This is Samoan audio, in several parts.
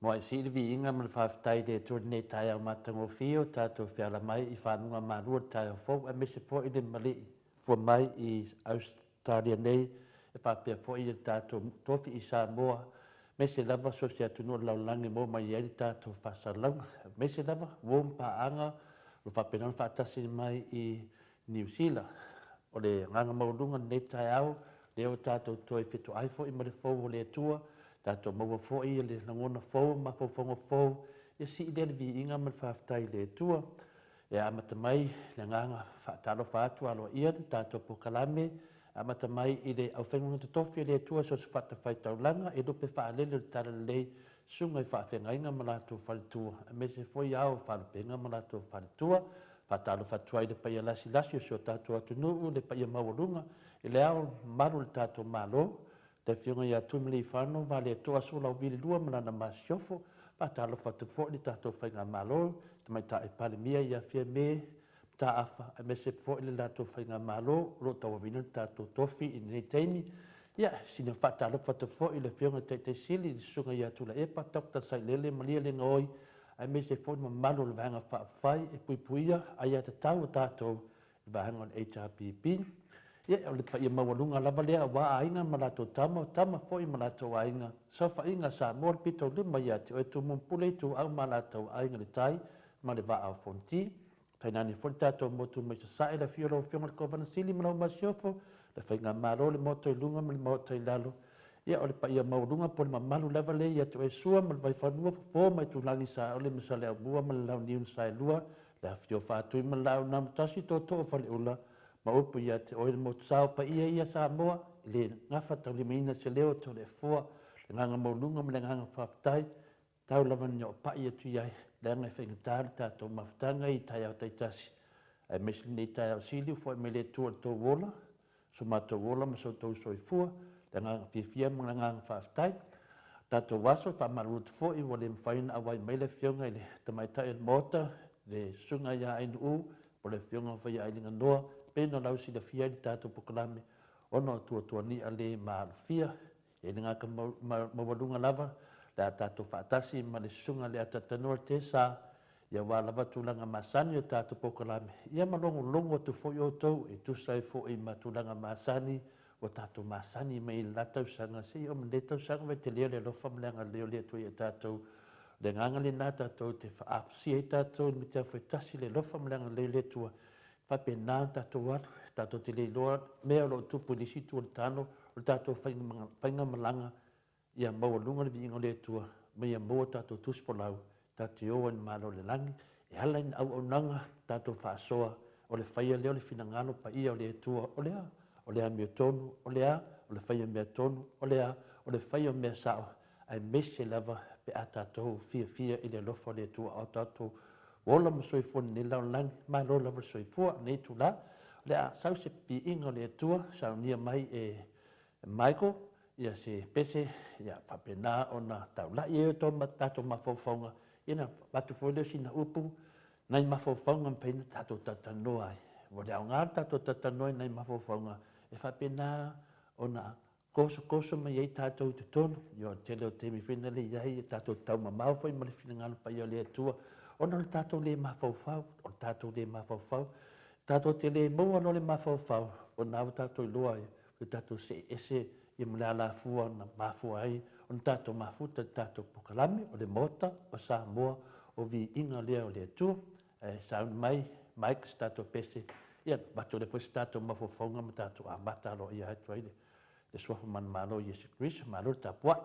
Moai sii le viiga ma le faafetai i le Atua i lenei taeao matagofie o tatou feala mai i faguga malua i le taeao fou aemaise foi le malii fua mai i Ausetalia nei e faapea foi le tatou tofi i Samoa aemaise lava so o se atunuu o le lalolagi e maua mai ai le tatou faasalalauga aemaise lava uo ma paaga o lo o faapena ona faatasi mai i Niu Sila. O le agaga maualuga i lenei taeao, lea ua tatou toe fetoai foi ma le fou o le Atua, tatou maua foi le lagona fou ma mafaufauga fou, ia sii lea le viiga ma le faafetai i le Atua. E amata mai le agaga faatalofa atu aloaia le tatou polokalame, e amata mai i le aufaigaluega totofi a le Atua i so o se fatafaitaulaga i lupe faalele o le Talalelei, susuga i faafeagaiga ma latou faletua, aemaise foi ao o faalupega ma latou faletua. Faatalofa atu ai i le paia lasilasi o si o tatou atunuu, le paia maualuga i le Ao Mamalu o le tatou Malo, le Afioga ia Tuimalealiifano Vaaletoa Sualauvi II ma lana Masiofo. Faatalofa atu foi i le tatou Faigamalo, Tamaitai Palemia ia Fiame Mataafa, aemaise foi le latou Faigamalo o lo o tauaveina le tatou tofi i lenei taimi. Ia, sina faatalofa atu foi i le Afioga i le Taitai Sili, le Susuga ia Tuilaepa Dr. Sailele Malielegaoi, aemaise foi le mamalu o le Vaega Faaupufai e puipuia aiatatau a tatou i le vaega o le HRPP. Ia, o le paia maualuga lava lea aua aiga ma latou tama, o tama foi ma latou aiga, saofaiga a Samoa, le pito i luma ia te oe Tumua Pule, Ituau ma Alataua, Aiga i le Tai ma le Vaa o Fonoti. Tainane foi le tatou motu mai Sasae, le afio o lau Afioga i le Kovana Sili ma lau Masiofo, le Faigamalo, le Maota i luga ma le Maota i lalo. Ia, o le paia maualuga po o le mamalu lava lea ia te oe Sua ma le Vaifanua, Fofo ma Aitulagi, Saole ma Saleaaumua ma le Launiu na Saelua, le afifio o Faatui ma le Laau na Amotasi, Tootoo o Faleula ma upu ia te oe le Motusa. O paia ia Samoa, e le gafataulimaina se leo o Toleafoa, le agaga maualuga ma le agaga faafetai Tau lava ina oo pai atu i ai, leaga e faigata le tatou mafutaga i taeao taitasi, aemaise lenei taeao sili ua foi mai le Atua i le tou ola, so matou ola ma so outou soifua, le agaga fiafia ma le agaga faafetai. O tatou aso, e faamalulu atu foi ua le mafai ona auai mai le Afioga i le Tamaitai o le Maota, le Susuga ia Ainuu, po o le Afioga foi ia Ailiganoa, pei ona lausilafia ai le tatou polokalame ona o tuatuani'a le maalofia. E le gata maualuga lava le a tatou faatasi ma le Susuga i le Atatanoa Tesa, ia aua lava tulaga masani o tatou polokalame, ia ma logologo atu foi outou e tusa ai foi ma tulaga masani ua tatou masani mai i le la tausaga seia oo mai lenei tausaga. Vai tele o le alofa ma le agalelei o le Atua ia tatou. O le agaga lena tatou te faafusia ai tatou i le mitiafu e tasi le alofa ma le agalelei o le Atua. Faapena ona tatou alu, tatou te le iloa mea o lo o tupu i le isi itu o le tano, o le tatou faigamalaga ia maualuga le viiga o le Atua, ma ia maua tatou tusi folau, tatou te o ai i le Malo o le lagi, e ala i le auaunaga tatou faasoa, o le faia lea o le finagalo paia o le Atua, o le a? O le amiotonu, o le a? O le faia mea tonu, o le a? O le faia o mea sao, aemaise lava pe a tatou fiafia i le alofa o le Atua a o tatou ola ma soifua i lenei lalolagi. Malo lava le soifua. I lenei itula, o le a sau se piiga o le Atua, saunia mai e Michael ia se pese, ia faapena ona taulai ai o tatou mafaufauga, ia ona avatu foi lea o sina upu, nai mafaufauga e mafai ona tatou talatalanoa ai. Ua le aoga le tatou talatalanoa i nai mafaufauga e faapena ona Tosotoso mai ai tatou i totonu. Ioe, o le tele o taimi foi na le i ai, e tatou te taumamao foi ma le finagalo paia o le Atua, ona o le tatou le mafaufau, o le tatou le mafaufau. Tatou te le maua loa le mafaufau, o lena ua tatou iloa ai, ua tatou see ese ia ma le alafua na mafua ai ona tatou mafuta i le tatou polokalame, o le Maota o Samoa, o viiga lea o le Atua. Ae sauni mai Mike se tatou pese, ia avatu lea foi se tatou mafaufauga ma tatou amata aloaia atu ai le suafa manumalo o Iesu Keriso. Malo le tapuai.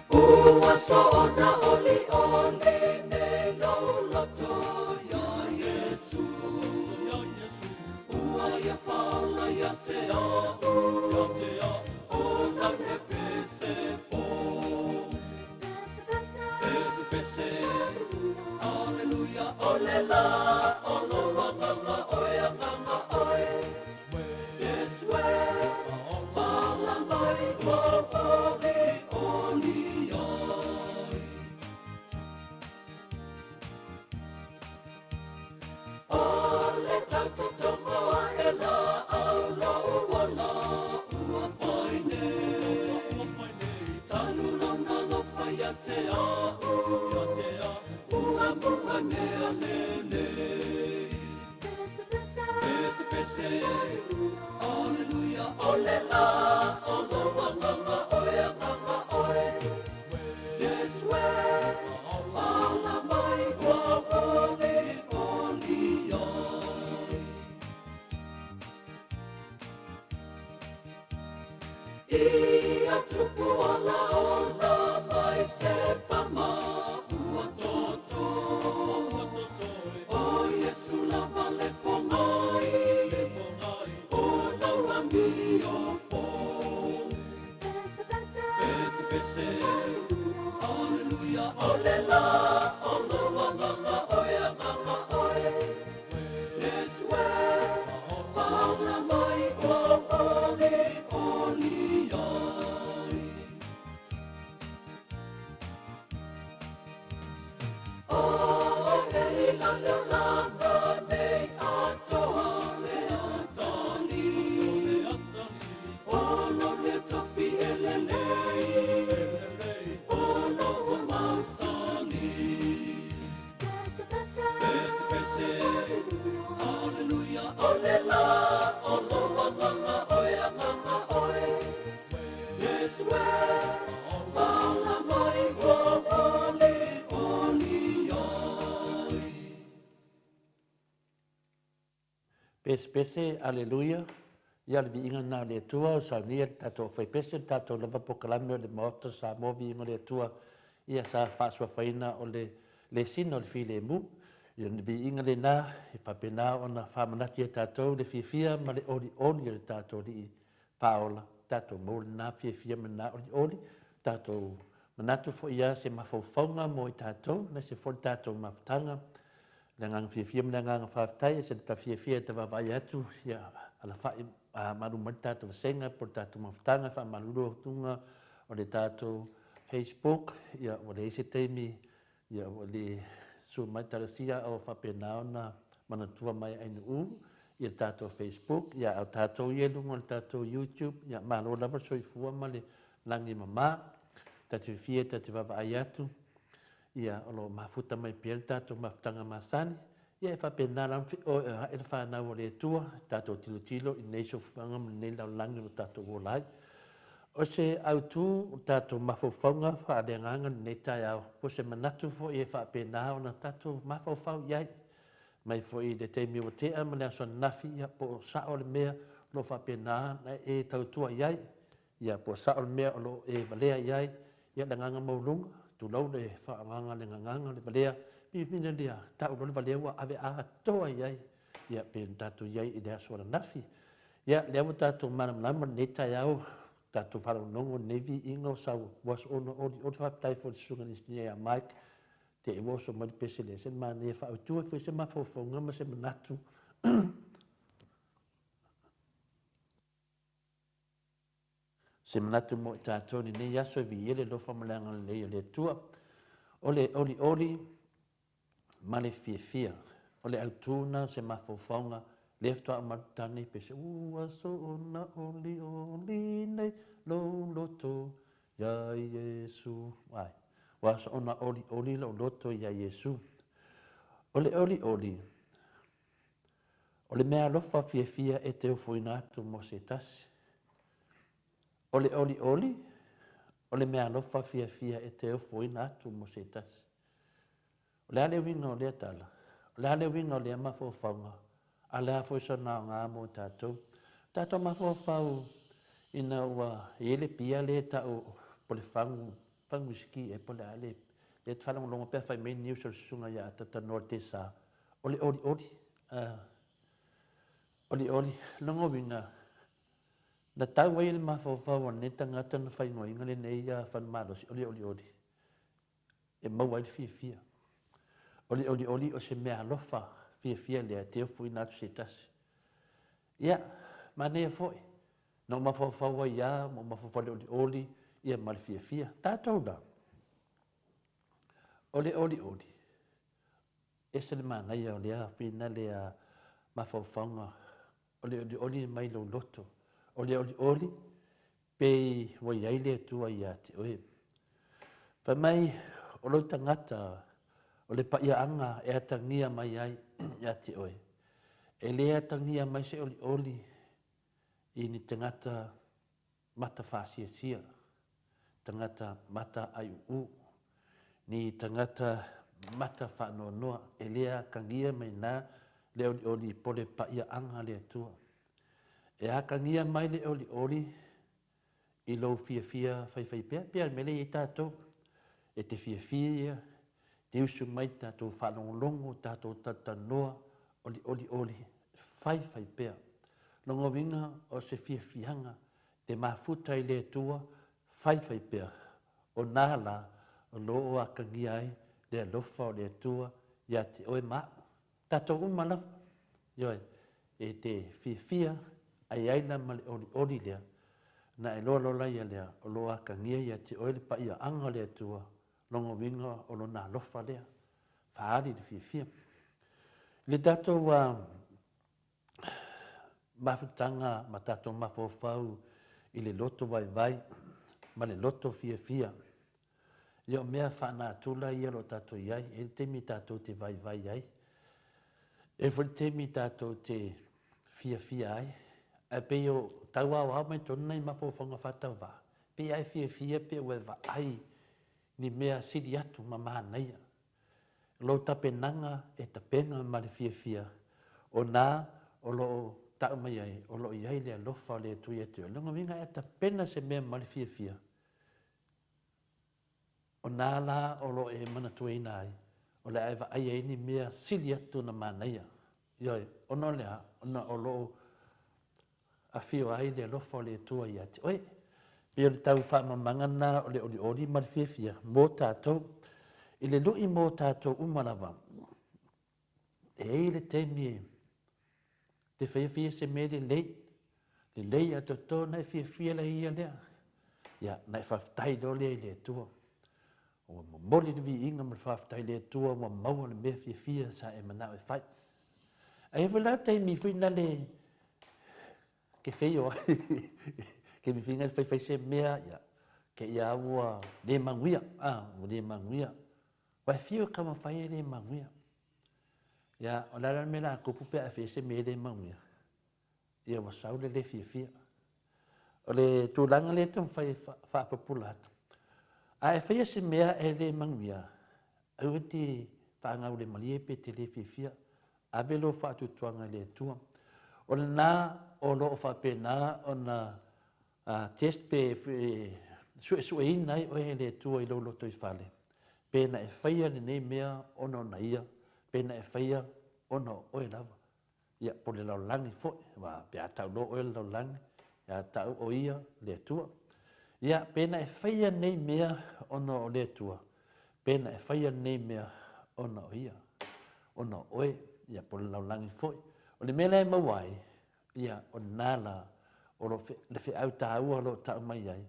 Ua soona olioli nei lou loto iā Iesu. Ua ia faola ia te a'u, o nau he pese fou. Pese, pese, Aleluia, o le la o lou agaga oe, agaga oe. Totogo aʻela au loʻu ola ua fai nei. Talu lona alofa ia te aʻu, ua mua mea lelei. Pese pese, aleluia, o le la o lou agaga oe, agaga oe. Iesu e, faaola mai ua olioli ai. Ia tupu ala ola mai se pama ua toto. O Iesu lava le pogai, o lau amio fou. Pese pese, aleluia, o le la o lou agaga oe, agaga oe. Iesu e, faaola mai ua olioli ai. O hei la leo langa nei atoa le atali. O lo le tofi e lelei, o lo ua mausali. Pese pese, aleluia, o le la o lou agaga oe, agaga oe. Iesu e, faaola mai ua olioli ai. Pese pese, aleluia, ia le viiga lena o le Atua, o saunia le tatou aufaipese, le tatou lava pokalame o le Maota o Samoa, viiga o le Atua, ia sa faasuafaina o le lesina o le filemu. Ia le viiga lena e faapena ona faamanatu ia tatou le fiafia ma le olioli o le tatou Alii Faaola, tatou maua lena fiafia ma lena olioli, tatou manatu foi ia se mafaufauga mo i tatou, aemaise foi le tatou mafutaga, le agaga fiafia ma le agaga faafetai, e se ta fiafia e ta vaavaai atu, ia alafai malu mai le tatou vasega po o le tatou mafutaga, faamalulu atuga o le tatou Facebook, ia ua leai se taimi, ia ua le susu mai talosia o faapena ona manatua mai ainuu i le tatou Facebook, ia a o tatou ia i luga o le tatou YouTube, ia malo lava le soifua ma le lagi e mama. Ta te fiafia ta te vaavaai atu, ia o lo o mafuta mai pea le tatou mafutaga masani, ia e faapena la ona feoeoea'i le fanau a le Atua, tatou tilotilo i lenei soifuaga ma lenei lalolagi o lo o tatou ola ai. O se autu o tatou mafaufauga faaleagaga i lenei taeao, po o se manatu foi e faapena ona tatou mafaufau i ai, mai foi i le taimi ua tea ma le aso ananafi, ia po o sao le mea o lo o faapena ona e tautua i ai, ia po o sao le mea o lo o e valea i ai, ia le agaga maualuga, tulou le faaaogaga o le gagana o le valea, filifili lea, tau loa le valea ua ave atoa i ai, ia pei ona tatou i ai i le aso ananafi. Ia, lea ua tatou malamalama i lenei taeao, tatou faalogologo i lenei viiga o sau ua soona olioli. Faafetai foi i le susuga i le inisinia ia Mike, te i ua oso mai le pese lea, se manaia e faaautu ai foi se mafaufauga ma se manatu. Se manatu mo i tatou i lenei aso e viia le alofa ma le agalelei o le Atua. O le olioli ma le fiafia, o le autu na o se mafaufauga lea faatoa aumai le tane pese, Ua soona olioli nei lou loto iā Iesu. Ai, ua soona olioli lou loto iā Iesu. O le olioli, O le meaalofa fiafia e te ofoina atu mo se tasi. O le olioli, o le meaalofa fiafia e te ofoina atu mo se tasi. O le a le uiga o lea tala? O le a le uiga o lea mafaufauga? A o le a foi sona aoga mo tatou? O tatou mafaufau ina ua i ai le pia lea e tau po le fagu, fagu uisiki ea po o le a le, lea e te faalogologo pe a fai mai news o le susuga ia Atatanoa Tesa, O le olioli, olioli, lona uiga, na tau ai le mafaufau o lenei tagata na faaigoaina lenei falemalosi o le olioli, e maua ai le fiafia. O le olioli o se meaalofa fiafia lea e te ofoina atu se tasi. Ia, manaia foi, na ou mafaufau ai lava, ma ou mafaufau i le olioli ia ma le fiafia. Tatou la, o le olioli, Ese le manaia o lea finale a mafaufauga o le olioli mai lou loto, o le olioli pei ua i ai le Atua ia te oe. Fai mai o lou tagata o le paiaaga e atagia mai ai ia te oe. E le atagia mai se olioli i ni tagata mata faasiasia, tagata mata aiuʻu, ni tagata mata faanoanoa, e le atagia mai na le olioli po le paiaaga a le Atua. E atagia mai le olioli i lou fiafia faifaipea, pei lava o le mea lea e i ai tatou, e te fiafia ia, te usu mai tatou faalogologo, tatou talatalanoa, o le olioli faifaipea. Lona uiga o se fiafiaga te mafuta i le Atua faifaipea, o nā la o lo o atagia ai le alofa o le Atua ia te oe ma a'u, tatou uma lava. Ioe, e te fiafia ai ai la ma le olioli lea, na e loa loa laia lea o lo o atagia ia te oe le paiaaga o le Atua, lona uiga o lona alofa lea, faaali le fiafia. I le tatou mafutaga ma tatou mafaufau i le loto vaivai ma le loto fiafia, ia o mea faanatura ia o lo o tatou i ai. E i ai le taimi tatou te vaivai ai, e i ai foi le taimi tatou te fiafia ai. Ae pei o tau aoao mai totonu nai mafaufauga faatauvaa, pei lava e fiafia pe ua e vaai ni mea sili atu ma manaia. Lou tapenaga e tapena ma le fiafia, o na o lo o tau mai ai, o lo o i ai le alofa o le Atua ia te oe. Lona uiga e tapena se mea ma le fiafia, o na la o lo o e manatuaina ai, o le a e vaai ai ni mea sili atu ona manaia. Ioe, ona o le a? Ona o lo o afio ai le alofa o le Atua ia te oe. Pei o le tau faamalamalamaga lena o le olioli ma le fiafia mo tatou. I le lui mo tatou uma lava, e i ai le taimi e te faia faia se mea lelei, lelei atoatoa ona e fiafia la ia lea. Ia, ona e faafetai loa lea i le Atua. Ua momoli le viiga ma le faafetai i le Atua ua maua le mea fiafia sa e manao e fai. Ae i ai foi la taimi foi nale ke feio ai, ke mifinga le faifai se mea, ia, ke ia ua le manuia, a, ua le manuia. Ua e fiu e taumafai e le manuia. Ia, o le a la le mea o le a tupu pe a e faia se mea e le manuia? Ia ua sau le le fiafia. O le tulaga lea e taumafai e faapupula atu. A e faia se mea e le manuia, aua e te faagaulemalie pe te le fiafia. Ave lou faatuatuaga i le Atua. O lena o lo o faapena ona test pe suesueina ai oe e le Atua i lou lotoifale, pe na e faia lenei mea ona o Ia, pe na e faia ona o oe lava. Ia, po o le lalolagi foi, aua pe a tau loa oe le lalolagi, ia tau o ia le Atua. Ia, pe na e faia nei mea ona o le Atua, pe na e faia lenei mea ona o ia, ona o oe, ia, po o le lalolagi foi. O le mea la e maua ai, ia, o lena la, o lo le feau taua o lo o tau mai ai,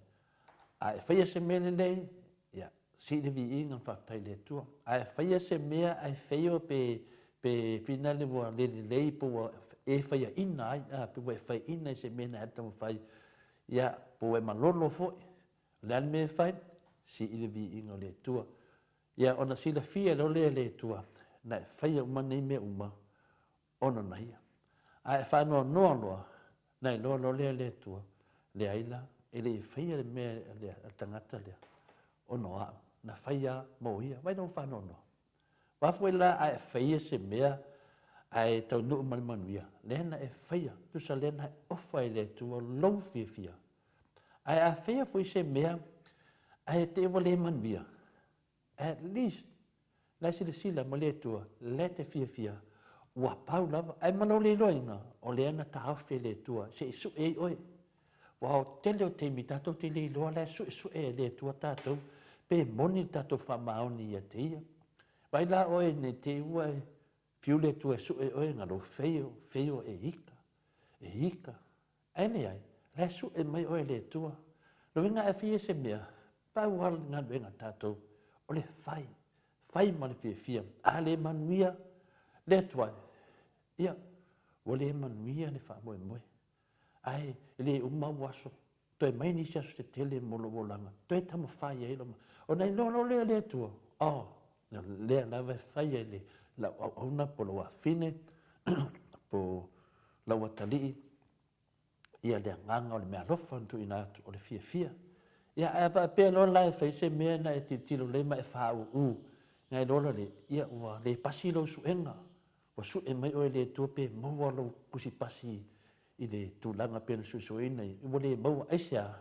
a e faia se mea lelei, ia, sii le viiga ma faafetai i le Atua. A e faia se mea ae fail pe pe finale ua le lelei po ua e faiaina ai, a, pe ua e faiaina i se mea na e taumafai, ia, po ua e malolo foi, o le a le mea e fai? Sii le viiga o le Atua. Ia, ona silafia loa lea e le Atua, na e faia uma nei mea uma, ona na ia. A e faanoanoa loa, na iloa loa lea e le Atua, leai la, e le i faia le mea a le tagata lea, ona o a'u, na faia mo ia. Vaai lou faanoanoa. Aua foi la a e faia se mea ae taunuu ma le manuia, lea na e faia, tusa lea na e ofa i le Atua lou fiafia. Ae a faia foi se mea ae te i ua le manuia, at least la e silasila ma le Atua, la e te fiafia, ua pau lava. Ae ma lou le iloaina, o lea na taofi e le Atua se i sue ai oe. Aua o tele o taimi tatou te le iloa la e suesue e le Atua tatou, pe moni le tatou faamaoni ia te ia. Vaai la oe ne i te i ua e fiu le Atua e sue oe na lou feio, feio e ika, e ika. Ae leai, la e sue mai oe e le Atua. Lona uiga a faia se mea, pau lava le galuega a tatou, o le fai, fai ma le fiafia. A le manuia le Atua, ia, Ua le manuia le faamoemoe. Ae e le uma au aso, toe mai nisi aso tetele mo lou olaga, toe taumafai ai lou. Ona iloa loa lea e le Atua, oh, lea lava e fai ai le lau auauna po o lou afafine po o lau atalii ia le agaga o le meaalofa na tuuina atu o le fiafia. Ia ae a faapea loa la e fai se mea na e tilotilo lelei ma e faauu, na iloa loa lea, ia ua le pasi lou suega, ua sue mai oe e le Atua pe maua lou tusipasi i le tulaga pei ona suesueina ia, ua le maua. Aisea?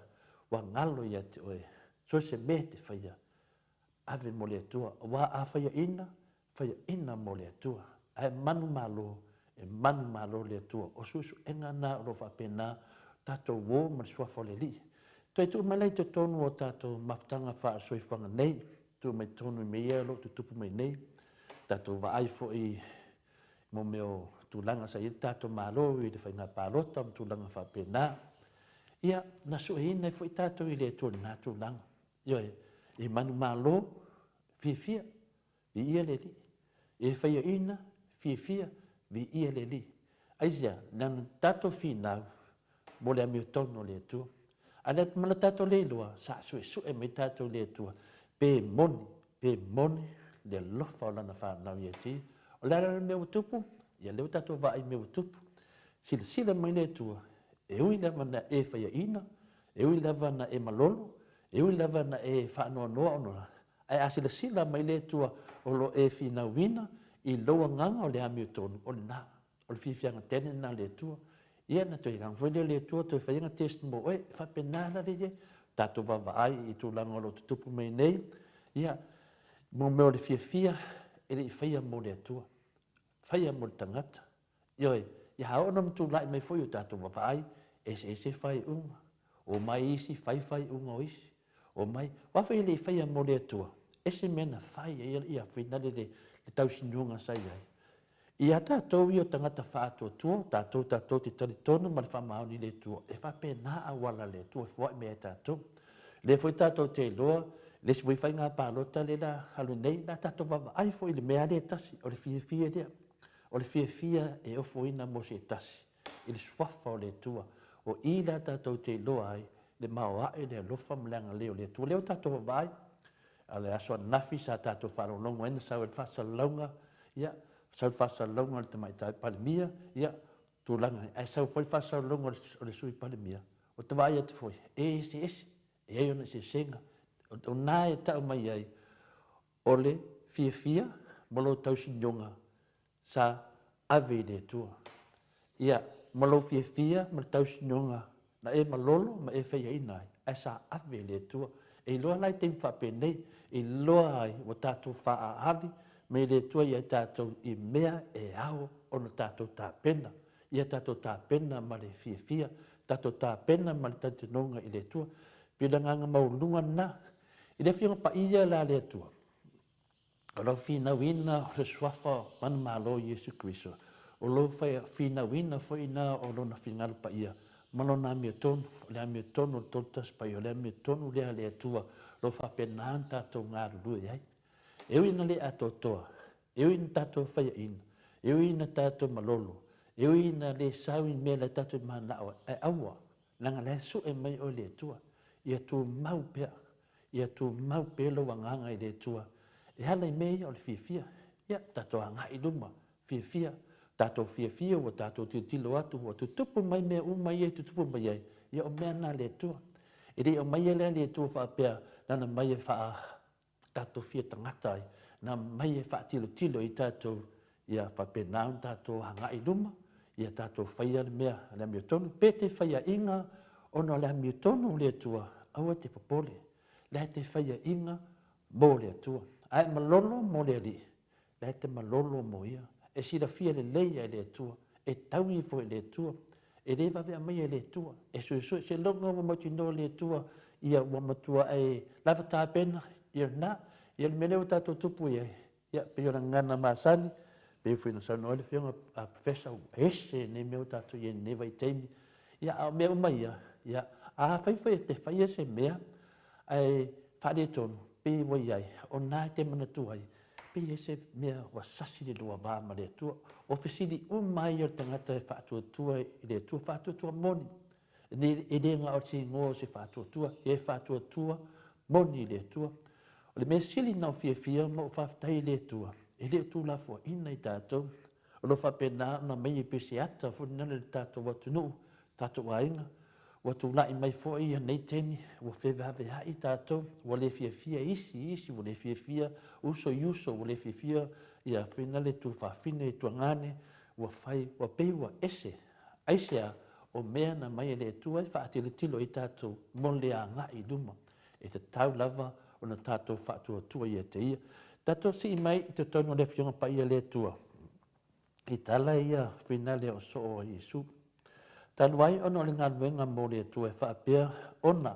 Ua galo ia te oe, so o se mea e te faia, ave mo le Atua, aua a faiaina, faiaina mo le Atua, ae manumalo, e manumalo le Atua. O suesuega na o lo o faapena tatou uo ma le Suafa o le Alii. Toe tuu mai la i totonu o tatou mafutaga faale-soifuaga nei, tuu mai totonu i mea ia o lo o tutupu mai nei, tatou vaai foi i mo mea o tulaga sa i ai le tatou Malo i le faiga palota ma tulaga faapena. Ia, na sueina ai foi tatou i le Atua i lena tulaga. Ioe, e manumalo, fiafia, viia le Alii. E faiaina, fiafia, viia le Alii. Aisea? Leaga tatou finau mo le amiotonu o le Atua. A le ma le tatou le iloa, sa suesue mai tatou le Atua, pe moni, pe moni le alofa o lana fanau ia te ia. O le a la le mea ua tupu? Ia lea ua tatou vaai i mea ua tupu. Silasila mai le Atua, e ui lava na e faiaina, e ui lava na e malolo, e ui lava na e faanoanoa ona, ae a silasila mai le Atua o lo o e finauina i lou agaga o le amiotonu, o lena. O le fiafiaga tele lena o le Atua. Ia na toe laga foi lea o le Atua toe fai ana test mo oe. E faapena la le i ai. Tatou vaavaai i tulaga o lo o tutupu mai nei, ia, mo mea o le fiafia e le i faia mo le Atua, faia mo le tagata. Ioe, ia a oo ina tulai mai foi o tatou vaavaai, eseese faaiuga. Omai isi fai faaiuga o isi. Omai, aua foi e le i faia mo le Atua, ese mea na fai ai ia finale le tausinuga sa i ai. Ia tatou ia o tagata faatuatua, tatou tatou te talitonu ma le faamaoni i le Atua, e faapena auala a le Atua e foai mai ai tatou. Lea foi tatou te iloa, le isi foi faiga palota lea la alu nei, la tatou vaavaai foi i le mea lea e tasi, o le fiafia lea. O le fiafia e ofoina mo se tasi i le suafa o le Atua. O i la tatou te iloa ai le maoae, le alofa ma le agalelei o le Atua. Lea ua tatou vaavaai, a le aso ananafi sa tatou faalogologo ai na sau ai le faasalalauga, ia, sau le faasalalauga a le Tamaitai Palemia, ia, tulaga, ae sau foi le faasalalauga o le Sui Palemia, ua ta vaai atu foi, e eseese, e i ai ona eseesega. O na e tau mai ai, o le fiafia ma lou tausinioga sa ave i le Atua. Ia, ma lou fiafia ma le tausinioga na e malolo ma e faiaina ai, ae sa ave i le Atua. E iloa la i taimi faapenei, e iloa ai ua tatou faaali mai le Atua ia i tatou i mea e ao ona tatou tapena. Ia tatou tapena ma le fiafia, tatou tapena ma le talitonuga i le Atua. Pei o le agaga maualuga lena. I le Afioga Paia la a le Atua, o lau finauina o le suafa o manumalo Iesu Keriso, o lou finauina foi na o Lona finagalo paia ma Lona amiotonu, o le amiotonu o le Tolu Tasi Paia, o le amiotonu lea a le Atua, o lo o faapena ona tatou galulue ai. E ui ina le atoatoa, e ui ina tatou faiaina, e ui ina tatou malolo, e ui ina le sau i mea la tatou mananao ai, ae aua, leaga la e sue mai oe le Atua, ia tumau pea, ia tumau pea lou agaga i le Atua, e ala i mea ia o le fiafia. Ia, tatou agai i luma, fiafia, tatou fiafia ua tatou tilotilo atu ua tutupu mai mea uma ia e tutupu mai ai, ia o mea na a le Atua. E le i aumaia lea le Atua faapea nana mai e faa tatou fia tagata ai, na mai e faatilotilo i tatou, ia faapena ona tatou agai i luma, ia tatou faia le mea le amiotonu, pe te faiaina ona o le amiotonu o le Atua, aua te popole, la e te faiaina mo le Atua. Ae malolo mo le Alii, la e te malolo mo ia, e silafia lelei e le Atua, e taui foi i le Atua, e le vave aumaia e le Atua, e suesue seiloga ua mautinoa le Atua, ia ua matua e lava tapena, ia lena, ia le mea lea ua tatou tupu i ai, ia pei o le gagana masani, pei foi ona saunoa ai le Afioga a Professor, ua ese nei mea ua tatou i ai i lenei vaitaimi, ia a o mea uma ia, ia afai foi e te faia se mea ae faaletonu, pei ua i ai, o lena e te manatua ai. Pei e se mea ua sasi le lua va ma le Atua. O fesili uma ia o le tagata e faatuatua i le Atua, faatuatua moni. E le na o se igoa o se faatuatua, e faatuatua moni i le Atua. O le mea sili na ou fiafia ma ou faafetai i le Atua, e le o tuulafoaina i tatou. O lo o faapena ona aumaia pei se ata foi lena i le tatou atunuu, tatou aiga, ua tulai mai foi ia nei taimi, ua fevaveai tatou, ua le fiafia isi i isi, ua le fiafia uso i uso, ua le fiafia ia fina le tuafafine i tuagane, ua fai, ua pei ua ese. Aisea? O mea na aumai e le Atua e faatilotilo ai tatou mo le agai i luma. E tatau lava ona tatou faatuatua ia te Ia. Tatou sii mai i totonu o le Afioga Paia a le Atua i tala ia finale o soo a Iesu. Talu ai ona o le galuega mo le Atua e faapea ona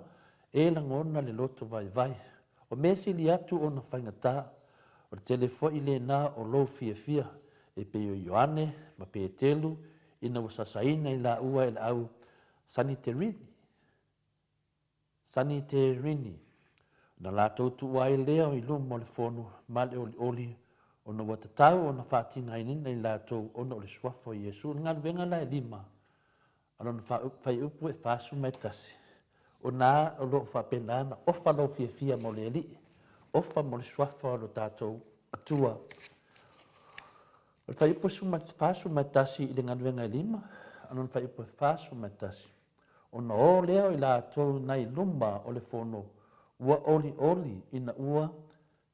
e lagona le loto vaivai, o mea sili atu ona faigata, o le tele foi lena o lou fiafia, e pei o Ioane ma Petelu ina ua sasaina i laua e le au Saniterini, Saniterini, ona latou tuua ai lea i luma o le fono ma le olioli, ona ua tatau ona faatigaina i latou ona o le suafa o Iesu. O le galuega la e lima a lona fuaiupu e 41, o na o lo o faapena ona ofa lou fiafia mo le Alii, ofa mo le suafa o lo tatou Atua. O le fuaiupu 41 i le galuega e lima, a lona fuaiupu e 41, ona o lea o i latou nai luma o le fono ua olioli ina ua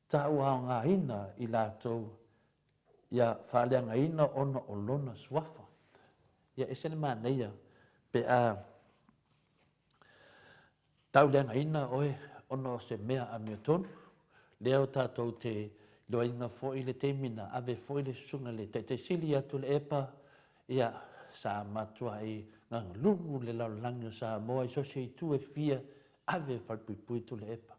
tauaogaina i latou ia faaleagaina ona o lona suafa. Ia ese le manaia pe a tauleagaina oe ona o se mea amiotonu. Lea o tatou te iloaina foi le taimi na ave foi le susuga i le Taitaisili ia Tuilaepa, ia sa matuai gaglugu le lalolagi o Samoa i so o se itu e fia, ave e falepuipui Tuilaepa,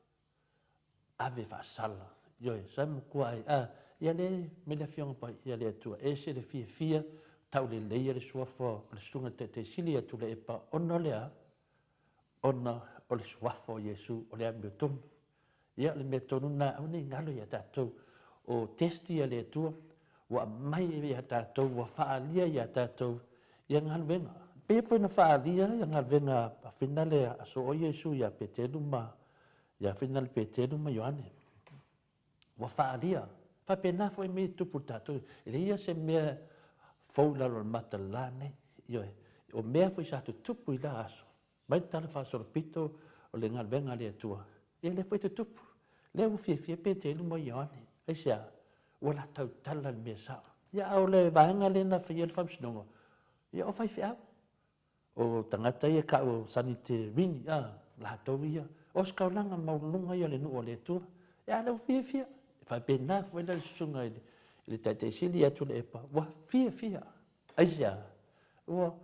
ave faasala, ioe, sa matuai a ia le me le Afioga Paia a le Atua, ese le fiafia tauleleia le suafa o le susuga i le Taitaisili ia Tuilaepa, ona o le a? Ona o le suafa o Iesu o le amiotonu. Ia, o le mea tonu lena, aua ne i galo ia tatou, o testi a le Atua ua aumai ia tatou, ua faaalia ia tatou ia galuega. Pei foi na faaalia ia galuega a finale a soo Iesu ia Petelu ma ia finale Petelu ma Ioane. Ua faaalia. Faapena foi mea e tupu i tatou. E leai se mea fou i lalo o le mata le la nei. Ioe, o mea foi sa tutupu i la aso, mai le tala faasolopito o le galuega a le Atua, ia lea foi tutupu. Lea ua fiafia Petelu ma Ioane. Aisea? Ua la tautala le mea sao. Ia a o le vaega lea na faia le faamasinoga, ia o faifeau. O tagata ia tau o Saniterini, a, latou ia, o se taulaga maualuluga ia o le nuu a le Atua. Ia a lea ua fiafia. E faapena foi la le susuga i le Taitaisili ia Tuilaepa, ua fiafia. Aisea? Ua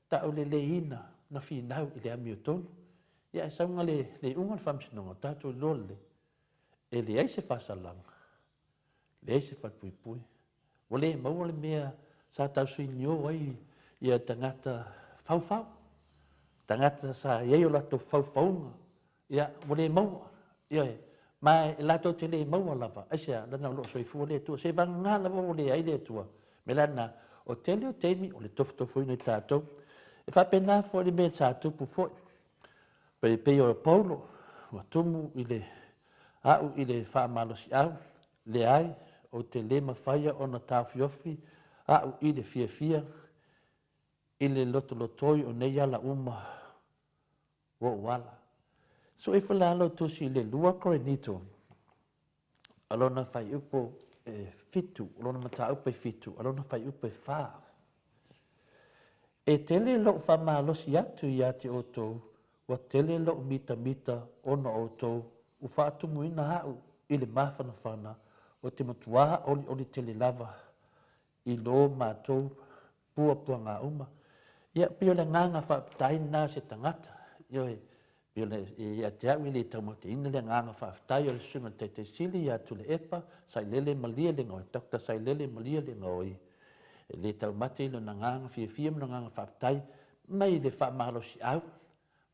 tauleleina na finau i le amiotonu. Ia ae sauga le iuga o le faamasinoga, tatou iloa lelei, e leai se faasalaga, leai se falepuipui, ua le maua le mea sa tausuinio ai ia tagata faufau, tagata sa i ai o latou faufauga, ia ua le maua. Ioe, ma e latou te le maua lava. Aisea? Leaga o lo o soifua le Atua. Seivagana lava ua leai le Atua. Me la lena, o tele o taimi o le tofutofuina i tatou. E faapena foi le mea sa tupu foi. Pei pei o Paulo, ua tumu i le au i le faamalosiau, leai, ou te le mafaia ona taofiofi au i le fiafia i le lotolotoi o nei ala uma ua ou ala. Sue ifo la lau tusi i le 2 Korinito, a lona fuaiupu e 7, o lona mataupu e 7, a lona fuaiupu e 4. E tele lou faamalosi atu ia te outou, ua tele lou mitamita ona o outou, ua faatumuina au i le mafanafana, ou te matuā olioli tele lava i lo matou puapuaga uma. Ia, pei o le agaga faafetai lena o se tagata. Ioe, pei o le, ia te au e le taumateina le agaga faafetai o le Susuga i le Taitaisili ia Tuilaepa Sailele Malielegaoi, Doctor Sailele Malielegaoi. E le taumate i lona agaga fiafia ma lona agaga faafetai mai le faamalosiau,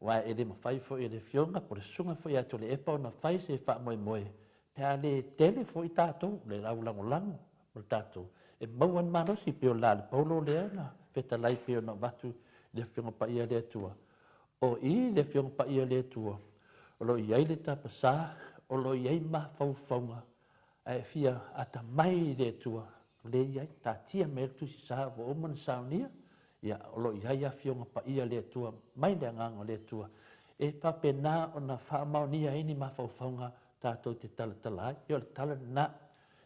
aua e le mafai foi e le Afioga po o le Susuga foi ia Tuilaepa ona fai se faamoemoe. Pe a le tele foi tatou le aulagolago ma le tatou e maua ai le malosi, pei o le la a le Paulo lea na fetalai pei ona avatu i le Afioga Paia a le Atua. O i le Afioga Paia a le Atua o lo o i ai le tapasa, o lo o i ai mafaufauga ae fia atamai i le Atua, lea e i ai, taatia mai le Tusi Sa ua uma ona saunia, ia o lo o i ai Afioga Paia a le Atua mai le Agaga o le Atua e faapena ona faamaonia ai ni mafaufauga tatou te talatala ai. Ia o le tala lena.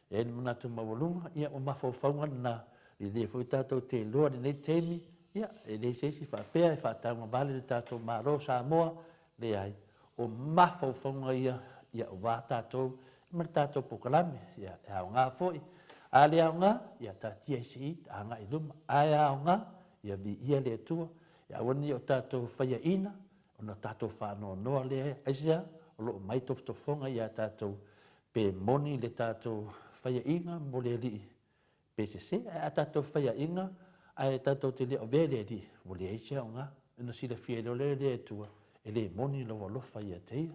E i ai le manatu maualuga, ia o mafaufauga na, e lelei foi tatou te iloa i lenei taimi, ia e leai se isi faapea e faatauagavale i le tatou Malo o Samoa, leai, o mafaufauga ia, ia aua tatou ma le tatou polokalame. Ia e aoga foi, a le aoga, ia taatia ai se i agai i luma, ae aoga, ia viia le Atua, ia aua ne i o tatou faiaina ona tatou faanoanoa lea, aisea? O lo o mai tofotofoga ia tatou pe moni le tatou faiaina mo le Alii pe sese. Ae a tatou faiaina ae tatou te le avea i le Alii, ua leai se aoga, ona silafia ai loa lea e le Atua e le moni lou alofa ia te ia.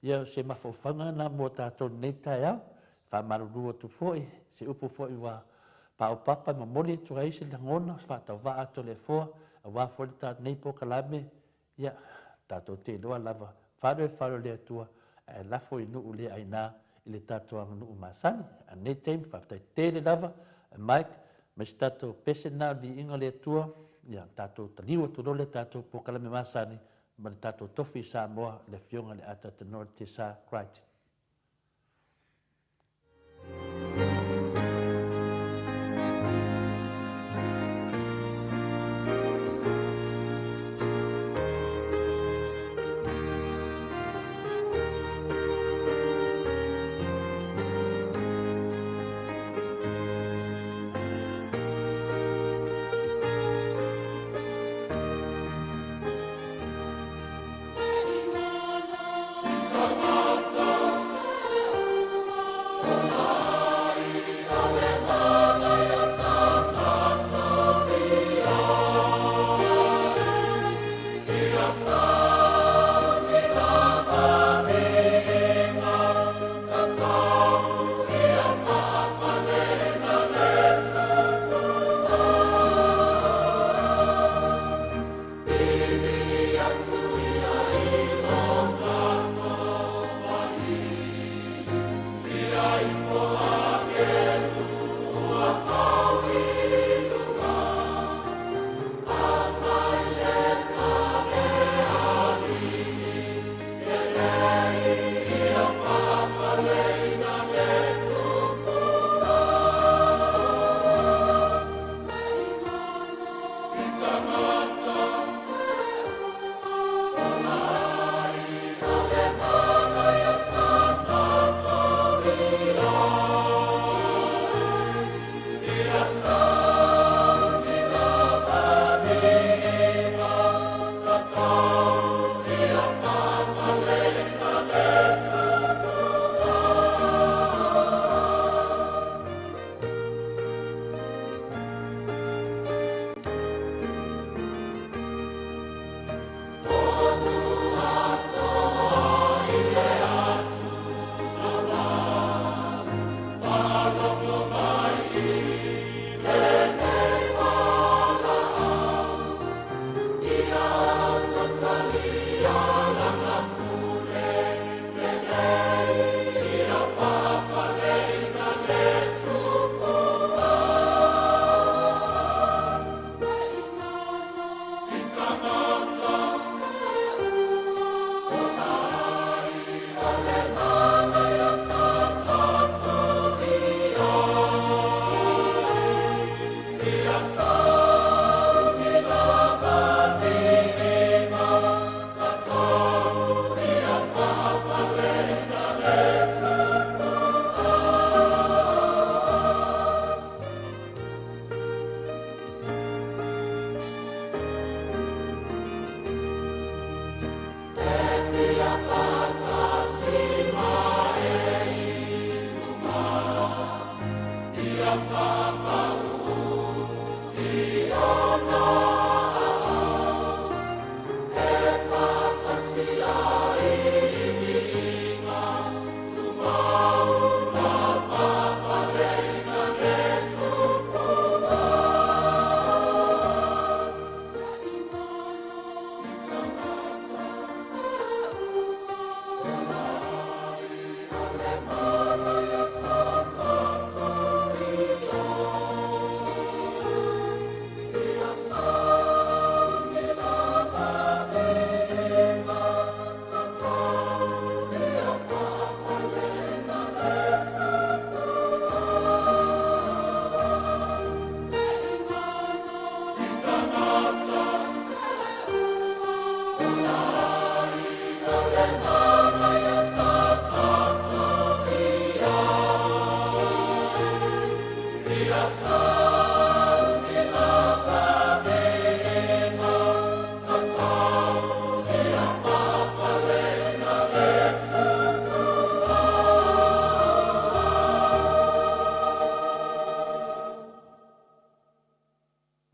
Ia o se mafaufauga lena mo tatou i lenei taeao. E faamalulu atu foi, se upu foi ua paopapa e momoli atu ai se lagona, se faatauvaa atu a le Afoa aua foi lenei polokalame. Ia, tatou te iloa lava, fale fale o le Atua, ae lafo i nuu le aina i le tatou aganuu masani. A o lenei taimi, faafetai tele lava, Mike, ma se tatou pese lena o le viiga o le Atua. Ia, tatou taliu atu loa le tatou polokalame masani ma le tatou tofi i Samoa, le Afioga i le Atatanoa Tesa Crichton.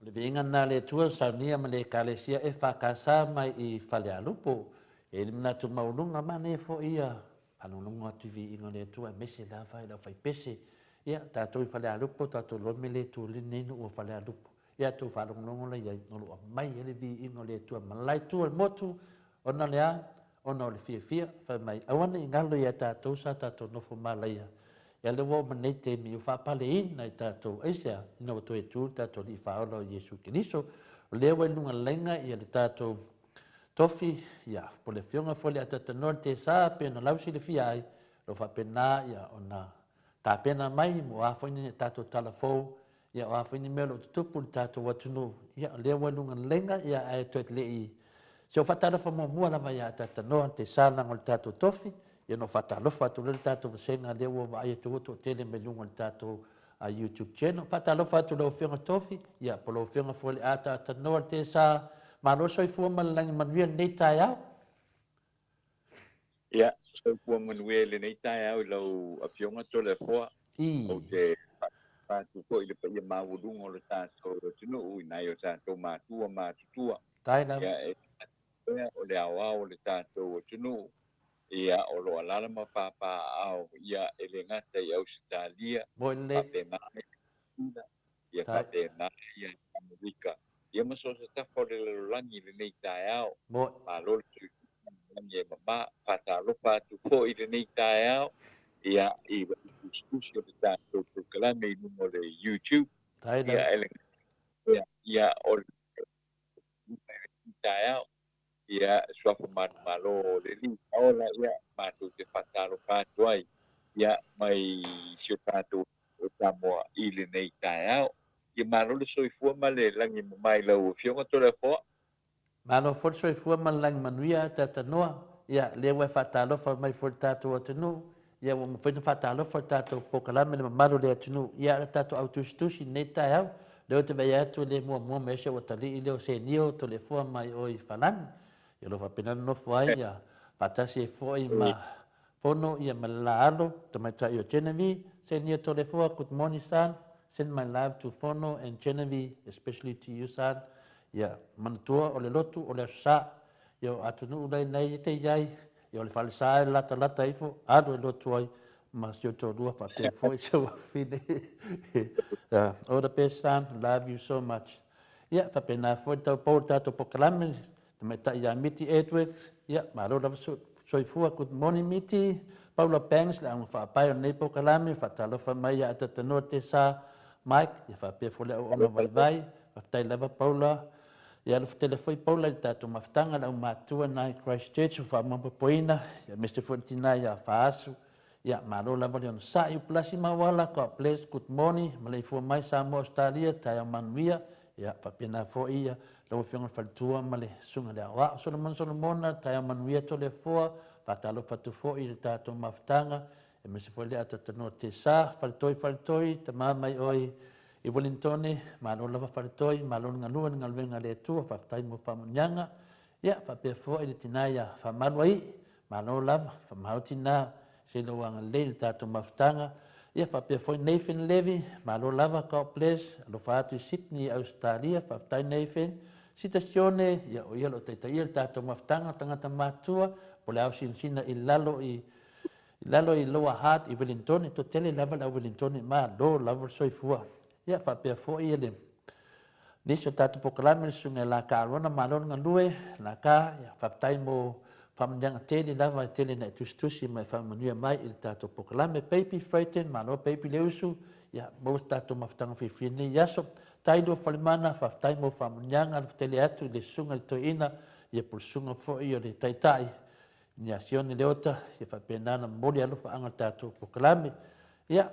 O le viiga lena a le Atua, saunia ma le Ekalesia EFKS mai i Falealupo. E i ai le manatu maualuga, manaia foi ia faalogologo atu i viiga o le Atua aemaise lava i le aufaipese. Ia, tatou i Falealupo, tatou iloa le mea le tu lenei nuu o Falealupo. Ia, outou faalogologo la i ai, o lo o aumai ai le viiga o le Atua ma le la itu o le motu, ona o le a? Ona o le fiafia, fai mai, aua ne i galo ia tatou sa tatou nofo malaia, ia lea ua oo mai lenei taimi ua faapaleina i tatou, aisea? Ina ua toe tu le tatou Alii Faaola o Iesu Keriso, o lea ua i luga laina ia le tatou tofi, ia, po o le Afioga foi i le Atatanoa i le Tesa pei ona lausilafia ai, o lo o faapena ia ona tapena mai mo a foi ni tatou tala fou, ia o a foi ni mea o lo o tutupu i le tatou atunuu, ia o lea ua i luga laina, ia ae toe le i si ou faatalofa muamua lava ia Atatanoa Tesa leaga o le tatou tofi, ia ona ou faatalofa atu lea i le tatou vasega lea ua vaai atu ua toatele mai luga o le tatou YouTube channel. Faatalofa atu i lau Afioga Tofi, ia po o lau Afioga foi i le Ataatatanoa Tesa, malo le soifua ma le lagi manuia i lenei taeao. Ia, soifua manuia i lenei taeao i lau Afioga Toleafoa. Ou te faatalofa atu foi i le paia maualuga o le tatou atunuu i nai o tatou matua matutua. Ia, e pea o le aoao o le tatou atunuu, ia, o lo o alaala ma papaaao, ia, e le gata i Ausetalia, faapena i Niu Sila, ia faapena ia Amerika, ia ma so o se tafa o le lalolagi i lenei taeao. Malo le soifua ma le lagi e mama. Faatalofa atu foi i lenei taeao, ia, i tusitusi o le tatou polokalame i luga o le YouTube. Ia, e le gata ia, o le taeao, ia, suafa manumalo o le Alii Faaola, ia, matou te faatalofa atu ai, ia, mai si o tatou o Samoa i lenei taeao. Ia malo le soifua ma le lagi mama i lau Afioga Toleafoa. Malo foi le soifua ma le lagi manuia Tatanoa. Ia, lea ua e faatalofa mai foi i le tatou atunuu. Ia ua mafai ona faatalofa i le tatou polokalame i le mamalu o le atunuu. Ia, le tatou au tusitusi i lenei taeao. Lea ou te vaai atu e le muamua mai si ou atalii lea o Senio Toleafoa mai o i Falani. Ia o lo o faapena ona nofo ai ia faatasi ai foi ma Fono ia ma le la alo, tamaitai o Genevieve, Senia Toleafoa, good morning son, send my love to Fono and Genevieve, especially to you son. Ia, manatua o le lotu o le Aso Sa, ia o atunuu la inei e te i ai, ia o le falesa e latalata ifo, alu e lotu ai ma si ou toalua faapea foi si ou afafine. All the best son, love you so much. Ia, faapena foi le taupou o le tatou polokalame, Tamaitai ia Miti Edwards, ia, malo lava soifua, good morning Miti. Paula Banks, le auga faapae o lenei polokalame, faatalofa mai ia Atatanoa Tesa Mike, ia faapea foi le auauna vaivai, faafetai lava Paula. Ia alofa tele foi Paula i le tatou mafutaga, le aumatutua na i Christchurch ua faamaopoopoina, ia aemaise foi le tina ia Faasu. Ia, malo lava le onosai. Upulasi Mauala, God bless, good morning, maleifua mai Samoa Ausetalia, taeao manuia. Ia, faapena foi ia lau Afioga i le Faletua ma le Susuga i le Aoao Solomon Solomona, taeao manuia Toleafoa, faatalofa atu foi i le tatou mafutaga, aemaise foi le Atatanoa Tesa, Faletoi Faletoi, tama mai oe i Wellingtone, malo lava Faletoi, malo le galue i le galuega a le Atua, faafetai mo faamanuiaga. Ia, faapea foi le tina ia Faamaluaii, Malo lava, faamalo tina, se lou agalelei i le tatou mafutaga. Ia faapea foi Nathan Levy, malo lava, God bless, alofa atu i Sydney, Ausetalia, faafetai Nathan. Sita Sione, ia o ia o lo o taitaia le tatou mafutaga, tagata matutua, po o le ao sinasina i lalo i i lalo i Lower Hutt i Wellingtone, toatele lava le au Wellingtone, malo lava le soifua. Ia faapea foi le nisi o tatou polokalame le susuga ia Laka Arona, malo le galue Laka, ia faafetai mo faamanuiaga tele lava e tele ina e tusitusi ma e faamanuia mai i le tatou polokalame. Baby Freighton, malo Baby Leusu, ia maua se tatou mafutaga fiafia i lenei aso. Tailua Falemana, faafetai mo faamanuiaga, alofa tele atu i le susuga i le toeaina, ia po o le susuga foi o le taitai ia Sione Leota, ia faapena ona momoli alofaaga o le tatou polokalame. Ia,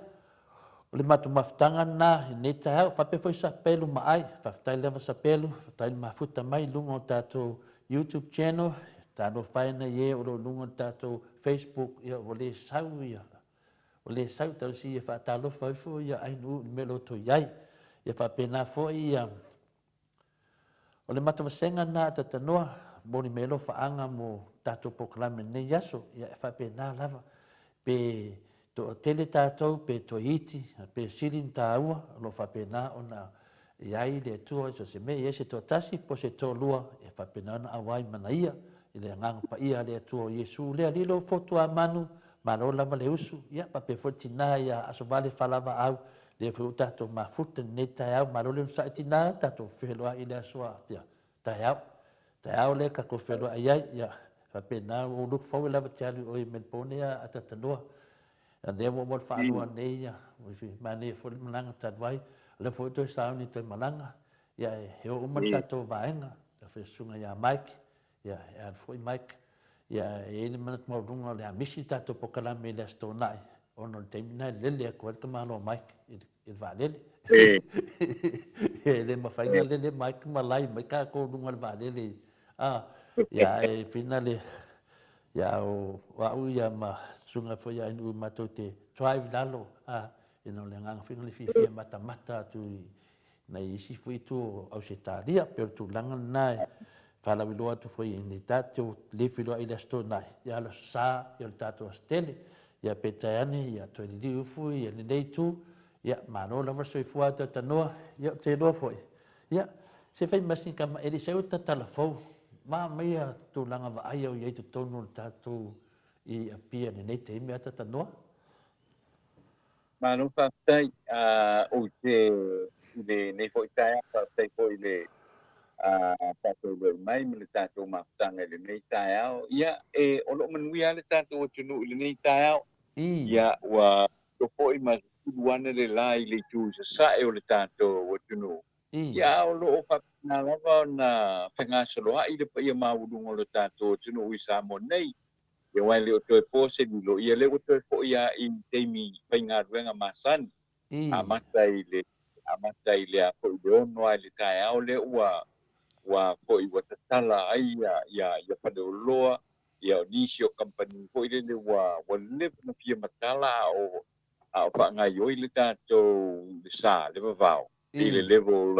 o le matou mafutaga lena i lenei taeao. Faapea foi Sapelu Maai, faafetai lava Sapelu, faafetai le mafuta mai i luga o le tatou YouTube channel, talofa e nai e o lo o i luga o le tatou Facebook, ia ua le sau ia, ua le sau talosia ia faatalofa ifo ia Ainuu i le mea o lo o outou i ai. Ia faapena foi ia O le matavasega lena a Tatanoa, momoli mai ai alofaaga mo tatou polokalame i lenei aso. Ia e faapena lava, pe toatele tatou pe toaiti, pe sili ona taua, o lo o faapena ona I ai le Atua i so o se mea, i ai se toatasi po o se toalua e faapena ona auai mana ia i le Agaga Paia a le Atua o Iesu lea lilo fotu a manu, malo lava le usu, ia faapea foi le tina ia Asovale Falavaau, lea foi ua tatou mafuta i lenei taeao, malo le onosai tina, tatou feiloai i le aso a taeao, taeao lea tatou feiloai ai, ia faapena ua ou look forward lava te alu i o i Melbourne ia Atatanoa. A lea ua uma le faalua nei, ia, manaia foi le malaga talu ai, o lea foi ua toe sauni toe malaga, ia e o uma le tatou vaega, le susuga ia Mike, ia e alu foi Mike, ia e i ai le manatu maualuga o le a misi le tatou polokalame i le Aso Toonai, ona o le taimi lena e lele atu ai le tamaloa Mike i le vaalele. E le mafai ona lele Mike ma lai mai tatou i luga o le vaalele, a, ia ae whina le, Ia o au ia ma susuga foi ia Ainuu matou te drive i lalo a ina o le agaga foi le fiafia matamata atu i nai isi foi itu o Ausetalia pei o le tulaga lena e faalauiloa atu foi i nei tatou le feiloai i le Aso Toonai ia le Aso Sa ia o le tatou aso tele ia peitai ane ia toe liliu ifo ia lenei itu ia malo lava le soifua atoatanoa ia ou te iloa foi Ia, se fai ma sina tama, e le i sau tatala fou, ma aumaia tulaga vaaia o i ai totonu o le tatou i Apia i lenei taimi a tatanoa. Malo faafetai ou te i lenei foi taeao, faafetai foi i le faafeiloai mai ma le tatou mafutaga i lenei taeao. Ia, e, o lo o manuia lava le tatou atunuu i lenei taeao. Ia, ua to foi ma sulu ane le la i le itu i sasae o le tatou atunuu. Ia, a o lo o faapena lava ona fegasoloai le paia maualuga o le tatou atunuu i Samoa nei. Ia, aua e le o toe po se lilo, ia lea ua toe foi lava i taimi faigaluega masani, amata i le amata i le a foi le 6 lava i le taeao lea ua ua foi ua tatala ai ia ia faleoloa, ia o nisi o kamupani foi lele ua ua leva ona fia matala a o a o faagaoioi le tatou le sa le vavao i le level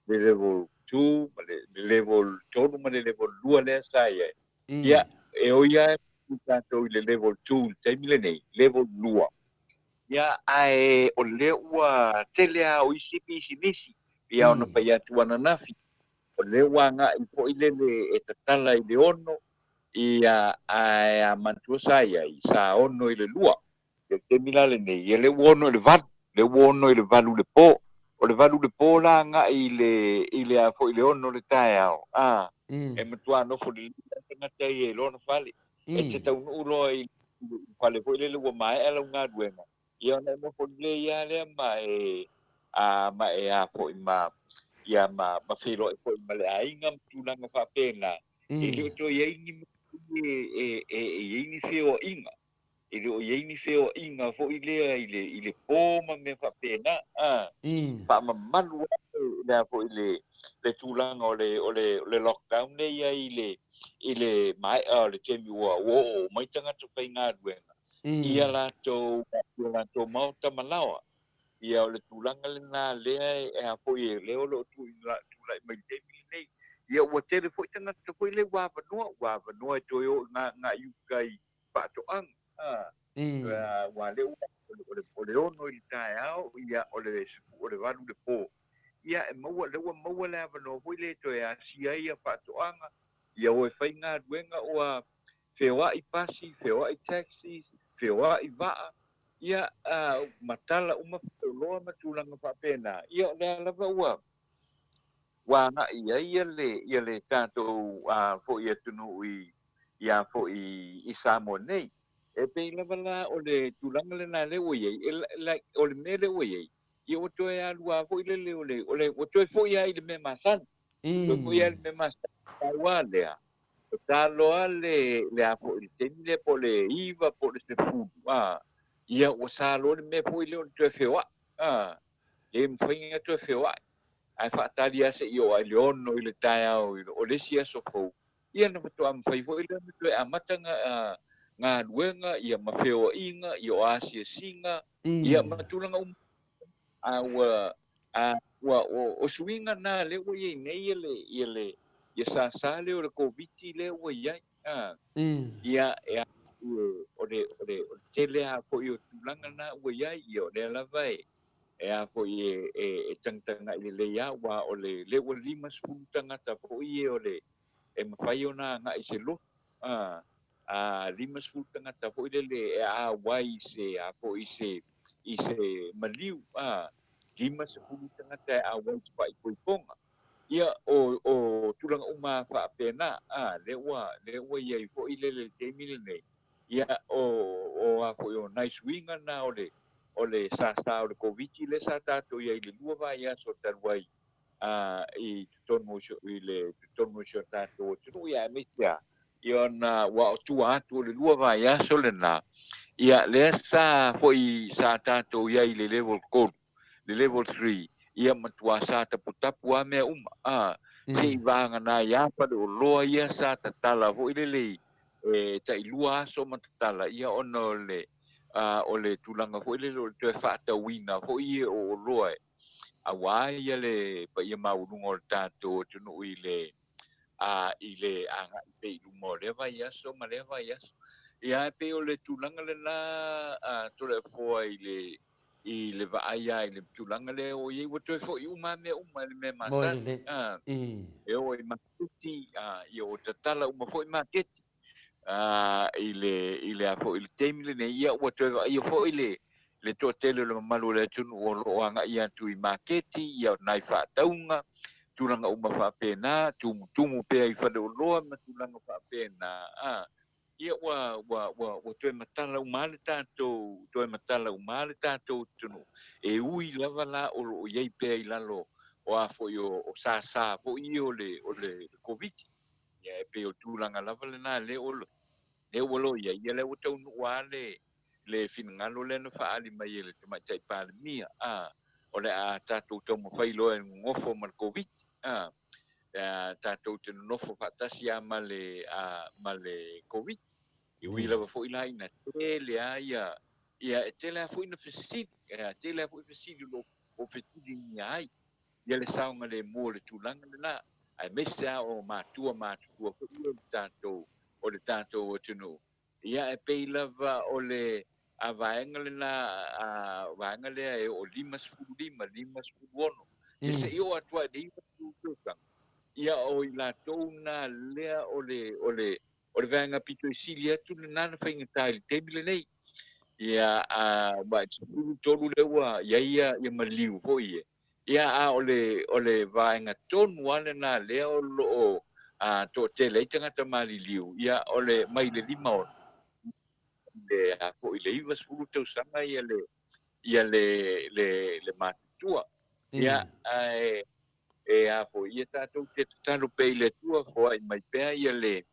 le level 2 ma le level 3 ma le level 2 lea sa i ai. Ia e oi lava tatou i le level 2 i le taimi lenei, level 2. Ia ae o lea ua tele lava o isi pisinisi pei ona fai atu ananafi, o lea ua agai foi lele e tatala i le 6, ia ae a manatua sa i ai, sa 6 i le 2. I le taimi la lenei, ia lea ua 6 i le 8, lea ua 6 i le 8 i le po. O le 8 i le po la agai i le, i le a foi i le 6 i le taeao, a, e matua nofo lelei lava tagata ia i lona fale. E te taunuu loa i le fale foi lele ua maea lau galuega, ia ona e nofo lelei lava lea ma e, a, ma e a foi ma, ia ma, ma feiloai foi ma le aiga ma tulaga faapena. E le o toe i ai ni mea e, e, e i ai ni feoaiga. E le o i ai ni feoaiga foi lea i le, i le po ma mea faapena, a. Faamamalu lava le a foi le, le tulaga o le, o le, o le lockdown lea i ai i le, i le maea o le taimi ua, ua oo mai tagata faigaluega i a latou, i o latou maota ma laoa. Ia o le tulaga lena lea e a foi lea o lo o tulai mai i le taimi lenei. Ia ua tele foi tagata foi lea ua avanoa, ua avanoa e toe o i uta i faatoaga. Aua lea ua o le 6 i le taeao, ia o le 8 i le po. Ia e maua, lea ua maua le avanoa foi lea e toe asia ai ia faatoaga, ia o e faigaluega ua feoai pasi, feoai taxis, feoai vaa, ia matala uma faleoloa ma tulaga faapena. Ia o lea lava ua ua agai i ai ia le ia le tatou foi atunuu i ia foi i Samoa nei. E pei lava la o le tulaga lena lea ua i ai, like o le mea lea ua i ai, ia ua toe alu lava foi lele o le, o le ua toe foi lava i le mea masani. Toe foi lava i le mea masani, pau lava lea, e ta loa le, le a foi le taimi lea po o le 9 po o le 10, a, ia ua sa loa le mea foi lea o le toe feoai, a, le mafai ona toe feoai. Ae faatali lava seia oo i le 6 i le taeao o le isi aso fou, ia ona faatoa mafai foi lea ona toe amata galuega, ia ma feoaiga, ia o asiasiga, ia ma tulaga uma. A ua, a ua, o suiga na lea ua i ai nei ia le, ia le, ia sasa lea o le Koviti lea ua i ai, a, ia, e a, o le, o le, o le tele lava foi o tulaga na ua i ai, ia o lea lava e, E a foi e tagatagai lelei lava, aua o le lea ua 50 tagata foi ia o le e mafai ona agai i se lotu, a 50 tagata foi lele e auai i se a foi i se maliu, a 50 tagata e auai i se faaipoipoga. Ia o tulaga uma faapena, a lea ua iai foi lele i le taimi lenei. Ia o a foi o nai suiga na o le sāsā o le Koviti lea sa tatou iai i le 2 vaiaso talu ai i totonu o si o tatou atunuu, ia aemaise lava ia ona ua o tua atu o le 2 vaiaso lena, ia lea sa foi sa tatou iai i le level 3, le level 3, ia matua sa taputapu lava mea uma, se'i vagana ai lava faleoloa ia sa tatala foi lelei e tailua aso ma tatala, ia ona o le tulaga foi lele o le toe faatauina foi ia o oloa e auā ia le paia maualuga o le tatou atunuu i le agai pea i luma o lea vaiaso ma lea vaiaso. Ia e pei o le tulaga lena Toleafoa i le vaai lava i le tulaga lea o iai ua toe fo'i uma lava mea uma i le mea masani, e oo i maketi, ia ua tatala uma foi maketi i le a foi i le taimi lenei, ia ua toe vaaia foi le toatele o le mamalu o le atunuu o loo agai atu i maketi, ia o nai faatauga, tulaga uma faapena, tumutumu pea i faleoloa ma tulaga faapena, ia ua toe matala uma le tatou, toe matala uma le tatou atunuu, e ui lava la o loo iai pea i lalo o a foi o sāsā foi ia o le Koviti. Ia e pei o tulaga lava lena lea ua lo iai, ia lea ua taunuu lava le finagalo lea na faaali mai e le Tamaitai Palemia, o le a tatou taumafai loa e nonofo ma le Koviti, tatou te nonofo faatasi lava ma le Koviti. E ui lava foi la ina tele lava ia e tele lava foi na fesili, tele lava foi fesili o fesiligia ai ia le saogalemu o le tulaga lena, aemaise lava o matua matutua foi ia o le tatou atunuu. Ia e pei lava o le vaega lena, vaega lea e oo 55, 56, e se'i oo atu ai i le 90 tausaga, ia o i latou na lea o le vaega pito i sili atu lena na faigata i le taimi lenei. Ia ma 13 lea ua iai ia maliu foi ia. Ia a o le vaega tonu lava lena lea o loo toatele ai tagata maliliu, ia o le mai le 56 le a foi le 90 tausaga ia le matutua. Ia ae e a foi ia tatou te tatalo pea i le Atua foai mai pea ia le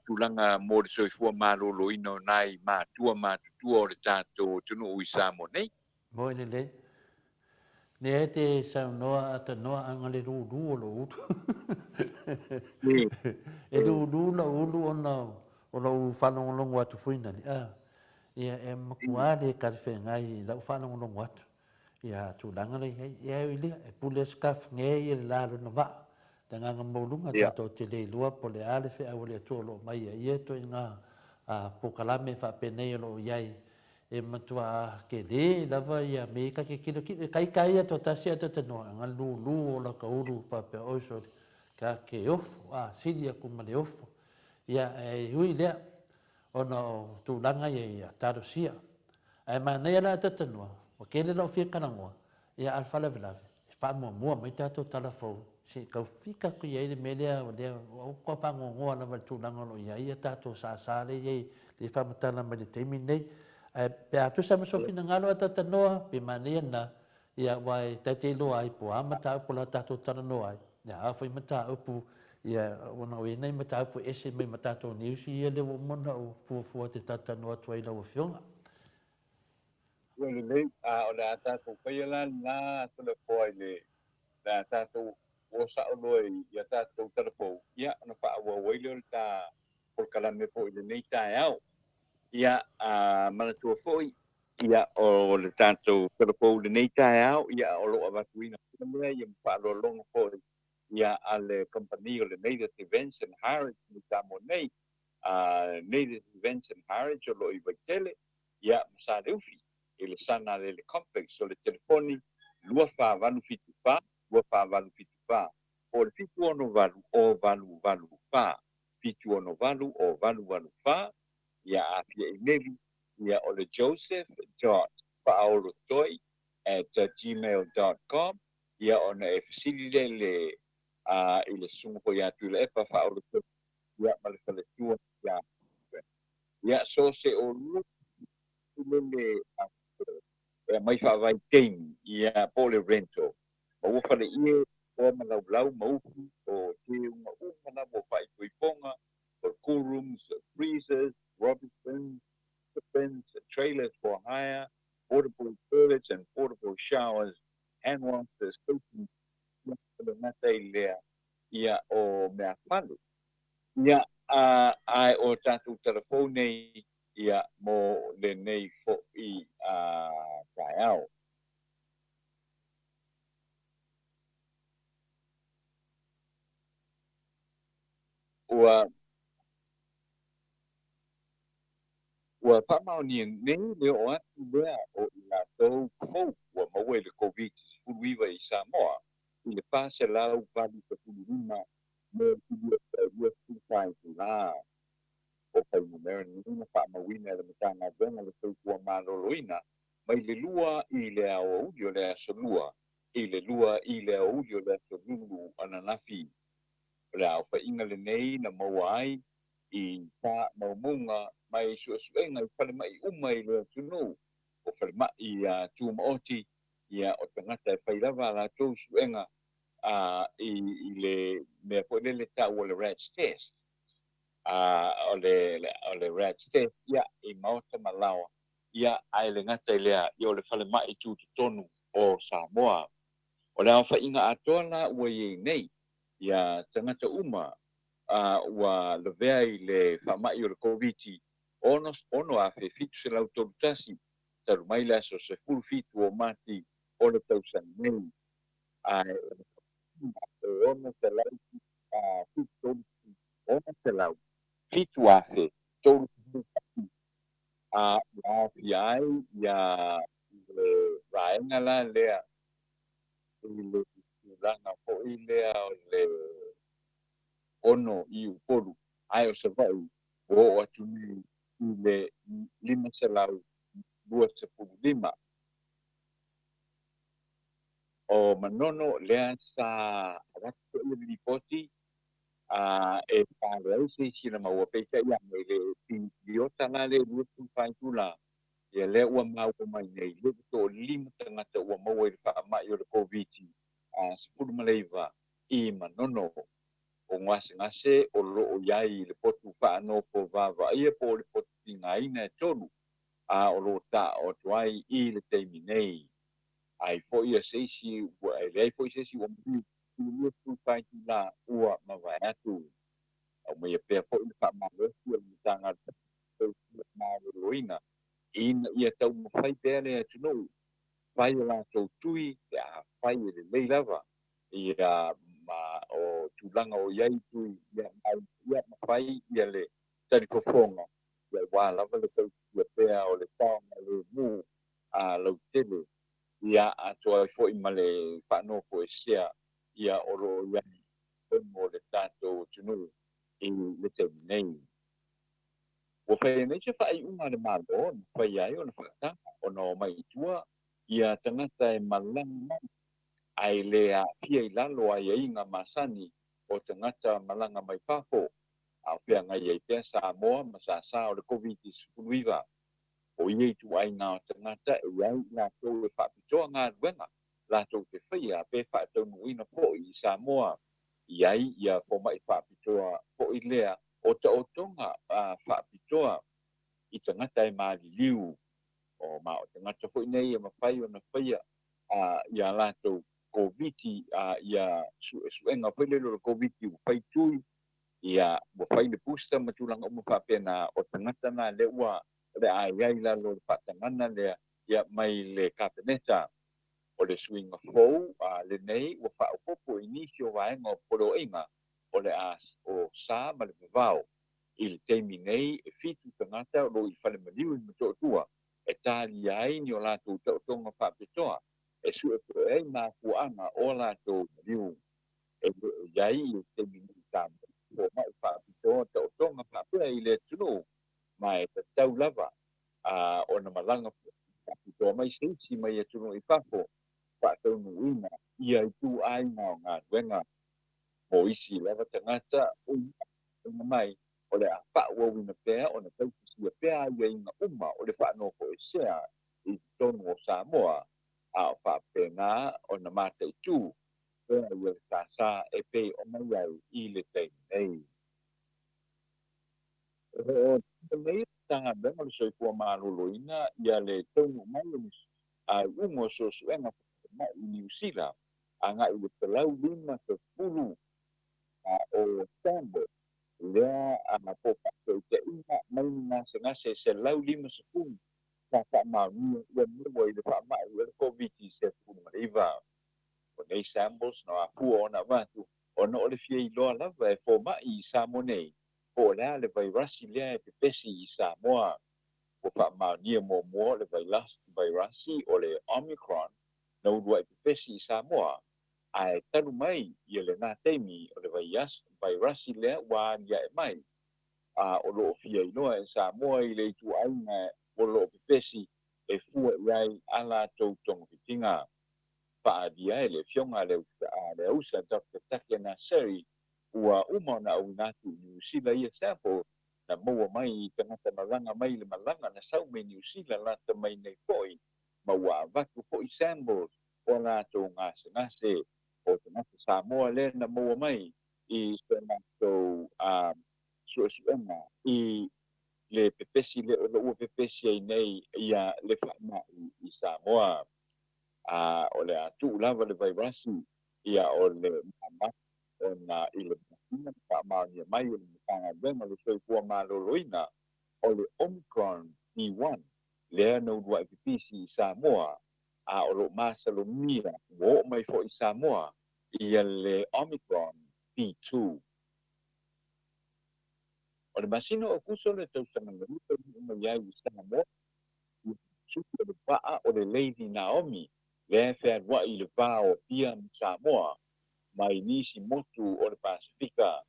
tulaga mo le soifua maloloina o nai matua matutua o le tatou atunuu i Samoa nei. Moi lelei. Lea e te saunoa atanoa anga le lūlū o lou ulu. E lūlū lou ulu ona o lou faalogologo atu foi nani. Ia e matua le talafeagai i lau faalogologo atu. Ia tulaga lea i ai. Ia e ui lea, e pule scarf nge ia le la lona vaa. Le agaga maualuga tatou te le iloa po o le a le feau a le Atua o loo mai ai ia ituaiga polokalame faapenei o loo iai e matua kele lava ia me ka ke kilo kilo kai kai ia toatasi ae tatanoa anga lūlū o laka ulu faapea oi sole ka ke ofo a sili aku ma le ofo. Ia e ui lea ona o tulaga ia ia talosia. Ae manaia la tatanoa ua kele lau fia talanoa ia a le faalavelave e faamuamua mai tatou tala fou se'i taufika atu i ai le mea lea lea ua ua fagogoa lava i le tulaga o loo i ai ia tatou sāsā lea i ai le faamatala mai le taimi lenei. Ae pe a tusa ma sou finagalo ae tatanoa pe manaia lena, ia aua e taite iloa ai po o a mataupu o le a tatou talanoa ai, ia a foi mataupu ia ona o i ai nai mataupu e ese mai ma tatou news ia lea ua uma ona ou fuafua te talatalanoa atu ai i lau Afioga. Ua lelei, o le a tatou faia la lena Toleafoa i le a tatou o sa'o loa i a tatou talafou, ia ona faaauau ai lea o le ta polokalame foi i lenei taeao. Ia manatua foi ia o le tatou talafou i lenei taeao, ia o loo avatuina lea ia ma faaaloaloga foi ia a le kamupani o le Native Events and Heritage i Samoa nei, Native Events and Heritage o loo i Vaitele ia ma Saleufi. i le Sanalele Complex. O le telefoni 2474 2474 po o le 768 0884 768 0884. Ia a fia imeli, ia o le joseph.faaolotoi@gmail.com. Ia ona e fesili lea i le susuga foi ia Tuilaepa Faaolotoi, ia ma le faletua ia ia so se o lele e mai faavaitaimi, ia po o le rental ma ua faleie o malaulau ma ufi o teuga uma lava o faaipoipoga, o cool rooms, freezers, rubbish bins, bins, trailers for hire, portable toilets and portable showers, hand washers, coaching, le gata i lea, ia o mea fale. Ia ae o tatou telefoni nei, ia mo lenei fo'i taeao. Ua faamaonia nei le oo atu lea o i latou fou ua maua i le Koviti-19 i Samoa i le 485 mo le 24 itulā. O fuainumera nei na faamauina e le Matagaluega o le Soifua Maloloina mai le 2 i le aoauli o le aso Lua i le 2 i le aoauli o le aso Lulu ananafi. O le aofaiga lenei na maua ai i faamaumauga mai suesuega i falemai uma i le atunuu, o falemai tumaoti, ia o tagata e fai lava a latou suega i le mea foi lele taua o le RATs test. O le RATs test, ia, i maota ma laoa, ia, ae le gata i lea, ia o le falemai tutotonu o Samoa. O le aofaiga atoa la ua i ai nei, ia tagata uma ua lavea i le faamai o le Koviti 6,731 talu mai le aso 17 o Mati o le tausaga nei. Ae e 607,031 ua aofia ai ia le vaega la lea i le tulaga foi lea o le 6 i Upolu, ae o Savaii ua oo atu nei i le 525. O Manono lea sa avatu foi le lipoti e faleai se isi na maua, peitai ane le piliota la le 25 itulā, ia lea ua maua mai nei le 5 tagata ua maua i le faamai o le Koviti-19 i Manono. O gasegase o loo i ai le potu faanofo vaavaaia po o le potu tigaina e 3 a o loo taoo atu ai i le taimi nei. Ai foi ia se isi ua e leai foi se isi ua maliu i le 25 itulā ua mavae atu. Aumaia pea foi le faamalosi o le Matagaluega Maloloina ina ia taumafai pea le atunuu fai o latou tui pe a fai e lelei lava ia ma o tulaga o i ai tui, ia ia mafai ia le talifofoga, ia aua lava le tausia pea o le saogalemu a lautele, ia atoa ai foi ma le faanofo esea ia o loo i ai mo le tatou atunuu i le taimi nei. Ua faia nei se faaiuga a le Malo na faia ai ona faataga ona omai i tua ia tagata e malaga mai ae le aafia i lalo o aiaiga masani o tagata malaga mai fafo, a o feagai ai pea Samoa ma sasā o le Koviti-19. O ia ituaiga o tagata e i ai i latou e faapitoa galuega latou te faia pe faataunuuina foi i Samoa. I ai ia foma'i faapitoa fo'i lea o taotoga faapitoa i tagata e maliliu, o ma o tagata foi nei e mafai ona faia ia latou Koviti, ia suesuega foi lele o le Koviti ua fai tui, ia ua fai le booster ma tulaga uma faapena. O tagata na lea ua o le a i ai lalo o le faatagana lea ia mai le Kapeneta. O le suiga fou lenei ua faaopoopo i nisi o vaega o poloaiga o le a o sa ma le vavao. I le taimi nei e 7 tagata o loo i fale maliu i Motootua. e talia ai ni o latou taotoga faapitoa e su'esu'e ai mafuaaga o latou maliu. E le o i ai i le taimi nei i Samoa se foma'i faapitoa taotoga faapea i le atunuu, ma e tatau lava ona malaga faapitoa mai se isi mai atunuu i fafo faataunuuina ia ituaiga o galuega. Mo isi lava tagata ua mai, o le a faaauauina pea ona tausisia pea aiaiga uma o le faanofoesea i totonu o Samoa, a o faapena ona mataitu pea ia le sasa e pei ona i ai i le taimi nei. O lo o nei le Matagaluega o le Soifua Maloloina ia le taunuu mai o ni iuga o suesuega faamai i Niu Sila agai i le 150 o samples lea po o faataitaiga mai ni gasegase 150 sa faamaonia ua maua i le faamai o le Koviti-19. O nei samples na afua ona avatu ona o le fia iloa lava e foma'i i Samoa nei po o le a le vairasi lea e pepesi i Samoa. Ua faamaonia muamua o le vairasi o le Omicron na ulua'i pepesi i Samoa, ae talu mai ia lena taimi o le vairasi lea ua alia'e mai, a o lo o fia iloa e Samoa i le ituaiga o lo o pepesi e fua i ai a latou togafitiga. Faaalia e le Afioga a le Ausa Dr Take Naseri ua uma ona auina atu i Niu Sila ia sample na maua mai i tagata malaga mai le malaga na sau mai Niu Sila lata mai nei foi, ma ua avatu foi samples o latou gasegase o tagata Samoa lea na maua mai i se latou suesuega i le pepesi lea o lo o ua pepesi ai nei ia le faamai i Samoa. A o le a tuu lava le vairasi ia o le maamau ona i le masina na faamaonia mai e le Matagaluega o le Soifua Maloloina o le Omicron B1 lea na ulua'i pipisi i Samoa, a o lo o masalomia ua oo mai foi i Samoa ia le Omicron B2. O le masina o Aokuso le tausaga nei taunuu mai ai i Samoa ia sui o le vaa o le Lady Naomi lea e fealua'i i le va o Apia ma Samoa mai nisi motu o le Pasefika.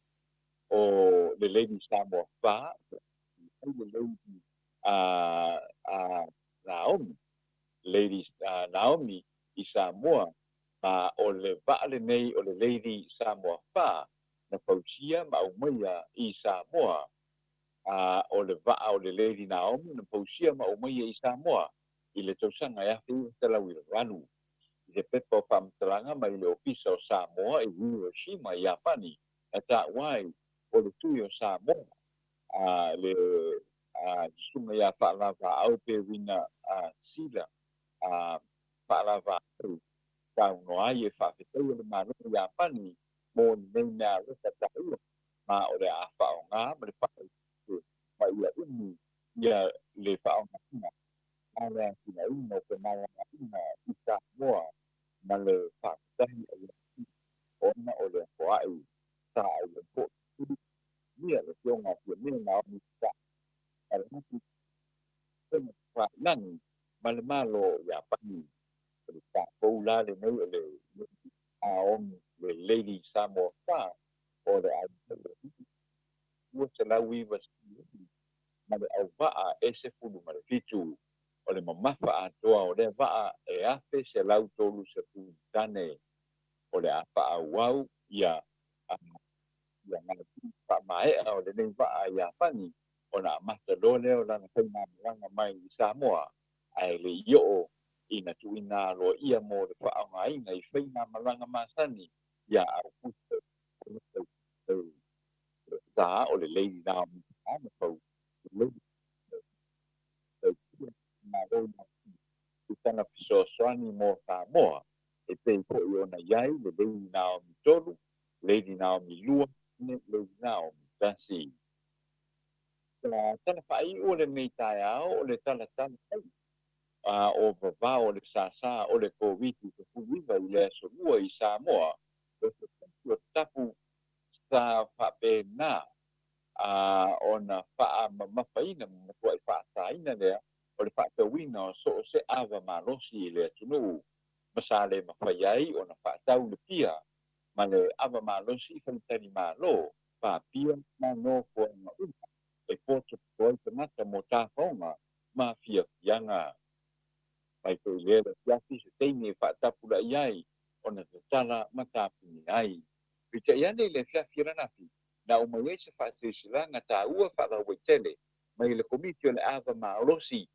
O le Lady Samoa 4 ai le Lady Naomi, Lady Naomi i Samoa, ma o le vaa lenei o le Lady Samoa 4 na fausia ma aumaia i Samoa. A o le vaa o le Lady Naomi na fausia ma aumaia i Samoa i le tausaga e 1998. I se pepa o faamatalaga mai le Ofisa o Samoa i Hiroshima i Iapani, na taua ai o le tui o Samoa a le susuga ia Faalavaau Pewina Sila Faalavaau saunoa ai e faafetaia le Malo o Iapani mo lenei mea alofa taua, ma o le a faaaoga ma le faaeteete ma ia umi ia le faaaogaina ma le atinaeina o femalagaaiga i Samoa ma le faafetahi a Iapani ona o le afoa'i sa auai foi ia le Afioga a Fiame Naomi Mataafa Failagi ma le Malo o Iapani. O le tatou la lenei o le Naomi, le Lady Samoa 4 o le 296 ma le auvaa e 17. O le mamafa atoa o lea vaa e 1,130 tane. O le a faaauau ia galuega faamaea o lenei vaa i Iapani ona amata loa lea o lana faigamalaga mai i Samoa, ae le i oo ina tuuina aloaia mo le faaaogaina i faigamalaga masani ia Aukuso o le tausaga sa o le Lady Naomi na fau i tana fesoasoani mo Samoa e pei foi ona i ai le Lady Naomi 3, Lady Naomi 2, Lady Naomi 1. Sa tala faaiu o lenei taeao o le talatala ai o vavao o le sasa o le Koviti-19 i le aso Lua i Samoa, o se tasi o tapu sa faapena ona faamamafaina ma matuai faasaina lea o le faatauina o so o se ava malosi i le atunuu, ma sa le mafai ai ona faatau le pia ma le ava malosi i faletalimalo, pāpia ma nofoaga uma e potopoto ai tagata mo tafaoga ma fiafiaga. Mai foi i lea afiafi se taimi e faatapulai ai ona tatala ma tapuni ai. Peitai ane i le afiafi ananafi, na aumai ai se faasilasilaga taua faalauaitele mai le Komiti o le Ava Malosi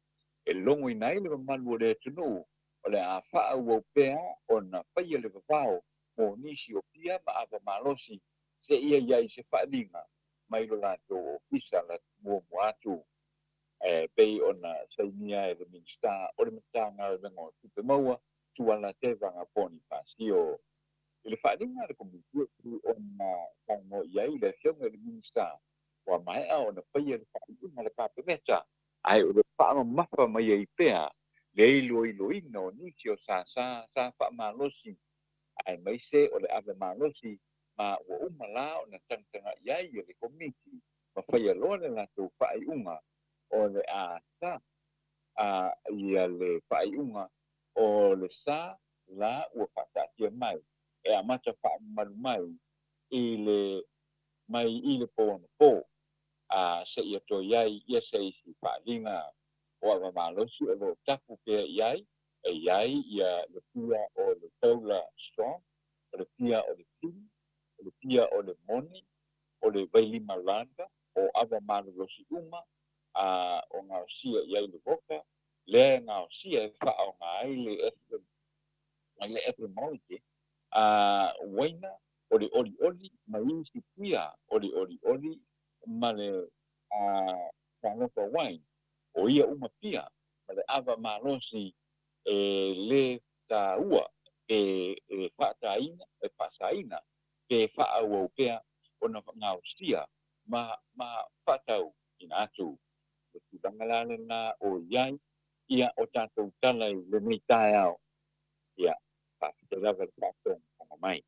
e logoina ai le mamalu o le atunuu o le a faaauau pea ona faia le vavao mo nisi o pia ma ava malosi seia i ai se faaaliga mai lo latou ofisa muamua atu. E pei ona sainia e le Minisita o le Matagaluega o Tupe Maua, Tuala Tevaga Ponifasio. I le faaaliga a le Komiti e pei ona saunoa i ai le Afioga i le Minisita, ua maea ona faia le faaiuga a le Kapeneta, ae o lo o faamamafa mai ai pea le iloiloina o nisi o sasa sa faamalosi aemaise o le ave malosi ma ua uma la ona tagatagai ai le Komiti ma faia loa le latou faaiuga o le a sa a ia le faaiuga o le sa la ua faataatia mai e amata faamamalu mai i le mai i le po anapo a seia toe i ai ia se isi faaaliga. O ava malosi o lo o tapu pea i ai e i ai ia le pia o le taula strong, o le pia o le pili, o le pia o le moni, o le vailima laga, o ava malolosi uma a o gaosia i ai le vodka, lea e gaosia e faaaoga ai le le ethanol a uaina o le olioli ma isi pia o le olioli ma le talofa wine, o ia uma pia ma le ava malosi e le taua e faataina e faasaina pe faaauau pea ona gaosia ma faatau ina atu. Le tulaga la lena o i ai ia o tatou tala i lenei taeao. Ia, faafetai lava le faafogafoga mai.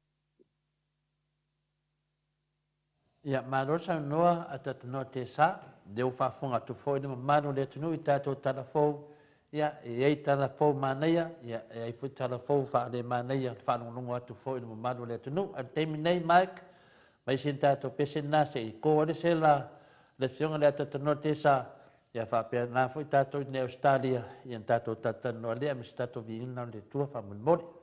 Ia, malo saunoa a Tatanoa Tesa, lea ua faafofoga atu foi le mamalu o le atunuu i tatou tala fou. Ia, e i ai tala fou manaia, ia, e i ai foi tala fou faalemanaia, le faalogologo atu foi i le mamalu o le atunuu. Ae o le taimi nei, Mike, mai se tatou pese lena se i to ai le sela le afioga lea Tatanoa Tesa, ia faapena foi tatou i inei Ausetalia, ia na tatou talatalanoa lea ma se tatou viiga lena o le Atua faamolemole.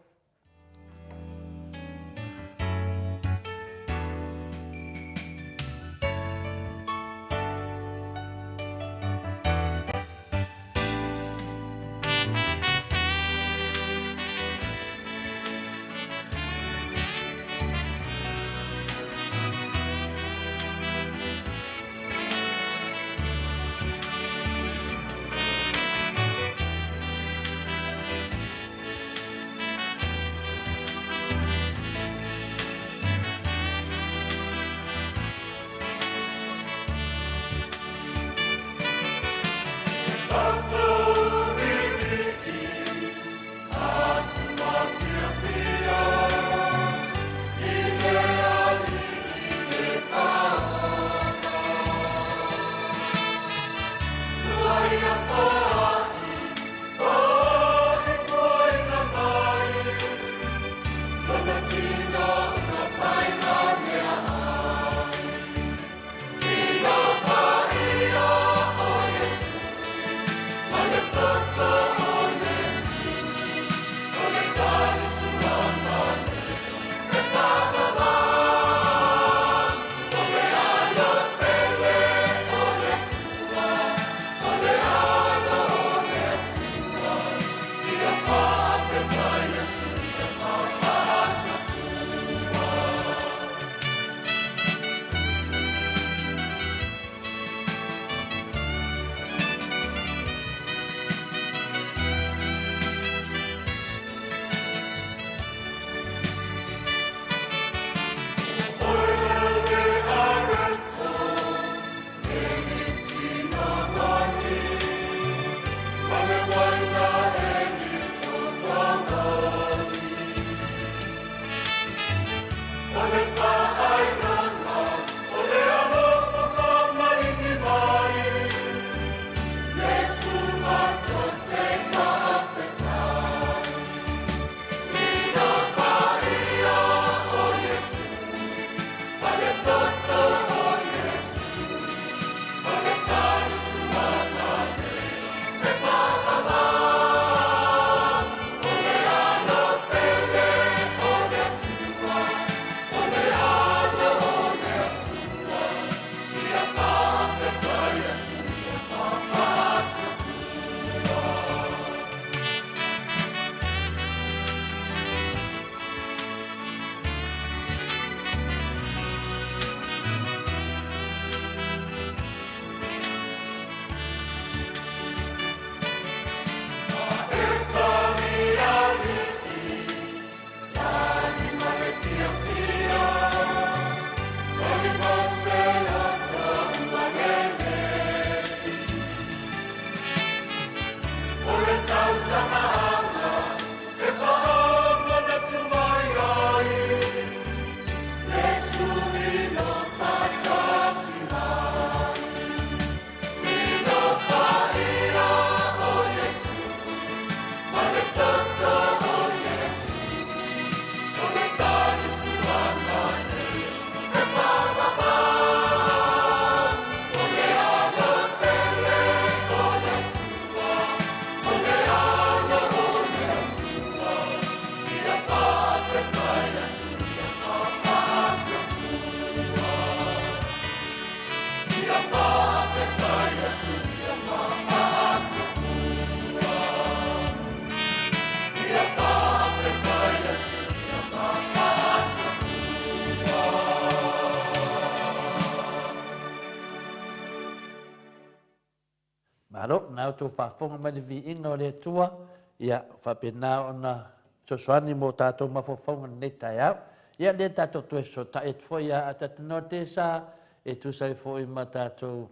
Malo, na outou faafofoga mai le viiga o le Atua, ia faapena ona fesoasoani mo tatou mafaufauga i lenei taeao. Ia lea tatou toe fesootai atu foi ia Atatanoa Tesa e tusa ai foi ma tatou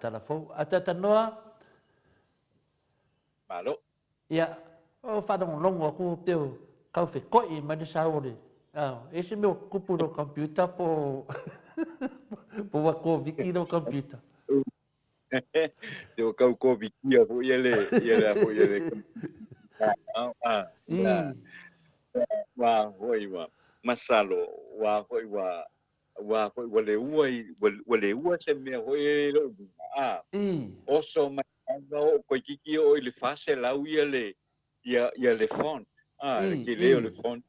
tala fou. Atatanoa. Malo. Ia, o faalogologo atu pei o tau feto'i mai le sau o le, e i ai se mea o tupu i lou computer po o ua Koviti lou computer? Te o kau Kovitia foi ia le, ia le foi ia le Ua foi ua masalo, ua foi ua ua foi ua le ua i ua le ua se mea foi e lou lima a oso mai lava o toeitiiti oo i le 400 ia le ia ia le font a le tele o le font.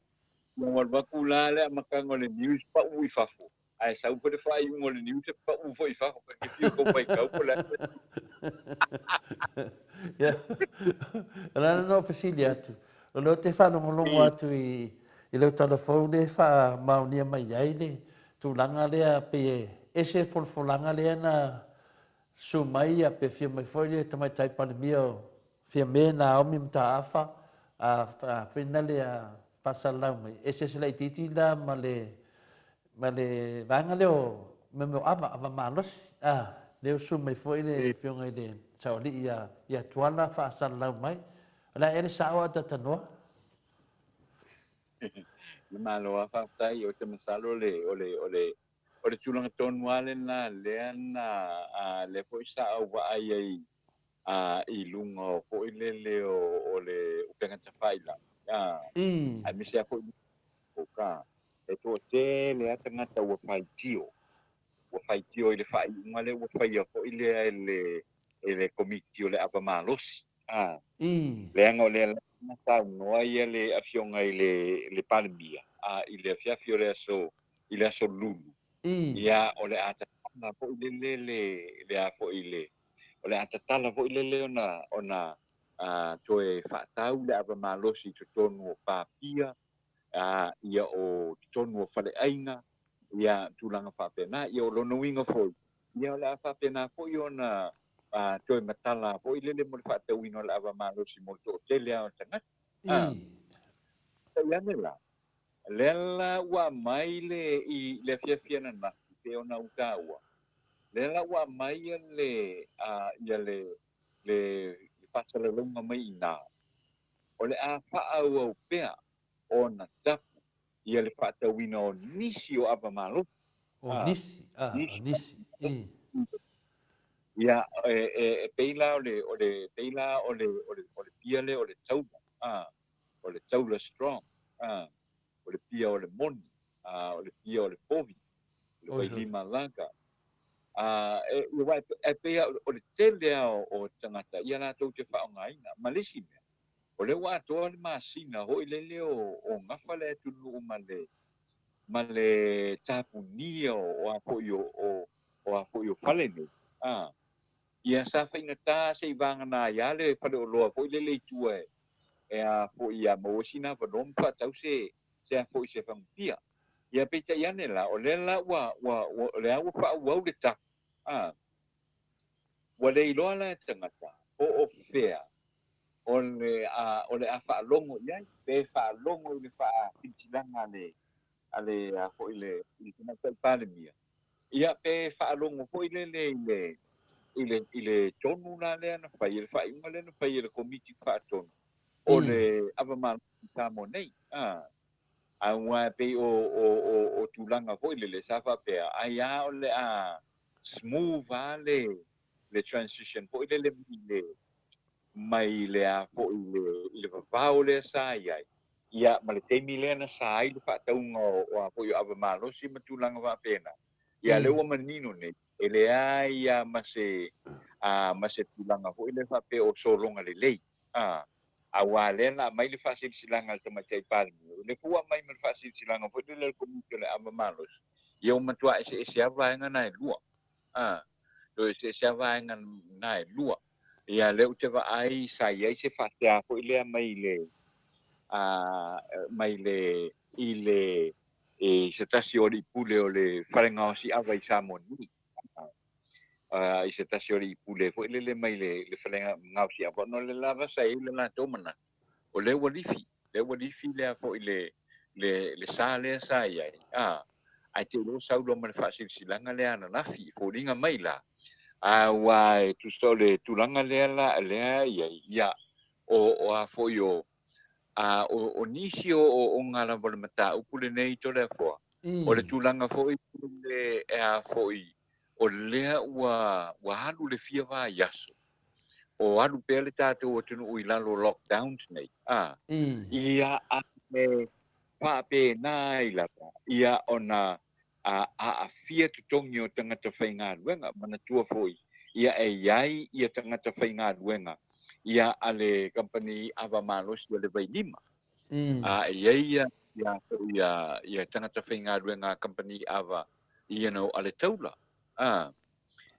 Ua alu atu la le amataga o le news pau i fafo ae sau foi le faaiuga o le news e pau foi i fafo ta te fiu e tau faitau po o le a. Ia, o le ala lena o fesili atu, o lea ou te faalogologo atu i i lau tala fou lea e faamaonia mai ai le tulaga lea pei e ese le folafolaga lea na susu mai ia pe afio mai foi le Tamaitai Palemia o Fiame Naomi Mataafa a foi na le faasalalau mai, eseese laitiiti la ma le ma le vaega lea o mea o ava, ava malosi, a, lea ua susu mai foi le Afioga i le Saoalii ia ia Tuala faasalalau mai. O le a ea le sao a Tatanoa? Le Malo a faafetai, ou te masalo le o le o le o le tulaga tonu lava lena lea na a lea foi sa ou vaai ai a i luga o foi lele o o le upega tafailagi a aemaise lava foi o ka e toatele lava tagata ua faitio ua faitio i le faaiuga lea ua faia foi lea e le e le Komiti o le Ava Malosi a leaga o lea na saunoa ia le Afioga i le le Palemia a i le afiafi o le aso i le aso Lulu ia o le a tatala foi lele le le a foi le o le a tatala foi lele ona ona a toe faatau le ava malosi i totonu o pāpia a ia o totonu o faleaiga ia tulaga faapena. Ia o lona uiga foi ia o le a faapena foi ona a toe matala foi lele mo le faatauina o le ava malosi mo le toatele lava o tagata. A peitai ane la, lea la ua aumai le i le afiafi ananafi pei ona ou taua, lea la ua aumai ia le a ia le le faasalalauga mai i ina, o le a faaauau pea ona tapu ia le faatauina o nisi o ava malosi. O nisi, a, o nisi, i. Ia, e, e, e pei la o le, o le, pei la o le, o le, o le pia lea o le taula, a, o le taula strong, a, o le pia o le moni, a, o le pia o le povi, o le vailima laga. A, e, aua e pei lava o le tele lava o tagata ia latou te faaaogaina. Ma le isi mea, o lea ua atoa le masina foi lele o, o gafa le atunuu ma le, ma le tapunia o, o a foi o, o, o a foi o fale nei. A, ia sa faigata se i vagana ai lava le faleoloa foi lele i tua e, e a foi ia maua sina avanoa ma faatau se, se a foi se fagupia. Ia peitai ane la, o lea la ua, ua, ua, o lea ua faaauau le tapu. A, ua le iloa la e tagata po o fea o le a, o le a faalogo i ai, pe faalogo i le faasilasilaga a le, a le, a foi le, i le Tamaitai Palemia, ia pe faalogo foi lele i le, i le, i le tonu la lea na fai, le faaiuga lea na fai e le Komiti Faatonu o le Ava Malosi i Samoa nei. A, aua e pei o, o, o, o tulaga foi lele sa faapea, ai lava o le a smooth lava le, le transition foi lele mai le, mai le a foi le, i le vavao lea sa i ai, ia ma le taimi lea na sa ai le faatauga o, o a foi o ava malosi ma tulaga faapena. Ia lea ua manino nei, e leai lava ma se, a, ma se tulaga foi lea faapea o sologa lelei, a, aua lea na aumai le faasilasilaga a le Tamaitai Palemia, o lea foi ua aumai ma le faasilasilaga foi lele a le Komiti o le Ava Malosi, ia ua matua eseese lava vaega na e lua. A, toe eseese lava vaega na e lua. Ia lea ou te vaai sa i ai se faatea foi lea mai le, a, mai le, i le, i se tasi o alii pule o le fale gaosi ava i Samoa nei. i se tasi o alii pule foi lele mai le fale gaosi ava, ona o le lava sa i ai le latou manatu, o lea ua lifi, lea ua lifi lea foi le sa lea sa i ai, ae te i loa sau loa ma le faasilasilaga lea ananafi, e foliga mai la, aua e tusa o le tulaga lea la lea e i ai, ia, o a foi o o nisi o ooooga lava o le mataupu lenei Toleafoa, o le tulaga foi le e a foi o lea ua alu le fia vaiaso, o alu pea le tatou atunuu i lalo o lockdowns nei, a, ia a e faapena ai lava, ia ona aafia totogi o tagata faigaluega. Manatua foi, ia e i ai ia tagata faigaluega ia a le kamupani ava malosi o le Vailima. A e i ai ia ia ia ia tagata faigaluega a kamupani ava a le taula.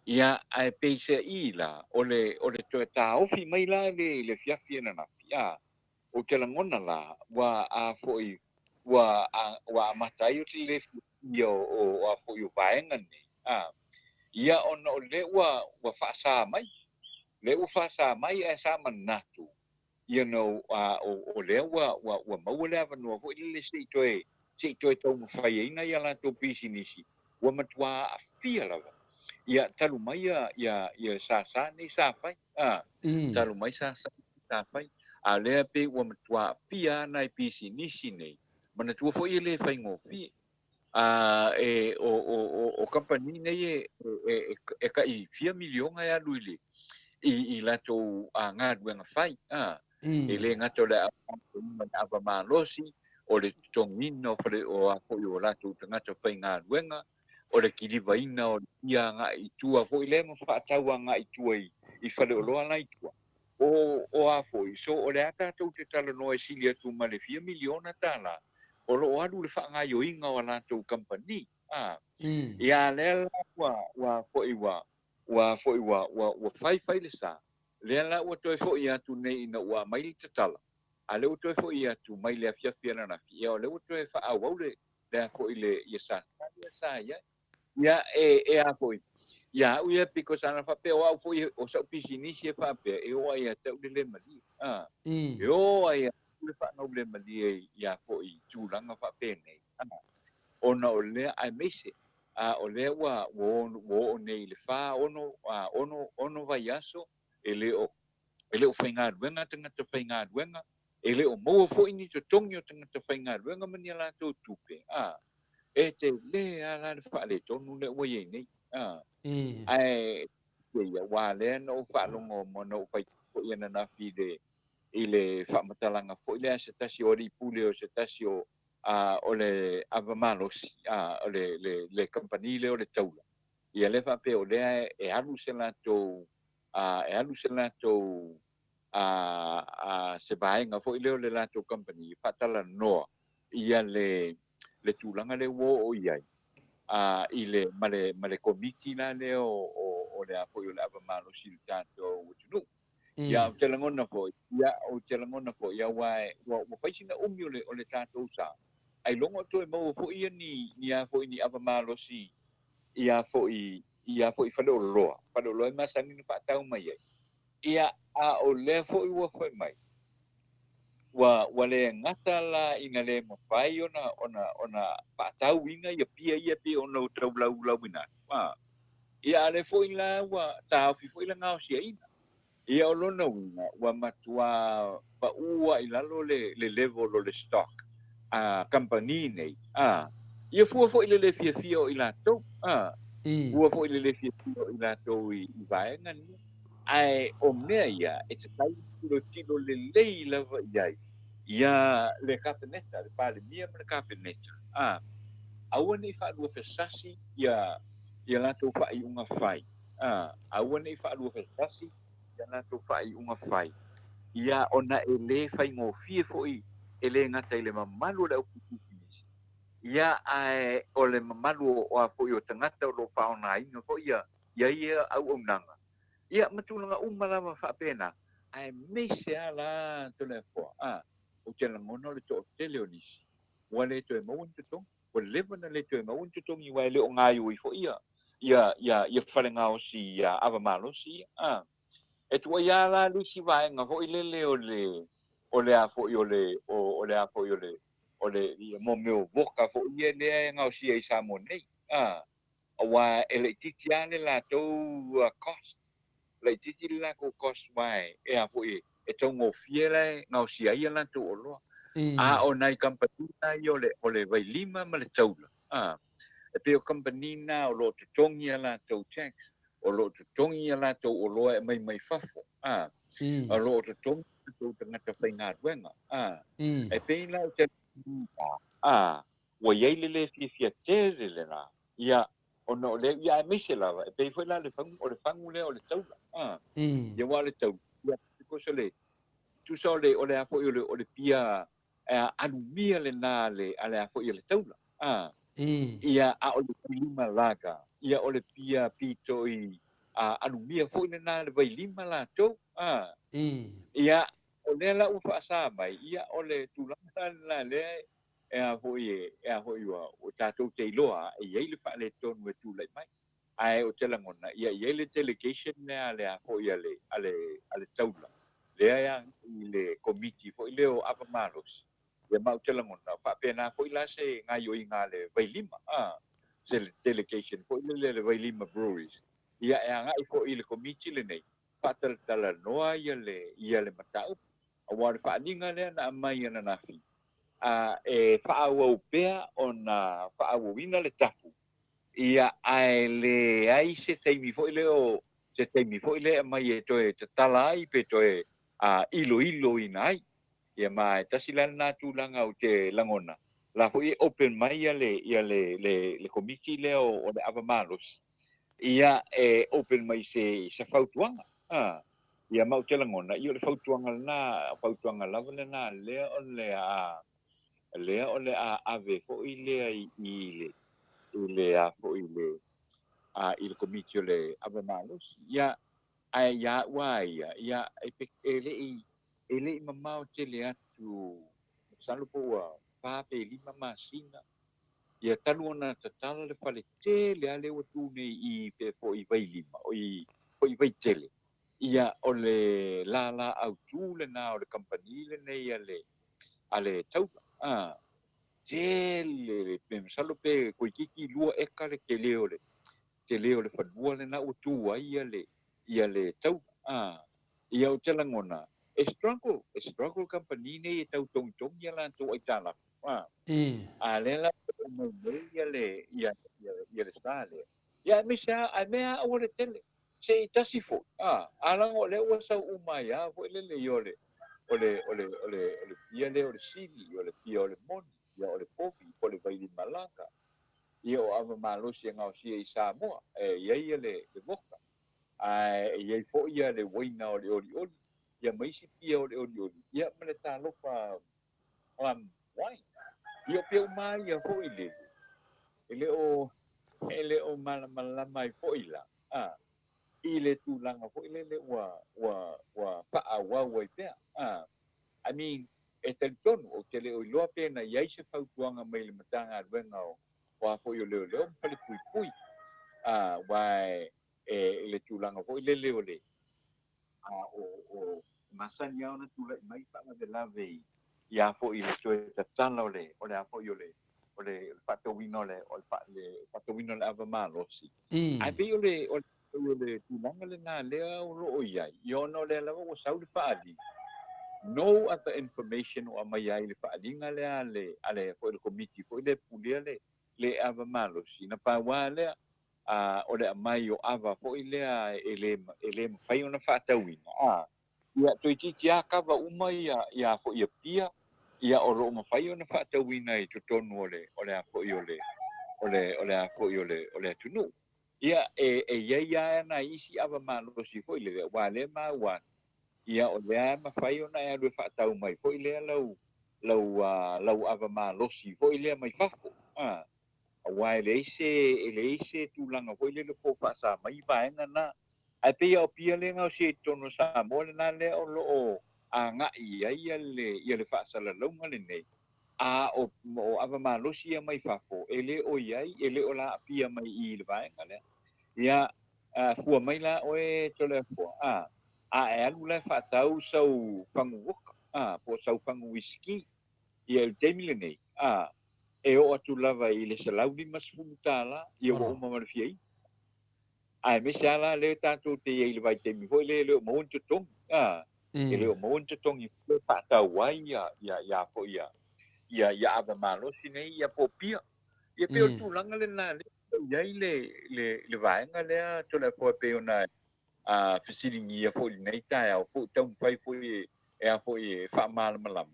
Ia ae peiseai la o le toe taofi mai la le afiafi ananafi. Ou te lagona la ua a foi ua amata ai o te le fiafia o a foi o vaega nei. Ia ona o lea ua faasa mai. Lea ua faasa mai ae sa manatu o lea ua maua le avanoa foi lele se i toe taumafaiina ia latou pisinisi ua matua aafia lava. Ia talu mai ia sasa nei sa fai. Talu mai sasa sa fai. A lea pe ua matua aafia nai pisinisi nei. Manatua foi e le faigofie. E o kamupani nei e kai fia miliona e alu i latou galuega fai. E le gata o le ava malosi, o le totogiina o fale o a foi o latou tagata faigaluega, o le kilivaina o le fia agai i tua foi lea ma faatau agai i tua i faleoloa la i tua. O a foi, so o le a tatou te talanoa e sili atu ma le fia miliona tala, o loo alu le faagaoioiga o a latou kamupani. Ia lea la ua foi ua faifai le sa. Lea la ua toe foi atu nei ina ua aumai le tatala, a lea ua toe foi atu mai le afiafi ananafi, ia o lea ua toe faaauau le lea foi le ia sa lea sa ia. Ia e a foi. Ia au ia because ana faapea o au foi o sau pisinisi e faapea e oo ai ia te au le le malie. E oo ai ia le faanau le malie ia foi tulaga faapenei. Ona o lea aemaise o lea ua oo nei i le 4, 6 vaiaso e le o faigaluega tagata faigaluega, e le o maua foi ni totogi o tagata faigaluega ma ni a latou tupe. E te le ala le faaletonu lea ua i ai nei. Ae ia ua lea na ou faalogo ma na ou faitau foi ananafi i le faamatalaga foi lea se tasi o alii pule o se tasi o le ava malosi, o le kamupani lea o le taula. Ia lea faapea o lea e alu se latou se vaega foi lea o le latou kamupani e faatalanoa ia le tulaga lea ua oo i ai i le ma le komiti la lea o le a foi o le ava malosi i le tatou atunuu. Ia ou te lagona foi, ia ua fai sina umi o le tatou sa. Ai logo toe maua foi ia ni a foi ni ava malosi ia foi faleoloa. Faleoloa e masani na faatau mai ai. Ia a o lea foi ua fai mai. Ua le gata la ina le mafai ona faatauina ia pia ia pe ona o taulaulauina atu. Ia a lea foi la ua taofi foi le gaosiaina. Ia o lona uiga ua matua paua i lalo le level o le stock a kamupani nei. Ia fua foi le le fiafia o i latou. Fua foi le le fiafia o i latou i vaega nei. Ae o mea ia e tatau tilotilo lelei lava i ai ia le Kapeneta, le Palemia ma le Kapeneta. Aua nei faaluafesasi ia latou faaiuga fai. Aua nei faaluafesasi ia latou faaiuga fai. Ia ona e le faigofie foi e le gata i le mamalu o le aupisinisi. Ia ae o le mamalu o a foi o tagata o lo o faaaogaina foi ia ia auaunaga. Ia ma tulaga uma lava faapena. Aemaise lava la Toleafoa. Ou te lagona o le toatele o nisi ua le toe maua ni totogi. Ua leva na le toe maua ni totogi ua e le o gaioi foi ia Ia ia ia fale gaosi ia ava malosi ia. A. E tuuaia lava la le isi vaega foi lele o le o le a foi o le o o le a foi o le o le ia mo mea o voka foi ia lea e gaosia i Samoa nei. A. Aua e laitiiti lava le latou cost, laitiiti le latou cost aua e a foi e taugofie la e gaosia ai a latou oloa. A o nai kamupani na ia o le o le vailima ma le taula, a, e pei o kamupani na o lo o totogi a latou tax, o lo o totogi a latou oloa e aumai mai fafo, a, o lo o totogi a latou tagata faigaluega, a, e pei la o te a, ua i ai le le fiafia tele lena, ia, ona o lea, ia aemaise lava, e pei foi la le fagu, o le fagu lea o le taula, a, ia aua o le taula, ia, because o le, tusa o le, o le a foi o le, o le pia alumia lena a le, a le a foi a le taula, a, ia, a o le vailima laga, ia o le pia pito i alumia foi lena a le vailima latou, a, ia, o lea la ua faasa mai, ia, o le tulaga lena lea e a foi e, e a foi ua, ua tatou te iloa e i ai le faaletonu e tulai mai. Ae ou te lagona, ia i ai le delegation lea a le a foi a le, a le, a le taula, lea e agai i le komiti foi lea o ava malosi, ia ma ou te lagona, faapena foi la se gaioiga a le Vailima, a, se delegation foi lele a le Vailima Breweries, ia e agai foi i le komiti lenei, faatalatalanoa ia le, ia le mataupu. Aua o le faaaliga lea na aumai ananafi, a, e faaauau pea ona faaauauina le tapu, ia, ae leai se taimi foi lea o, se taimi foi lea e aumai e toe tatala ai pe toe iloiloina ai. Ia ma e tasi la lena tulaga ou te lagona, la foi e open mai ia le, ia le, le, le komiti lea o, o le ava malosi, ia e open mai se, se fautuaga. A, ia ma ou te lagona, ia o le fautuaga lena, fautuaga lava lena lea o le a, lea o le a ave foi lea i, i le, i le a foi i le, a, i le komiti o le ava malosi. Ia, ae ia au a ia, ia, e, e le i, e le i mamao tele atu, masalo po ua fa pe lima masina, ia talu ona tatala le fale tele a lea ua tu nei i pe foi i Vailima, o i, foi i Vaitele. Ia, o le lālā autu lena o le kamupani lenei a le, a le taula. A, tele, pe masalo pe toeitiiti 2 eka le tele o le, tele o le fanua lena ua tu ai ia le, ia le taula. A, ia ou te lagona, e struggle, e struggle kamupani nei e tau togitogi a latou aitalafu. A, a lea la ua mai nei ia le, ia, ia, ia le sa lea. Ia aemaise lava, ae mea lava aua le tele. Se i tasi foi, a, a leaga o lea ua sau uma ai lava foi lele i o le, o le, o le, o le, o le pia lea o le sili, o le pia o le moni, ia o le povi, po o le vailimalaga, ia o ava malosi e gaosia i Samoa, e i ai ia le, le voka, ae e i ai foi ia le uaina o le olioli, ia ma isi pia o le olioli, ia ma le talofa plum wine. Ia o pia uma lava ia foi lele, e le o, e le o malamalama ai foi la, a, i le tulaga foi lele ua, ua, ua faaauau ai pea. A, I mean, e talitonu, ou te le o iloa pe na i ai se fautuaga mai le Matagaluega o, o a foi o Leoleo ma Falepuipui, a, aua e, e, i le tulaga foi lele o le, A o, o masani lava ona tulai mai faalavelave i, i a foi le toe tatala o le, o le a foi o le, o le faatauina o le, o le, le faatauina o le ava malosi. Ae pei o le, o le, o le tulaga lena lea o lo o i ai, ia ona o lea lava ua sau le faaaliga, no other information o aumai ai le faaaliga lea a le, a le, foi le Komiti foi lea e pulea le, le ava malosi. Na pau lava lea, a, o le aumai o ava foi lea e le, e le mafai ona faatauina, a, ia, toeitiiti lava kava uma ia, ia foi ia pia, ia o lo o mafai ona faatauina i totonu o le, o le a foi o le, o le, o le a foi o le, o le atunuu. Ia, e, e i ai lava nai isi ava malosi foi lele, aua lea e maua atu, ia o lea e mafai ona e alu e faatau mai foi lea lau, lau, lau ava malosi foi lea mai fafo, a. Aua e leai se, e leai se tulaga foi lele po o faasa mai vaega na. Ae pei lava o pia lea e gaosia i totonu o Samoa lena lea o lo o agai i ai ia le, ia le faasalalauga lenei. A o, o ava malosi ia mai fafo, e le o i ai, e le o laapia mai i i le vaega lea. Ia, a fua mai la oe Toleafoa, a, a e alu la e faatau sau fagu voka, a, po o sau fagu uisiki, ia i le taimi lenei, a, e oo atu lava i le $150, ia ua uma ma le fiaina. Aemaise lava la lea tatou te i ai i le vaitaimi foi lea e le o maua ni totogi, a, e le o maua ni totogi e faatau ai ia, ia, ia foi ia, ia, ia ava malosi nei, ia po o pia. Ia pei o le tulaga lena lea e i ai le, le, le vaega lea Toleafoa e pei ona a fesiligia foi i lenei taeao po o taumafai foi e, e a foi e faamalamalama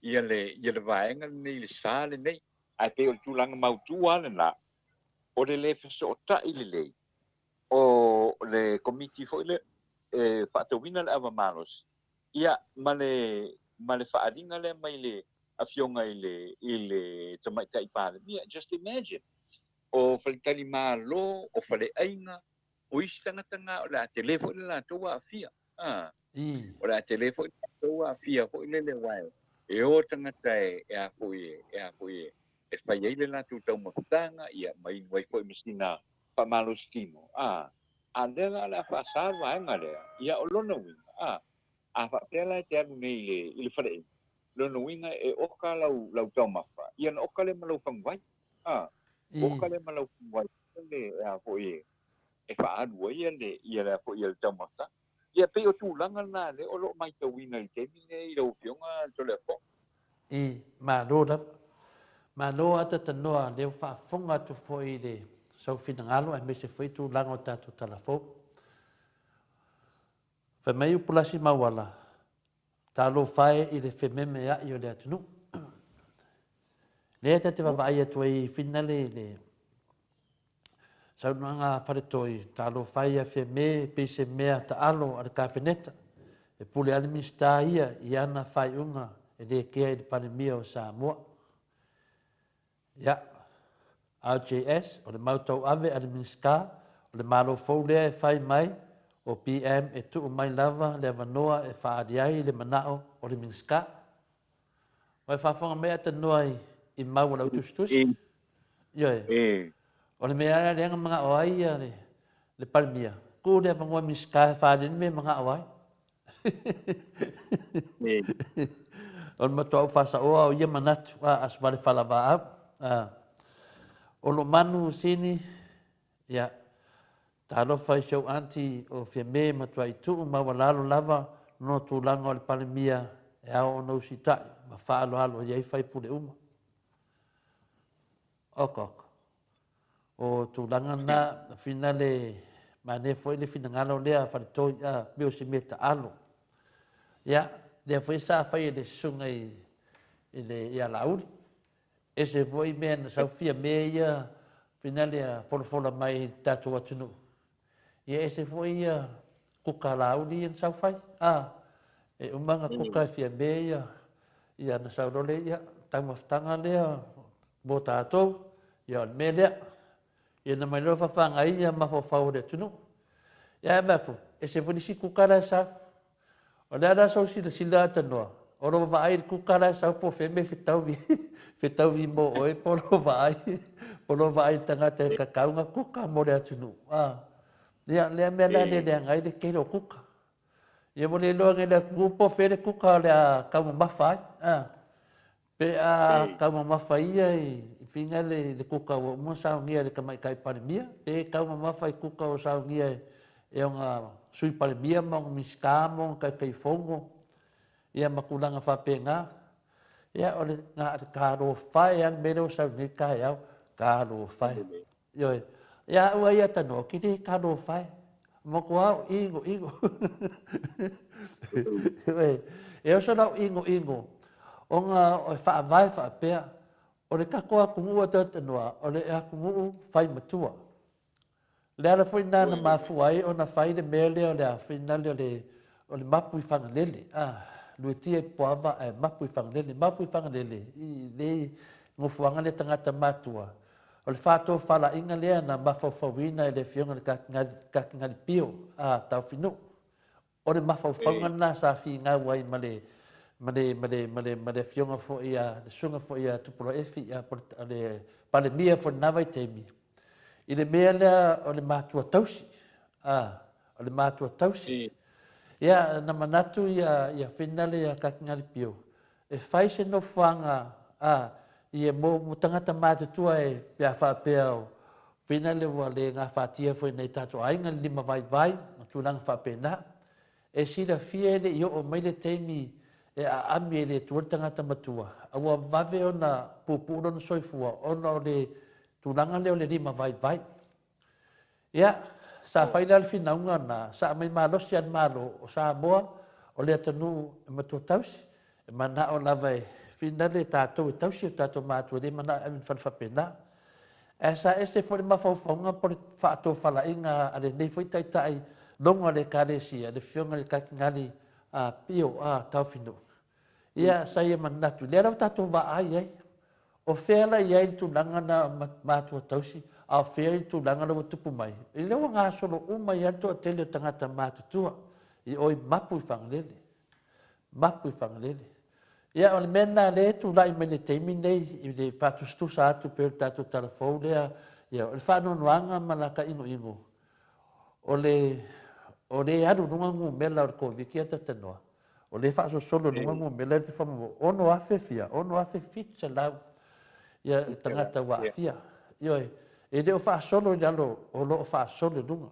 ia le, ia le vaega lenei i le sa lenei. Ae pei o le tulaga mautu lava lena, o le le fesootai lelei o le Komiti foi lea e faatauina le ava malosi, ia ma le, ma le faaaliga lea mai le Afioga i le, i le Tamaitai Palemia. Just imagine, o faletalimalo, o faleaiga, o isi tagata na o le a tele foi le latou aafia. A, o le a tele foi le latou aafia foi lele aua e o tagata e, e a foi e, e a foi e, e fai ai le latou taumafataga, ia, ma inu ai foi ma sina faamalosi tino, a, a lea la o le a faasa le vaega lea, ia o lona uiga, a, a faapea la e te alu nei i le, i le faleaiga, lona uiga e oka lau, lau taumafa, ia ona oka lea ma lau faguvai, a, oka lea ma lau faguvai le, e a foi e, e faaalu ai le, ia le a foi, ia le taumafataga. Ia pei o tulaga na lea o lo o matauina i le taimi lenei i lau Afioga Toleafoa. I, malo lava. Malo ata tanoa lea ua faafofoga atu foi i le sau finagalo aemaise foi tulaga o tatou tala fou. Fai mai Upulasi Mauala, Talofa e i le fememea'i o le atunuu. Lea ta te vaavaai atu ai i finale i le saunoaga a Faletoi, talofa e ia Fiame pei se mea taalo a le Kapeneta, e pule lava le Minisita ia i ana faaiuga e le kea i le Palemia o Samoa. Ia, RJS, o le mau tauave a le Minisita, o le Malo fou lea e fai mai o PM e tuu mai lava le avanoa e faaali ai le manao o le Minisita. Ua e faafofoga mai Atanoa i, i mau a lau tusitusi? Ioe. O le mea lea na manao ai ia le, le Palemia, tuu le avanoa i Minisita e faaali ai le mea e manao ai. O le matuaʻu faasaoa o ia manatu a asvale falavaau a o lo manu sini ia talofa i si ou aunty o Fiame matuai tuu maualalo lava lona tulaga o le Palemia e ao ona usitai ma faaaloalo i ai faipule uma. Oka oka. O tulaga na, finale, manaia foi le finagalo lea a Faletoi, a, pei o se mea taalo. Ia, lea foi sa fai e le susuga i, i le, ia Laauli. Ese foi mea na sau fia mea ia, finale a folafola mai i le tatou atunuu. Ia ese foi ia kuka a Laauli ia na sau fai, a, e uma na kuka e fia mea ia, ia na sau loa lea, ia, taumafataga lea mo tatou, ia o le mea lea. Ia na mai loa faafagaina ia mafaufau o le atunuu. Ia ae vaai atu, ese foi le isi kuka la e sau. O le a la sou silasila Atanoa, o lou vaai i le kuka la e sau po o fea mea e fetaui, fetaui mo oe po o lou vaai, po o lou vaai i le tagata e kakau na kuka mo le atunuu. A, ia lea mea la le leaga ai le tele o kuka. Ia ua le iloa nei le atunuu po o fea le kuka o le a taumamafa ai. A. Pe a taumamafa ia i fina le le kuka ua uma ona saunia e le Tamaitai Palemia, pe taumamafa i kuka ua saunia e ona Sui Palemia ma ona Minisita ma ona Taitaifono, ia ma tulaga faapena. Ia o le na o le talofa e lava le mea lea ua sau nei taeao, talofa e. Ioe. Ia au a ia tanoa, ki le talofa e. Matua au ino ino. Ioe. E oso lau ino ino, ona e faavae faapea, o le tatou atunuu a tanoa, o le atunuu fai matua. Le ala foi lena na mafua ai ona fai le mea lea o le afina lea o le, o le mapu i Fagalele, a, luetia i Puava ae mapu i Fagalele. Mapu i Fagalele, i le nofoaga lea tagata matua, o le faatofalaiga lea na mafaufauina e le Afioga i le Katinali, Katinali Pio a Taofinuu. O le mafaufauga lena sa finau ai ma le, ma le, ma le, ma le, ma le Afioga foi a, le Susuga foi ia Tupoloa Efi, a, po o le Palemia foi i lena vaitaimi. I le mea lea o le matua tausi, a, o le matua tausi. Ia, na manatu ia, ia Finale ia Kakingali Pio, e fai se nofoaga, a, ia mo, mo tagata matutua e, pe a faapea o Finale ua le gafatia foi nei tatou aiga le lima vaivai, ma tulaga faapena. E silafia e le i oo mai le taimi e aami ai le Atua le tagata matua, a ua vave ona puupuu lona soifua ona o le tulaga lea o le lima vaivai. Ia, sa fai la le finauga lena, sa aumai malosi lava e le Malo o Samoa o le atunuu e matua tausi, e manao lava e finale tatou e tausi o tatou matua, e le manao e ave i ni fale faapena. Ae sa ese foi le mafaufauga po o le faatofalaiga a lenei foi taitai logo a le Ekalesia, le Afioga i le Katinali Pio Taofinuu. Ia, sa ia manatu, lea la ua tatou vaai ai, o fea la i ai le tulaga na o matua tausi, a o fea le tulaga la ua tupu mai? Lea ua gasolo uma ai lava le toatele o tagata matutua i o i Mapu i Fagalele. Mapu i Fagalele. Ia, o le mea lena lea e tulai mai le taimi lenei i le faatusatusa atu pei o le tatou tala fou lea, ia, o le faanoanoaga ma lata inoino, o le, o lea e alu i luga numera o le Koviti a talanoa, o lea e faasolosolo i luga numera ia te faamoemoe, 6,000 fia, 6,700 ia tagata ua aafia. Ioe, e le o faasolo i lalo, o lo o faasolo i luga.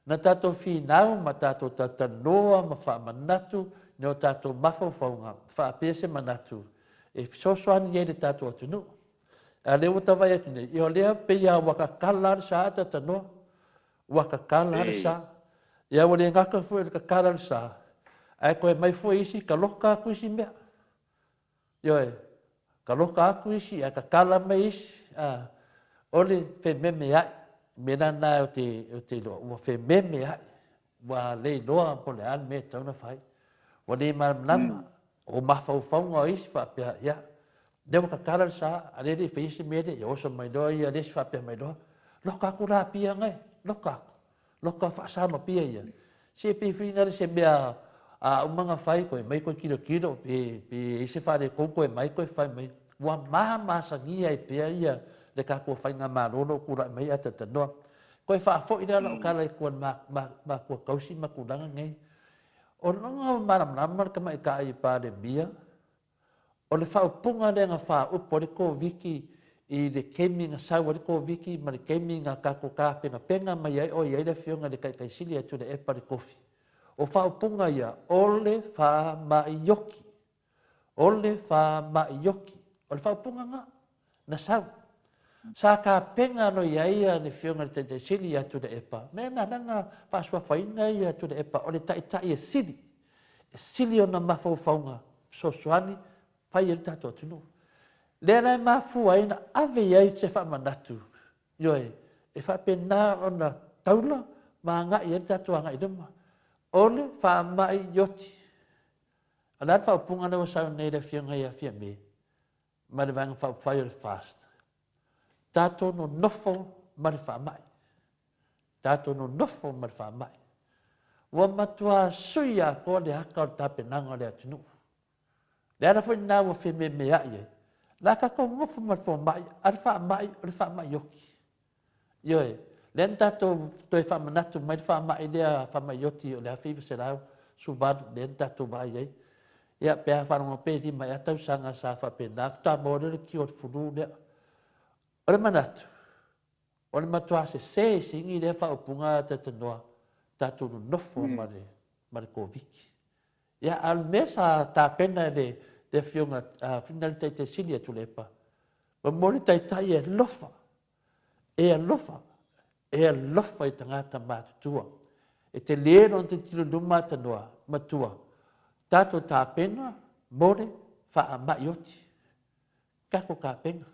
Na tatou finau ma tatou talatalanoa ma faamanatu ni o tatou mafaufauga faapea se manatu e fesoasoani ai le tatou atunuu. A lea ua ta vaai atu nei, ia o lea pei lava ua tatala le sa talatalanoa, ua tatala le sa. Ia ua le gata foi o le tatala o le sa, ae toe aumai foi isi taloka atu isi mea. Ioe, taloka atu isi ae tatala mai isi, a, o le fememeai, mea la lena ou te, ou te iloa, ua fememeai, ua le iloa po o le a le mea e tatau ona fai. Ua le malamalama, o mafaufauga o isi faapea, ia, lea ua tatala le sa, a lea e le i faia se mea lea, ia oso mai loa ia le isi faapea mai loa, loka atu la Apia ngai, loka atu. Loka faasamapia ia. Se pei foi na se mea a uma na fai koe mai koe tilotilo pe pe i se faaletonu koe mai koe fai mai. Ua mamasania ai pea ia le tatou faigamalo o lo o tulai mai ae talanoa. Koe faafoi lea lau tala i tua i le matua tausi ma tulaga nei. O lona malamalama le tamaitai Palemia O le faaupuga lea na faaupu ai le Koviti i le taimi na sau ai le Koviti ma le taimi na tatou tapenapena mai ai o i ai le Afioga i le Taitai Sili ia Tuilaepa le tofi. O faaupuga ia, o le faamai oti. O le faamai oti. O le faaupuga lena na sau. Sa tapena loa i ai le Afioga i le Taitai Sili ia Tuilaepa, mea na ala ona faasuafaina ia Tuilaepa o le Taitai e sili, e sili ona mafaufauga fesoasoani fai ai le tatou atunuu. Lea la e mafua ai ona ave i ai se faamanatu, ioe, e faapena ona taula ma agai i ai le tatou agai i luma. O le faamai oti. O le a le faaupuga lea ua sau nei i le Afioga ia Fiame? ma le Vaega Faaupufai o le FAST, tatou nonofo ma le faamai. Tatou nonofo ma le faamai. Ua matua sui atoa le ata o le tapenaga o le atunuu. Le ala foi lena ua fememeai ai. La tatou nonofo ma le fomai, a le faamai, o le faamai oti. Ioe, lea na tatou toe faamanatu mai le faamai lea, faamai oti o le 1918 lea na tatou vaai ai. Ia, pe a faalogo pe lima ea tausaga sa faapena, faatoa maua lea o le cure o le flu lea. O le manatu, o le matua sese i sini lea faaupuga talanoa, tatou nonofo ma le, ma le Koviti. Ia, a o le mea sa tapena e le, le afioga a Finali Taitai Sili a Tuilaepa, ma mo le taitai e alofa, E alofa, e alofa i tagata matutua. E tele lona tilotilo i luma atanoa, matua, tatou tapena mo le faamai oti. Tatou tapena.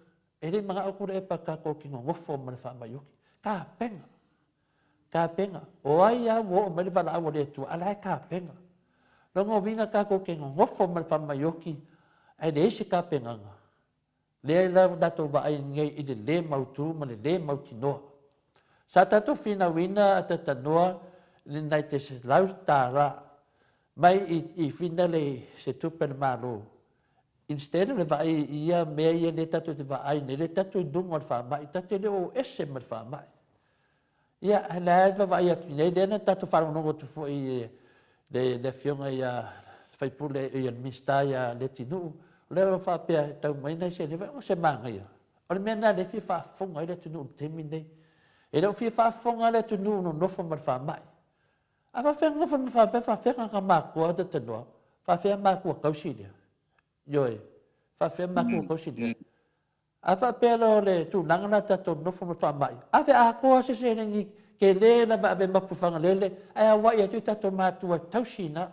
E le manao Tuilaepa tatou te nonofo ma le faamai oti. Tapena. Tapena. O ai lava ua oo mai le valaau a le Atua, a la e tapena. Lona uiga tatou te nonofo ma le faamai oti ae leai se tapenaga. Lea la ua tatou vaai nei i le lē mautu ma le lē mautinoa. Sa tatou finauina a talanoa i nai te $100 mai i finale se tupe a le Malo instead o le vaai i ia mea ia lea tatou te vaai nei, lea tatou i luga o le faamai, tatou te le o ese ma le faamai. Ia, ae la e vaavaai atu nei, lea na tatou faalogologo atu foi i le, le afioga ia le faipule, ia le Minisita ia Leatinuu, o lea ua faapea e tau mai nai seleni, vaai o se manaia. O le mea lena lea e fia faafofoga ai le atunuu i le taimi lenei. E le o fia faafofoga le atunuu nonofo ma le faamai. A faafefea nonofo ma le faamai, faafefea tagata matutua talanoa, faafefea matua tausi lea. Ioe, faafefea matua tausi lea. A faapea loa o le tulaga lena tatou nonofo ma le faamai, ave atoa se seleni tele lava e ave e mapu i Fagalele ae auai atu ai tatou matua e tausi i ina.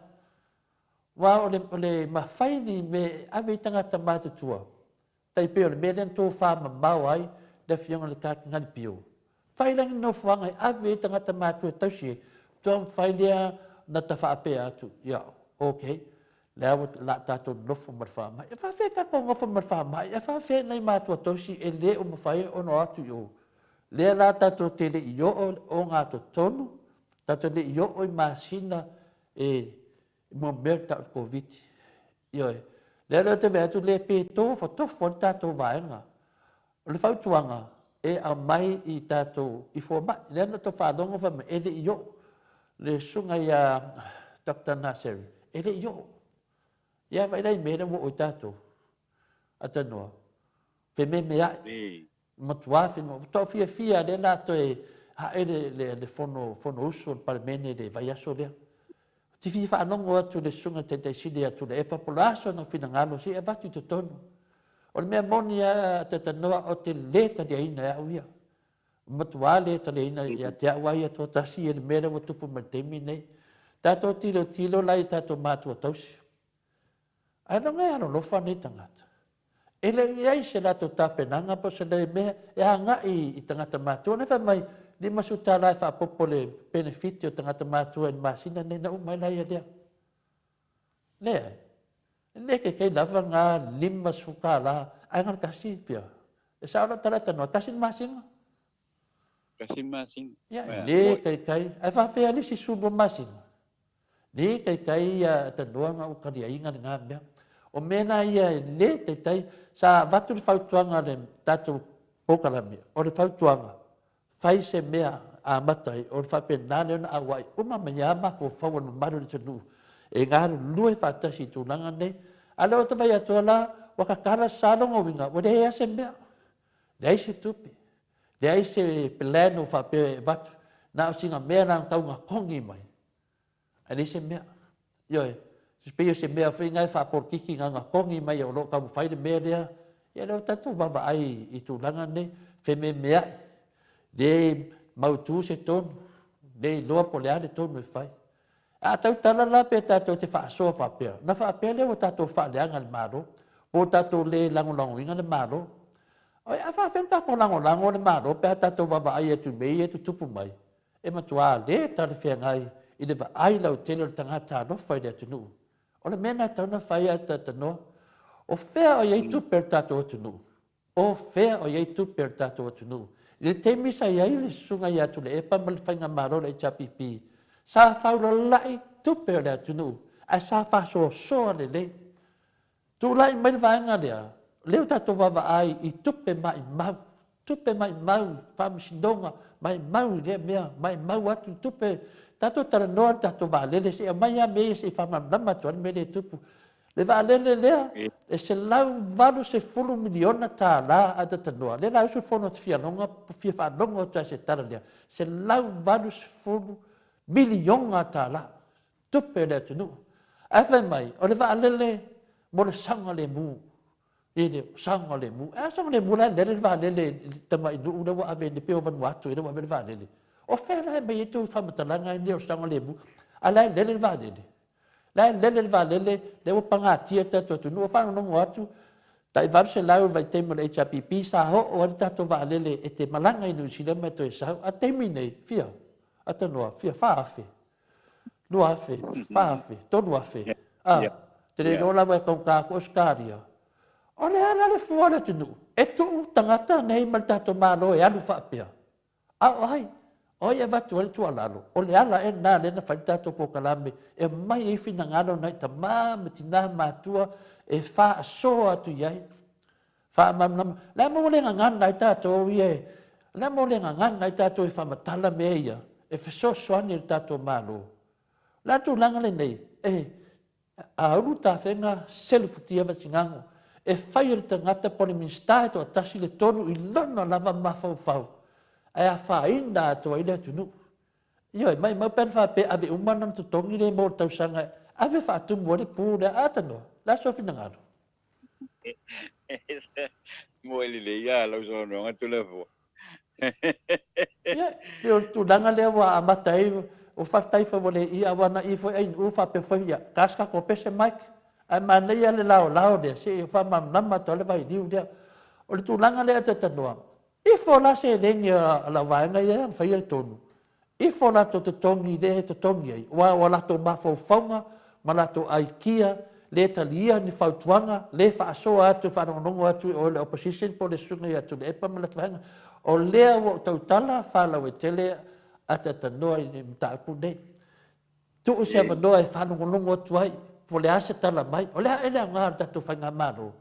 Aua o le, o le mafai ni mea e ave ai tagata matutua, tai pei o le mea lea na tofa mamao ai le Afioga i le Katinali Pio. Fai la ni nofoaga e ave ai tagata matutua e tausi ai, faatoa mafai lea ona ta faapea atu, ia, okay, lea ua la tatou nonofo ma le faamai. E faafefea tatou nonofo ma le faamai, ae faafefea nai matua tausi e le o mafai ona o atu i o. Lea la tatou te le i oo i le ogatotonu, tatou te le i oo i masina e mo mea tau o le Koviti. Ioe. Lea la ou te vaai atu le pe tofotofo ai le tatou vaega. O le fautuaga, e aumai i tatou i fomai. Lea na outou faalogo fai mai e le i oo le susuga ia Doctor Naseri, e le i oo. Ia vaai la i mea lea ua oo i tatou. Atanoa, fememeai. Matua fino, faatoa fiafia lea la toe ae le, le, le fono, fono usu o le Palemene i le vaiaso lea. Ou te fia faalogo atu i le susuga i le Taitai Sili ia Tuilaepa po o le a sona finagalo se i avatu i totonu. O le mea moni lava a Tatanoa ou te le taliaina e au ia. Matua le taliaina ia te au lava ia toatasi ia le mea lea ua tupu mai i le taimi lenei. Tatou tilotilo la i tatou matua tausi. Ailoga e alolofa nei tagata. E le i ai se latou tapenaga po o se mea e agai i tagata matutua. Lea fai mai, $50 e faaopoopo le penefiti o tagata matutua i le masina lenei, na uma ai la ia lea. Leai, e le kaikai lava na $50, ae na o le tasi pia. E sao lau tala e tanoa, tasi le masina. Tasi le masina. Ia, e le kaikai. Ae faafefea le isi 12 masina? Le taitai ia tanoa na ou taliaina lena mea. O mea na ia e le taitai. Sa avatu le fautuaga a le tatou polokalame, o le fautuaga, fai se mea amata ai, ona faapena lea ona auai uma mai lava mafaufau o le mamalu o le atunuu e galulue faatasi i tulaga nei. A o lea ua ta vaai atu la, ua tatala sa lona uiga, ua leai lava se mea, leai se tupe, leai se plan o faapea e avatu, na o sina mea na tau na togi mai, ae leai se mea. Ioe, e pei o se mea foi lena e faapolokiki na ona togi mai o lo o taumafai le mea lea, ia lea ua tatou vaavaai i tulaga nei, fememeai, le mautu se tonu, le iloa po o le a le tonu e fai. A tautala la pe tatou te faasoa faapea, ona faapea lea ua tatou faaleaga le Malo, po ua tatou le lagolagoina le Malo. Oi, a faafefea ona tatou lagolago le Malo pe a tatou vaavaai atu i mea ia e tutupu mai? E matua le talafeagai i le vaai lautele o le tagata alofa i le atunuu. O le mea lena e tatau ona fai ae talanoa, o fea o i ai tupe a le tatou atunuu? O fea o i ai tupe a le tatou atunuu? I le taimi sa i ai le Susuga ia Tuilaepa ma le Faigamalo o le HRPP, sa faulalai tupe o le atunuu, ae sa faasoasoa lelei. Tulai mai le vaega lea, lea ua tatou vaavaai i tupe maimau, tupe maimau, faamasinoga, maimau i lea mea, maimau atu tupe. Tatou talanoa le tatou vaalele, se i aumai lava mea ia se i faamalamalama atu ai le mea lea e tupu. Le vaalele lea, e $180 miliona tala a talanoa. Lea la e usu le fono ou te fia faalogo atu lava i se tala lea, $180 miliona tala. Tupe a le atunuu. Ae fai mai, o le vaalele mo le saogalemu. E le o saogalemu. E a saogalemu la e lele le vaalele i le tamai nuu lea ua ave e pei o Vanuatu lea ua ave le vaalele. O fea la e aumai ai tou faamatalaga nei o le saogalemu, a o la e lele le vaalele. La e lele le vaalele, lea ua pagatia le tatou atunuu. Ua faalogologo atu, tai 800 i le vaitaimi o le HRPP sa oo ai le tatou vaalele e te malaga i Niu Sila ma e toe sau. A o le taimi lenei, fia? Atanoa, fia? 4,000. 2,000, 4,000, 3,000, a, te le iloa lava e taugata atu Ausetalia. O le a la le fua o le atunuu? E tuu tagata nei ma le tatou Malo e alu faapea? A o ai? O ai e avatu ai le tuualalo? O le ala ea lena lea na fai le tatou polokalame e aumai ai finagalo o nai tama ma tina matutua e faasoa atu i ai? Faamalamalama. Le a mea ua le gagana ai tatou ia e O le a mo le gagana ai tatou e faamatala mea ia e fesoasoani i le tatou Malo? O le a tulaga lenei e a ulu tafega selu futia vasingago e fai e le tagata po o le Minisita e toatasi le tonu i lona lava mafaufau ae afaina atu ai le atunuu. Ioe, maimau pe ana faapea e ave uma lana totogi lea mo le tausaga e ave faatumu ai le pu lea. Atanoa, o le a sou finagalo? Moe lelei lava lau saunoaga Toleafoa. Ia, pei o le tulaga lea ua amata ai, ua faafetai foi ua le i aua na i foi Ainuu faapea foi, ia, ta se tatou pese Mike, ae manaia le laolao lea, se i faamalamalama atu lava le vailiu lea. O le tulaga lea Ataitanoa, ifo la seleni a lau vaega ia e faia le tonu, ifo latou totogi lea e totogi ai, aua ua latou mafaufauga ma latou aikia le talia ni fautuaga, le faasoa atu e faalogologo atu i o i le opposition po o le susuga ia Tuilaepa ma le latou vaega. O lea ua ou tautala faalauaitele ataatanoa i le mataupu lenei. Tuu se avanoa e faalogologo atu ai po o le a se tala mai. O le a ea le aoga o le tatou faigamalo?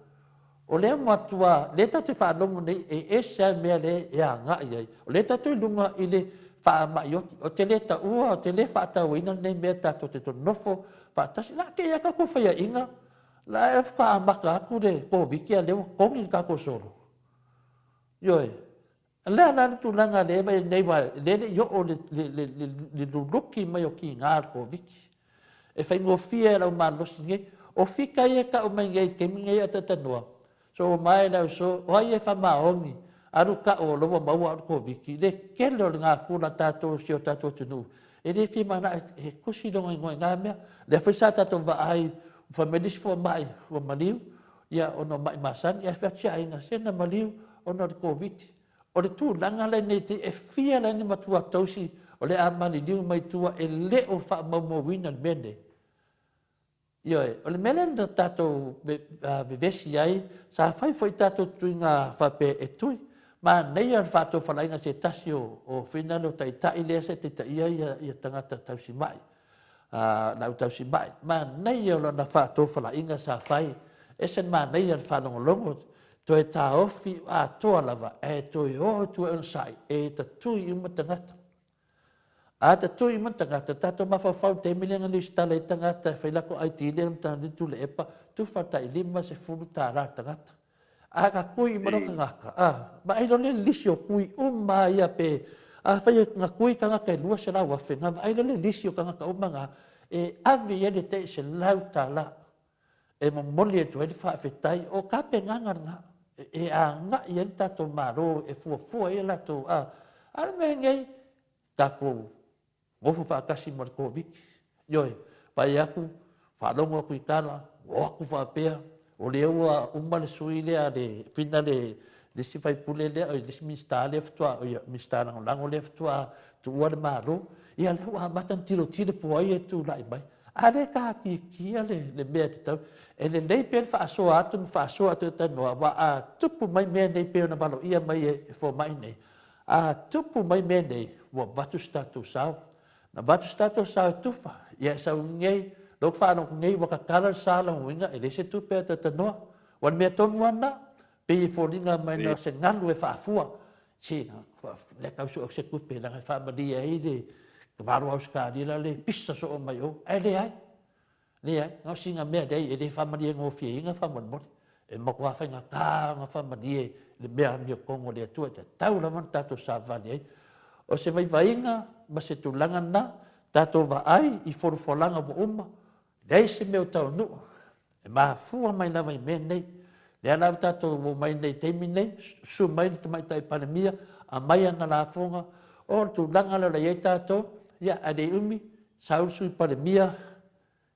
O lea ua matua, lea tatou te faalogo nei e ese lava le mea lea e agai i ai. O lea tatou te i luga i le faamai oti. Ou te le taua, ou te le faatauaina lenei mea tatou te nonofo faatasi. La te i lava tatou faiaina, la e faatoa amata atu le Koviti a o lea ua togi le tatou solo. Ioe. O le a la le tulaga lea e vaai nei aua o lea e le i oo le luluki mai o tiga o le Koviti. E faigofie lou malosi nei. O fika ia e tau mai nei i le taimi nei a o talatalanoa, so mae le auso, o ai e faamaoni, alu tau o la ua maua au i le Koviti. Le tele o le natura a tatou o si o tatou atunuu, e le fia manao e tusi lona igoa i na mea. Lea foi sa tatou vaai fai mai le isi fomai ua maliu, ia ona o mai masani, ae fai atu si aiga, se na maliu ona o le Koviti. O le tulaga lenei e fia la ni matua tausi o le a maliliu mai tua e le o faamaumauina le mea lenei. Ioe, o le mea lea na tatou vevesi ai, sa fai foi tatou tuiga faapea e tui. Manaia le faatofalaiga a se tasi o finale o taitai lea sa taitaia ia tagata tausimai, le au tausimai. Manaia o lana faatofalaiga sa fai, ese le manaia le faalogologo, toe taofi atoa lava ae toe o atu e onosai e tatui uma tagata. A tatui uma tagata, tatou mafaufau i le taimi lea na lesitala ai tagata e fai latou ID lea na Matagaluega Tuilaepa, tufa tai $50 le tagata. A tatui uma loa tagata, a, vaai loa lea i le lisi o tui uma lava ia pe afai na tui tagata e 200,000, na vaai loa lea i le lisi o tagata uma na e ave i ai le tai $100 e momoli atu ai le faafetai. O tapenaga lena e agai ai le tatou Malo e fuafua ai latou, a o le mea nei, tatou nofo faatasi ma le Koviti. Ioe, vaai atu, faalogo atu i tala, o atu faapea, o lea ua uma le sui lea le fina le isi faipule lea, le isi Minisita lea faatoa, o Minisita Lagolago lea faatoa tuua le Malo, ia lea ua amata ona tilotilo po o ai e tulai mai. A lea e taatiatia le mea e tatau. E lelei pea le faasoa atu ma faasoa atu e talanoa, aua a tupu mai mea nei pei ona valoia mai e fomai nei, a tupu mai mea nei, ua avatu se tatou sao. Na avatu se tatou sao e tufa, ia e sau nei, lou faalogo nei ua tatala le sa lona uiga e leai se tupe a talanoa. Ua le mea tonu lava lena, pei e foliga mai na o se galu e faafua. Se, lea tau sue atu se tupe leaga e faamalie ai le Malo o Ausetalia la le pisa soo mai o, ae leai. Leai, na o sina mea leai e le faamaliegoofieina faamolemole. E matua faigata ona faamalie le mea amiotonu a le Atua e tatau lava ona tatou savavali ai. O se vaivaiga ma se tulaga lena, tatou vaai i folafolaga ua uma, leai se mea o taunuu, e mafua mai lava i mea nei. Lea la ua tatou omai nei i le taimi lenei, susu mai le Tamaitai Palemia, aumai ana lafoga, o le tulaga lea o le a i ai tatou, ia ae le umi, sau le Sui Palemia,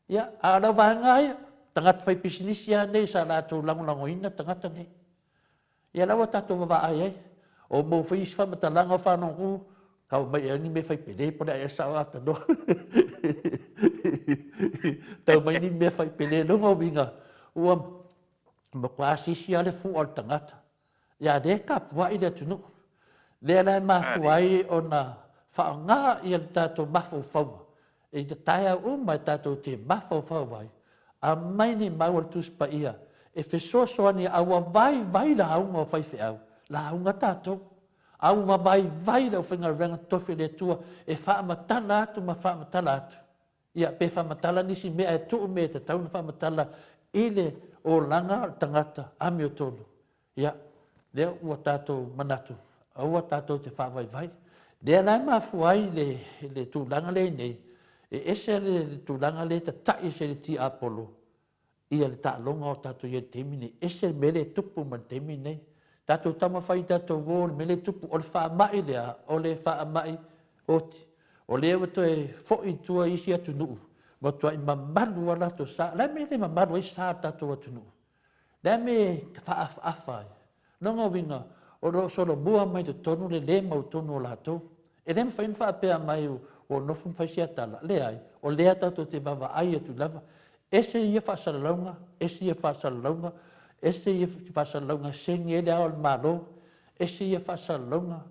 ia, a o lau vaega lava ia, tagata faipisinisi lava nei sa latou lagolagoina tagata nei. Ia la ua tatou vavaai ai. O maua foi isi faamatalaga o faanogu, tau mai ea ni mea fai pele po o le a ea sao atanoa. Tau mai ni mea fai pele, lona uiga, ua matua sisi lava le fua o le tagata. Ia lea e tapuai le atunuu. Lea la e mafua ai ona faaaoga ia le tatou mafaufauga i taeao uma e tatou te mafaufau ai, aumai ni mau a le Tusi Paia e fesoasoani a ua vaivai lauga o faifeau, lauga tatou. A ua vaivai le aufaigaluega totofi a le Atua e faamatala atu ma faamatala atu, ia, pe faamatala nisi mea ae tuu mea e tatau ona faamatala i le olaga o le tagata amiotonu, ia, lea ua tatou manatu, aua tatou te faavaivai. Lea la e mafua ai le, le tulaga lea i nei, e ese le tulaga lea e tata'i ese e le tiapolo ia le taaloga o tatou i ai i le taimi lenei, ese le mea lea e tupu mai le taimi lenei. Tatou taumafai i tatou uo i le mea lea e tupu, o le faamai lea, o le faamai oti. O lea ua toe foi i tua i isi atunuu, matuai mamalu lava latou sa. O le a le mea e le mamalu ai sa o le tatou atunuu? Le a le mea e faafaafa ai? Lona uiga, o lo o solomua mai totonu le le mautonu o latou. E le mafai ona faapea mai ua nofo ma fai sia tala. Leai, o lea tatou te vaavaai atu lava. Ese ia faasalalauga, ese ia faasalalauga, ese ia faasalalauga e segi ai Le Ao o le Malo, ese ia faasalalauga.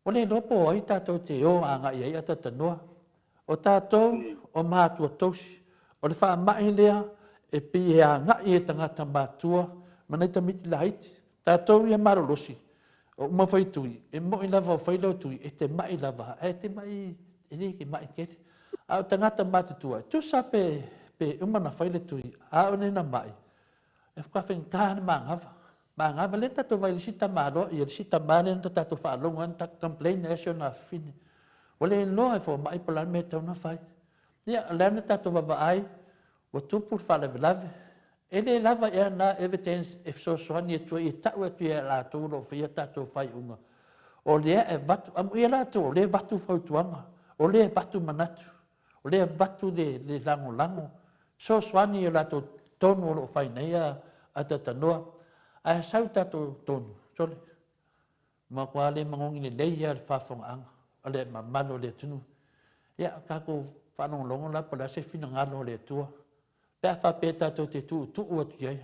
Ua le iloa po o ai tatou te o agai i ai atatanoa. O tatou o matua tausi. O le faamai lea e pei e agai e tagata matua ma nai tamaiti laiti. Tatou ia malolosi, o uma fai tui, e moi lava o fai lau tui, e te mai lava, ae te mai, e le te mai tele. A o tagata matutua, e tusa pe, pe uma na fai le tui, a o ne na mai, E faigata le manava. Manava lea tatou vai le isi tamaloa ia le isi tama lea na tatou faalogo ai na complain ai si ona afafine. Ua le iloa e fomai po o le a le mea e tatau ona fai. Ia o lea na tatou vaavaai ua tupu le faalavelave. E le lava ea na evidence e fesoasoani atu ai e tau atu ia i latou o lo o faia tatou faaiuga. O lea e avatu, amuia latou o lea e avatu fautuaga, o lea e avatu manatu. O lea e avatu le, le lagolago, fesoasoani i o latou tonu o lo o fai nei a, a tatanoa. Ae sau tatou tonu, sole, matua le magogi lelei lava le faafofogaaga o le mamalu o le atunuu. Ia, tatou faalogologo la po o le a se finagalo o le Atua pe a faapea tatou te tuutuu atu i ai.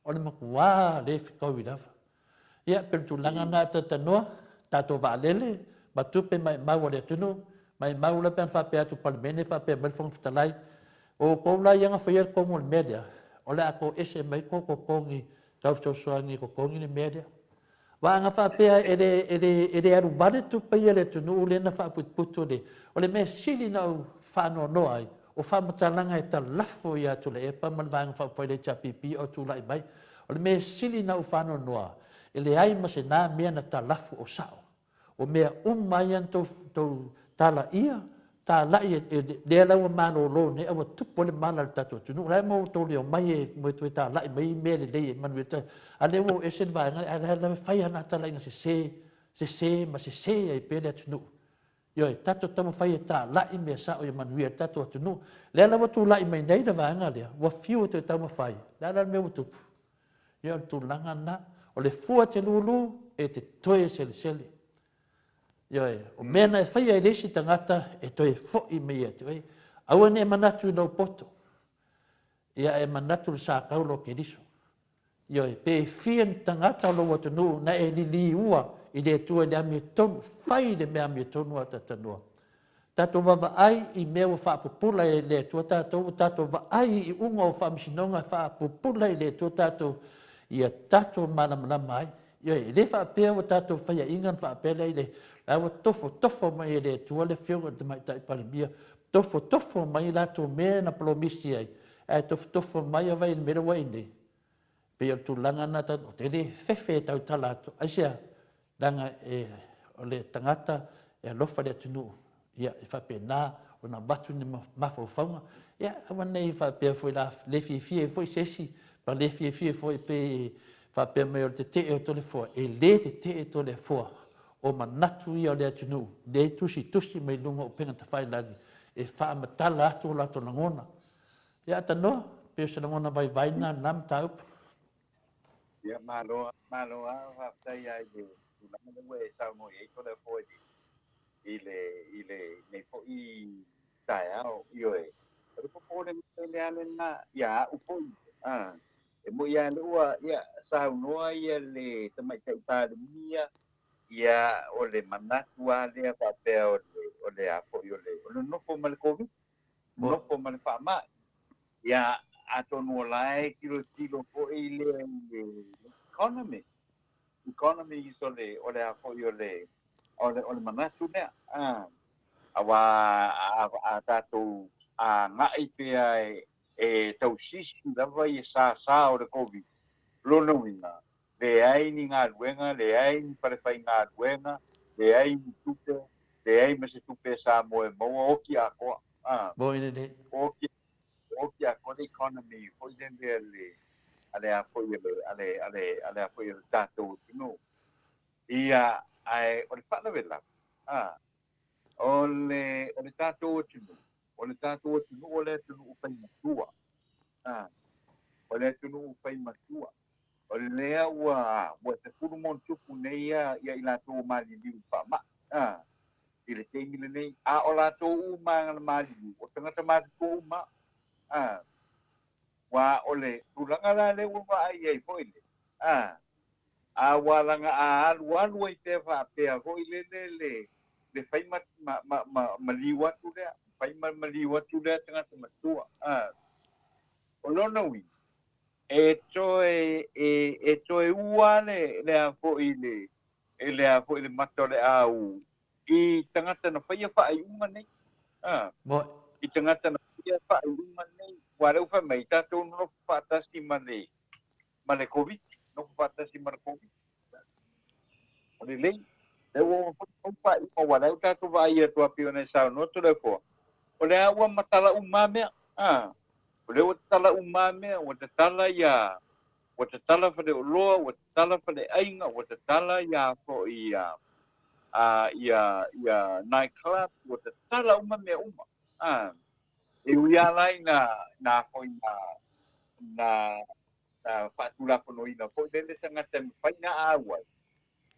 O le matuā le fetaui lava. Ia, pei o le tulaga lena a talatalanoa, tatou vaalele ma tupe maumau a le atunuu, maumau la pe ana faapea atu i le Palemene faapea mai le Fofoga Fetalai, o outou la ia na faia le tonu o le mea lea, o le a toese mai tou totogi tau fesoasoani e totogi le mea lea. Aua ana faapea e le, e le, e le alu vale tupe ia a le atunuu lea na faaputuputu le, o le mea sili na ou faanoanoa ai, o faamatalaga e talafo ia Tuilaepa ma le Vaega Faaupufai le HRPP o tulai mai. O le mea sili na ou faanoanoa, e leai ma se na mea na talafo o sao. O mea uma ia na tou, tou talaia, talai e, e, lea la ua malolo nei a ua tupu ai le mala i le tatou atunuu. La e mo outou le omai e, mo e toe talai mai mea lelei e manuia ta, a lea ua o ese le vaega, ae la e fai lava na talaiga sese, sese ma sese ai pea le atunuu. Ioe, tatou taumafai e talai mea sao ia manuia le tatou atunuu. Lea la ua tulai mai nei le vaega lea, ua fiu e toe taumafai. Le a la le mea ua tupu? Ia o le tulaga lena. O le fua e te lulu, e te toe selesele. Ioe, o mea na e faia e le isi tagata e toe foi mai ia te oe. Aua ne i manatu i lou poto, ia e manatu i le sataula o Keriso. Ioe, pe fia ni tagata o lou atunuu na e liliua i le Atua i le amiotonu, fai le mea amiotonu a tatanoa. Tatou vaavaai i mea ua faapupula e le Atua tatou, ua tatou vaai i iuga o faamasinoga e faapupula i le Atua tatou, ia tatou malamalama ai. Ioe, e le faapea ua tatou faiaina ona faapea lea i le, la ua tofotofo mai e le Atua le Afioga i le Tamaitai Palemia, tofotofo mai latou mea na polomisi ai, ae tofotofo mai a vai i le mea lea ua i ai nei. Pei o le tulaga lena tatou te le fefe e tautala atu. Aisea? Leaga e, o le tagata e alofa i le atunuu, ia, e faapena ona avatu ni mafaufauga. Ia, aua ne i faapea foi la le fiafia ai foi se isi, ma le fiafia foi pe faapea mai o le tetee o Toleafoa. E le tetee Toleafoa. O manatu ia o le atunuu, lea e tusitusi mai luga o upega tafailagi e faamatala atu o latou lagona. Ia, tanoa, pei o se lagona vaivai lena i lena mataupu. Ia, malo, malo lava, faafetai lava i le tulaga lea ua e saunoa i ai Toleafoa i le, i le, i lenei foi taeao. Ioe, o le popolega tele lava lena ia au foi, a, e moi lava lea ua, ia, saunoa ia le Tamaitai Palemia, ia, o le manatu lava lea faapea o le, o le a foi, o le, o le nofo ma le Koviti, nofo ma le faamai. Ia, atonu o la e tilotilo foi le, le economy. economies o le o le a foi o le o le o le manatu lea, auā a tatou agai pea e tausisi lava ia sasā o le Covid, lona uiga, leai ni galuega, leai ni falefaigaluega, leai ni tupe, leai ma se tupe a Samoa e maua, oki atoa. Moi lenei. Oki, oki atoa le economy foi lele a le a le a foi a le a le a le a le a foi a le tatou atunuu. Ia, ae o le faalavelave, o le o le tatou atunuu, o le tatou atunuu o le atunuu fai matua. O le atunuu fai matua. O lea ua ua 10+ nei ia i latou ua maliliu i le faamai i le taimi lenei. A o latou uma na maliliu, o tagata matutua uma. Aua o le tulaga la lea ua vaai ai foi le, a ua laga a alu alu ai pea faapea foi lele le le fai ma ma ma maliu atu lea, fai ma maliu atu lea tagata matua. O lona uiga, e toe e toe ua le le a foi le e le a foi le mata o le au i tagata na faia faaiuga nei. Moi. I tagata na faia faaiuga nei, aua o lea ua fai mai, tatou nonofo faatasi ma le ma le Covid, nofo faatasi ma le Covid. O lelei, lea ua fai faaiuga, aua o lea ua tatou vaai atu lava pei ona e saunoa Toleafoa, o lea ua matala uma lava mea. O lea ua tatala uma lava mea, ua tatala ia, ua tatala faleoloa, ua tatala faleaiga, ua tatala ia foi ia ia ia night club, ua tatala uma mea uma. E ui lava la ina na foi na na na faatulafonoina foi lele tagata e mafai ona auai,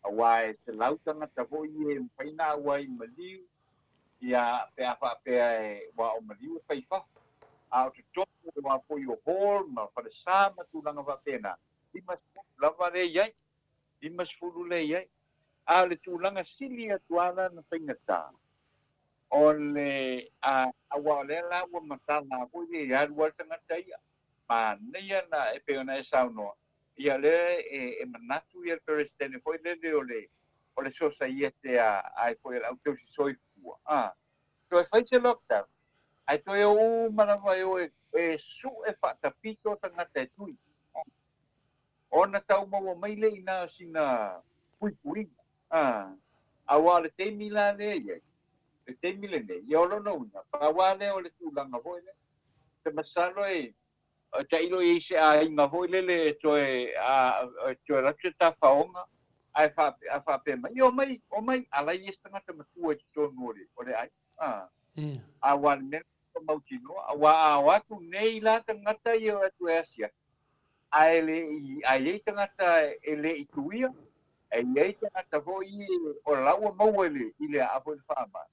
aua e 100 tagata foi e mafai ona auai i maliu, ia pe a faapea e ua o maliu e fai i fafo. A o totonu o a foi o hall ma falesa ma tulaga faapena, 50 lava lea e i ai, 50 lea e i ai. A o le tulaga sili atu lava la na faigata, o le aua o lea la ua matala foi le e alu lava le tagata ia. Manaia na e pei ona e saunoa, ia lea e manatu ia le Peresetene foi lele o le o le sosaiete a ai foi o le au tausi soifua, toe fai se lockdown, ae toe o uma lava e o e su'e faatapito tagata e tui, ona tau maua mai lea i ina o sina puipuiga, aua o le taimi la lea e i ai, le taimi lenei, ia o lona uiga, pau lava lea o le tulaga foi lea, se masalo e tailo i ai se aiga foi lele e toe toe alu atu se tafaoga ae faapea mai, ia omai, omai, a la e i ai se tagata matua i totonu o le aiga. Aua o le mea ua mautinoa, aua a o atu nei la tagata ia o atu e asiasi, ae le i, a i ai tagata e le i tuia, e i ai tagata foi o la ua maua i le aa foi i le faamai,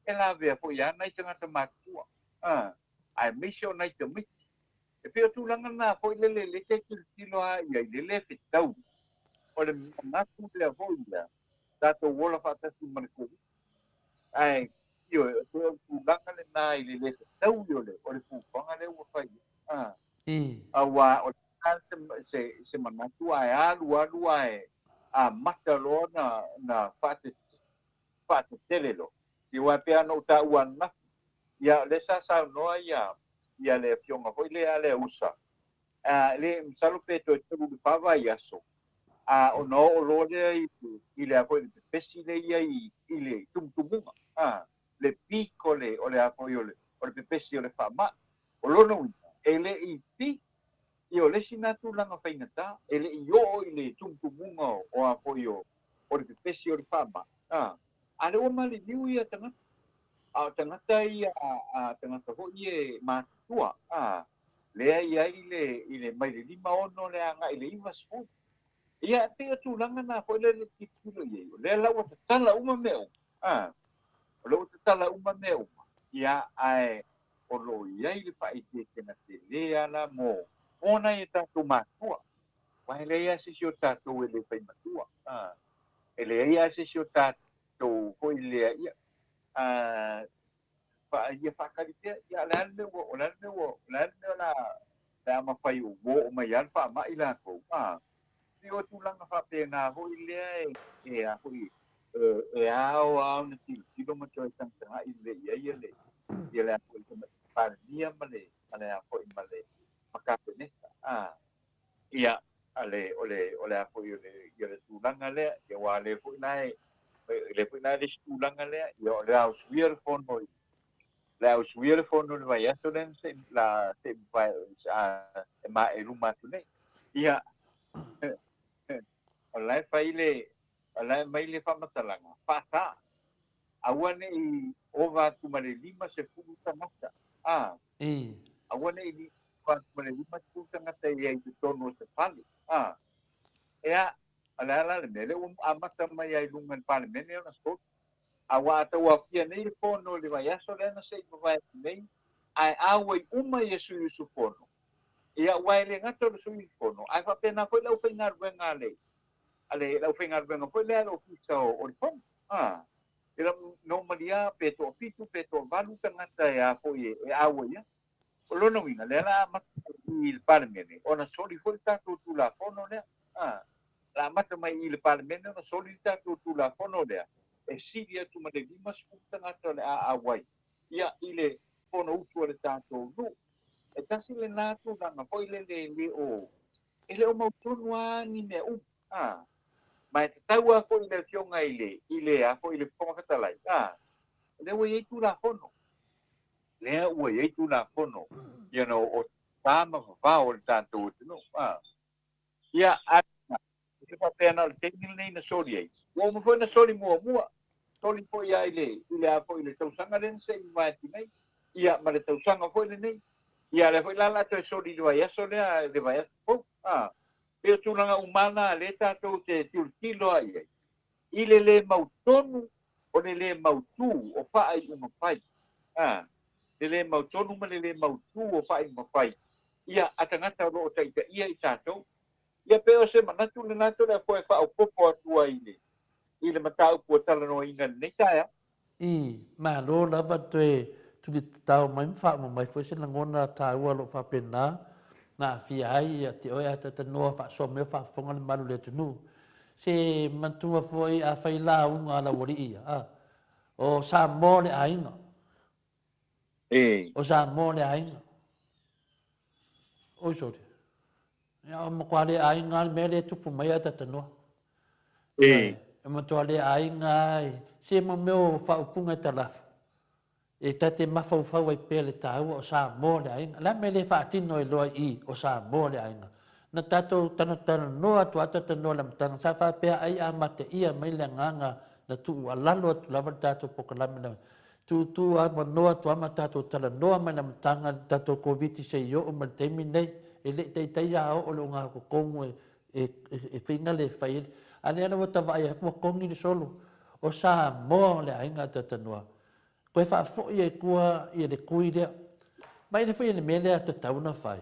e lavea foi lava nai tagata matutua, aemaise o nai tamaiti. E pei o tulaga na foi lele lea e tilotilo lava i ai, le le fetaui. O le manatu lea foi lea, tatou ola faatasi ma le Koviti. Ae, ioe, e pei o le tulaga lena i le le fetaui o le o le fuafuaga lea ua fai ai. Aua o le a se manatu ae alu alu ae amata loa na faatetele loa. Ia aua e pei lava ona ou taua ananafi, ia o lea sa saunoa ia ia le afioga foi lea a le Usa, le masalo pe toe 3 i le 4 vaiaso, a ona oo loa lea i le a foi le pepesi lea i ai i le tumutumuga, le peak o le o le a foi o le o le pepesi o le faamai. O lona uiga, e le i peak, ia o le isi lena tulaga faigata, e le i oo i le tumutumuga o a foi o le pepesi o le faamai, a lea ua maliliu ia tagata. A o tagata ia, a tagata foi ia e matutua, a, lea e i ai le, i le mai le 56 le agai i le 90. Ia, e pei o tulaga na foi lea e tilotilo i ai, o lea la ua tatala uma mea uma, a, o lea ua tatala uma mea uma, ia, ae o lo o i ai le faaeteetega tele lava la mo nai a tatou matua. Aua e leai lava se isi o tatou e le fai matua, a, e leai lava se isi o tatou foi lea, ia, ia faatali pea, ia, o le a le mea ua, o le a le mea ua, o le a le mea o le a mafai ua oo mai lava le faamai latou, a. pei o tulaga faapena foi lea e, e a foi, e, e ao lava ona tilotilo ma toe tagatagai lelei i ai ia le, ia le a foi le Tamaitai Palemia ma le, ma le a foi ma le, ma Kapeneta. A, ia, a le, o le, o le a foi o le, ia le tulaga lea, ia aua o lea foi la e, o lea foi la e le isi tulaga lea, ia o le a usuia le fono i, le a usuia le fono i le vaiaso lea na se i, la, se i mavae, a, e maea i luma atu nei. Ia, o la e fai le, o la e aumai le faamatalaga, faasa, aua ne i ova atu ma le 50 tagata, a, aua ne i ova atu ma le 50 tagata i ai i totonu o se fale, a. Ea, o le a la le mea lea ua amata mai lava i luga i le Palemene ona soli? Aua a tauaofia nei le fono i le vaiaso lea na se i mavae atu nei, ae auai uma ia sui usufono, ia aua e le gata o le sui usufono, ae faapena foi le aufaigaluega a le, a le, le aufaigaluega foi lea a le Ofisa o, o le Fono. A, ia normally lava pe toafitu pe toavalu tagata e a foi e, e auai ai. O lona uiga, lea la amata mai i le Palemene ona soli foi le tatou Tulafono lea. A, la amata mai i le Palemene ona soli le tatou Tulafono lea, e sili atu ma le 50 tagata o le a auai ia i le Fonousu a le tatou nuu. E tasi lena tulaga foi lele e le o, e le o mautonu lava ni mea uma. A, ma e tatau lava foi i le Afioga i le, i le a foi i le Fofoga Fetalai, a, o lea ua i ai Tulafono. Lea ua i ai Tulafono, you know, o pa ma vavao o le tatou atunuu. A. Ia, a, e faapea na o le taimi lenei na soli ai. Ua uma foi na soli muamua. Soli foi lava i le, i le a foi i le tausaga lea na se i mavae atu nei. Ia, ma le tausaga foi lenei. Ia, lea foi la o le a toe soli i le vaiaso lea, le vaiaso fou. A. Pei o tulaga uma na lea tatou te tilotilo lava i ai. I le lē mautonu o le lē mautū o faaiuga fai, ā, le lē mautonu ma le lē mautū o faaiuga fai, ia, a tagata o lo o taitaia i tatou. Ia pei o se manatu lena Toleafoa e faaopoopo atu ai i le, i le mataupu ua talanoaina i lenei taeao. I, malo lava toe tulitatao mai ma faauma mai foi se lagona taua o lo o faapena na aafia ai ia te oe a talanoa faasoa mai o faafofoga le malu o le atunuu. Se manatua foi a fai lauga a laualii ia, a, o Samoa le aiga. O Samoa le aiga. Oi sorry. Ia, o matua le aiga lava le mea lea e tupu mai ae talanoa. E matua le aiga lava e, se mo mea o faaupuga e talafu, e ta te mafaufau ai pea le taua o Samoa le aiga. O le a le mea e le faatino ai loa i i, o Samoa le aiga. Na tatou talanoa atu lava talanoa i le amataga, sa faapea ai a mateia mai le agaga na tuualalo atu lava le tatou polokalame na tuutuu avanoa atu lava ma tatou talanoa mai le amataga i le tatou Koviti se i oo mai le taimi lenei. E le i taitai a oo le ogatotogu e faiga le fai ai. A lea la ua ta vaai atu ua togi le solo. O Samoa o le aiga a Talanoa. Toe faafoi ai tua ia le tui lea. Ma e le faia le mea lea tatau ona fai.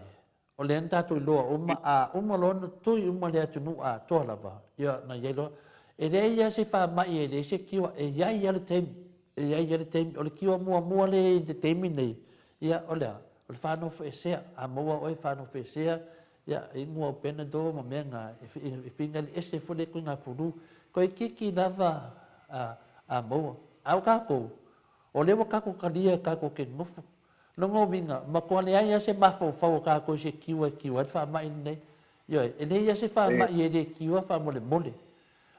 O lea na tatou iloa uma, a uma loa ona tui uma le atunuu atoa lava, ia na i ai loa. E leai lava se faamai e leai se kiwa, e i ai lava le taimi, e i ai lava le taimi. O le kiwa muamua lea e i ai i le taimi lenei, ia o le a? O le faanofoesea. A maua oe faanofoesea, ia inu au Panadol ma mea na, e fingali ese foi le ituaiga fulu. Toeitiiti lava a maua. A o tatou, o lea ua tatou talia tatou te nonofo. Lona uiga, matua leai lava se mafaufau o tatou i se kiwa e kiwa ai le faamai lenei. Ioe, e leai lava se faamai e le kiwa faamolemole.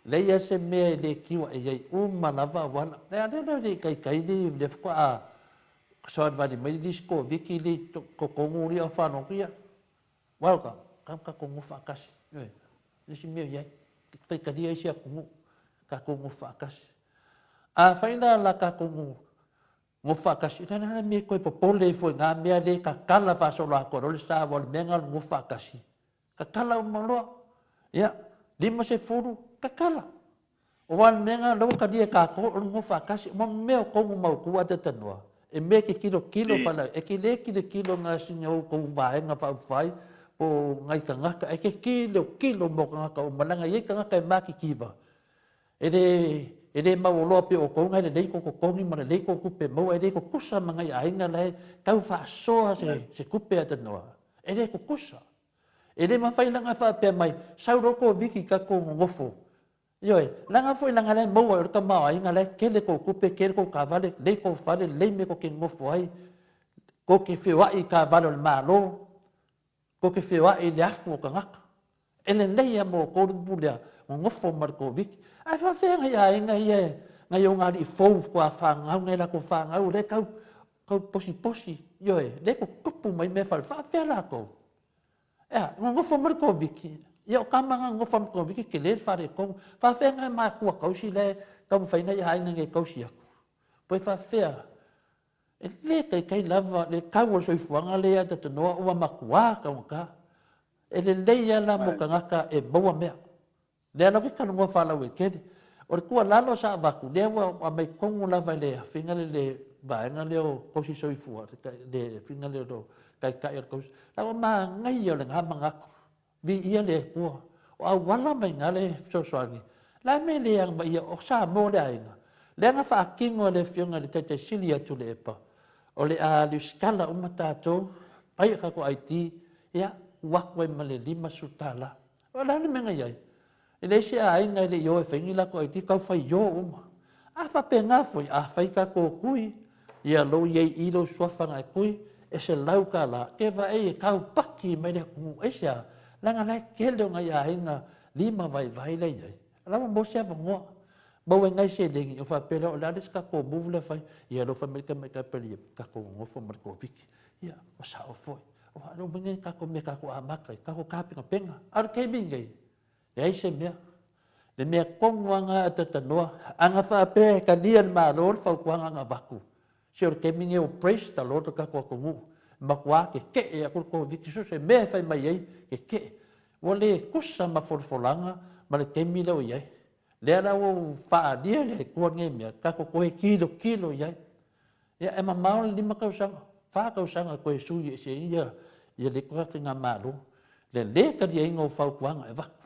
Leai lava se mea e le kiwa, e i ai uma lava auala. A lea la e le i taitai le lea faatoa savalivali mai le lisi Koviti lea i totonu o faalogo ia. Welcome, come tatou nofo faatasi. Ioe, le isi mea o i ai, faitalia isi atunuu, tatou nofo faatasi. Afai la la tatou nofo faatasi, o le a le mea e toe popole ai foi i na mea lea e tatala faasoloatoa loa le sa, aua o le mea lena o le nofo faatasi, tatala uma loa. Ia, 50, tatala. Aua o le mea lena o lea ua talia e tatou o le nofo faatasi. Ma mea o tonu mautu a talanoa, e mea e te tilotilo fale, e te le tilotilo na sina outou vaega faaupufai po o nai tagata, e te tilotilo mo tagata uma, leaga e i ai tagata e matitiva, E le, e le mauoloa pei o outou na e lelei tou totogi ma lelei tou tupe maua, e le tutusa ma nai aiga la e tau faasoa se, se tupe a tanoa. E le tutusa. E le mafai la ona faapea mai, sau loa Koviti i tatou nonofo. Ioe, leaga foi leaga la e maua ai o le tamaoaiga la e tele tou tupe, tele tou taavale, lelei tou fale, lelei mea tou te nonofo ai, tou te feoai i taavale a le Malo, tou te feoai i le afu o tagata. E lelei lava mo outou le upu lea, nonofo ma le Koviti. Ae faapefea nai aiga ia, nai ogalii fou faatoa fanau nai latou fanau o lea e tau tau posiposi, ioe, lea e tutupu mai mea fale, faapefea latou? E a, nonofo ma le Koviti, ia o tama na nonofo ma le Koviti tele le faaletonu. Faapefea nai matua tausi la e taumafai nai aiga nei e tausi atu? Pe faapefea? E le taitai lava le tau o le soifuaga lea ia Tatonoa ua matua taugata. E lelei lava la mo tagata e maua mea. Lea la ou te talanoa faalauaitele. O le tuualalo sa avatu, lea ua aumai tonu lava i le afiga lea le vaega lea o tausi soifua, le afiga lea o taitai o le tausi. La ua manaia o lena manatu. Viia le Atua. O auala mai ina le fesoasoani. La e mea le agamaia o Samoa le aiga. Lea na faatino e le afioga i le Taitai Sili ia Tuilaepa, o le a lesitala uma tatou, fai a tatou ID, ia, tuu atu ai ma le $50. O le a le mea na i ai? E leai se aiga e le i o e fai ni latou ID, tau faio uma. A faapena foi, a fai tatou tui, ia lou i ai i i lou suafa na e tui, e $100, ke vaai e taupaki mai le atunuu. Aisea? Leaga la e tele o nai aiga lima vaivai la e i ai. O la ua maua se avanoa. Maua ai nai seleni, ona faapea lea, o le a le isi tatou move lea e fai? Ia lea ua fai mai le tamaitai Palemia, tatou nonofo ma le Koviti. Ia, ua sao foi. Aua o le mea tatou mea tatou amata ai, tatou tapenapena. A o le taimi lenei, leai se mea. Le mea tonu lava lena a Tatanoa, a na faapea e talia e le Malo le fautuaga na avatu, se o le taimi lenei ua praise the Lord lo tatou atunuu, matua tetee atu le Koviti, so o se mea e fai mai ai, tetee. Ua le tusa ma folafolaga ma le taimi lea ua i ai. Lea la ua ou faaalia i le Atua lenei mea, tatou toe tilotilo i ai. Ia e mamao le 5 tausaga, 4 tausaga toe sui ese ai ia ia le faigamalo. Le le taliaina o fautuaga e avatu.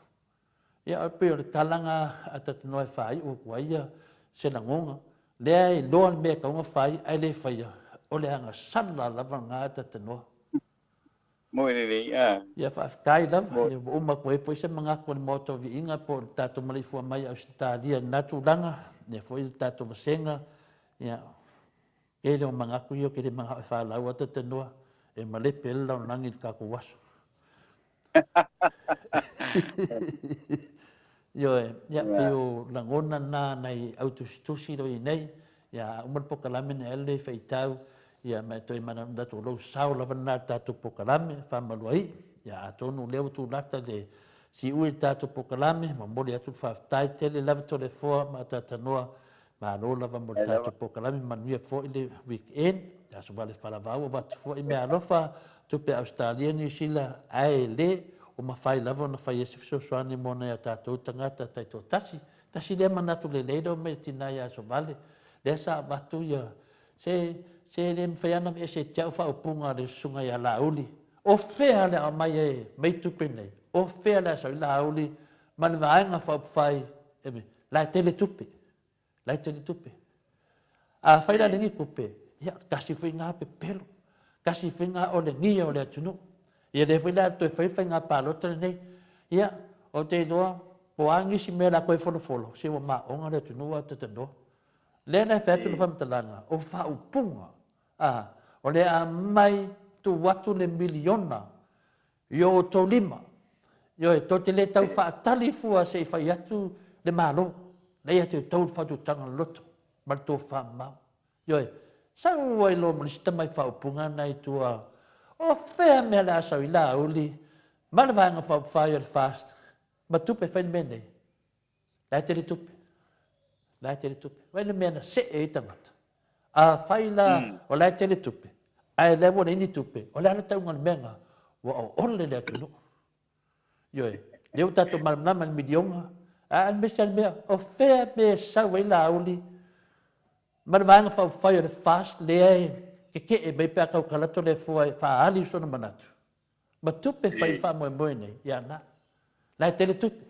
Ia e pei o le tala na a Tatanoa e faaiu atu ai ia se lagona. Lea e iloa le mea e tatau ona fai ae le faia, o le agasala lava lena a Tatanoa. Moe lelei a. Ia faafetai lava, ia ua uma atu ai foi se manatu o le Maota o Viiga po o le tatou maleifua mai i Ausetalia i lena tulaga, ia foi le tatou vasega, ia tele o manatu ia ou te le manao e faalaua Tatanoa, e malepe ai le lalolagi i le tatou aso. Ioe, ia pei o lagona na nai au tusitusi lo i nei, ia a uma le pokalame na ele le faitau, ia ma e toe manatu o lou sao lava lena i le tatou pokalame, faamaluai, ia atonu o lea ua tulata le siui i le tatou pokalame, momoli atu le faafetai tele lava Toleafoa ma Atatanoa Malo lava mo le tatou pokalame, manuia foi le weekend. Aso vale falavau avatu foi meaalofa, tupe Ausetalia, Niu Sila, ae le o mafai lava ona fai ai se fesoasoani mo nai a tatou tagata taitoatasi. Tasi lea manatu lelei lea omai le tina ia Asovale, lea sa avatu ia se se le mafai lava ona aveese e te au faaupuga a le susuga ia Laauli, o fea le aumai e mei tupe nei, o fea le a sau ai Laauli ma le Vaega Faaupufai e la e tele tupe, la e tele tupe. A fai la lenei tupe, ia, tasi foi na pepelo, tasi foi na olegia o le atunuu. Ia lea foi la toe fai faiga palota lenei. Ia, ou te iloa, po o a nisi mea la toe folofolo, se ua maoga le atunuu a tatanoa. Lea la e fai atu le faamatalaga, o faaupuga, a, o le a aumai tuu atu le miliona i o outou lima. Ioe, tou te le tau faatali fua se i fai atu le Malo, la ia te outou le faautautaga loloto ma le tofamamao. Ioe, sau ai loa ma le isi tamai faaupuga na i tua, o fea mea le a sau i Laauli ma le Vaega Faaupufai o le FAST ma tupe e fai le mea nei? La e tele tupe. La e tele tupe. Vaai le mea na see ai tagata. Afai la o la e tele tupe, ae lea ua leai ni tupe, o le a le tauga o le mea lena? Ua oole le atunuu. Ioe, lea ua tatou malamalama i le miliona, a o le mea le mea, o fea mea e sau ai Laauli ma le Vaega Faaupufai o le FAST lea e tetee mai pe a tautala Toleafoa e faaali sona manatu? Ma tupe fai le faamoemoe nei, ia na. La e tele tupe.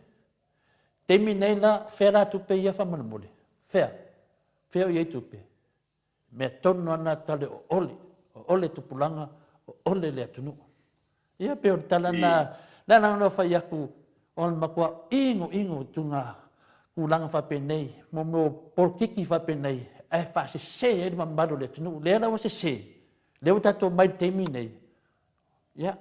Taimi nei la, fea la tupe ia faamolemole? Fea? Fea o i ai tupe? Mea tonu lava na tale o ole, o ole tupulaga, o ole le atunuu. Ia pei o le tala na Le ala ona fai aku o le matua inoino i tuna tulaga faapenei, mo mea o polokiki faapenei, ae faasese ai le mamalu o le atunuu. Lea la ua sese, lea ua tatou omai i le taimi lenei, ia,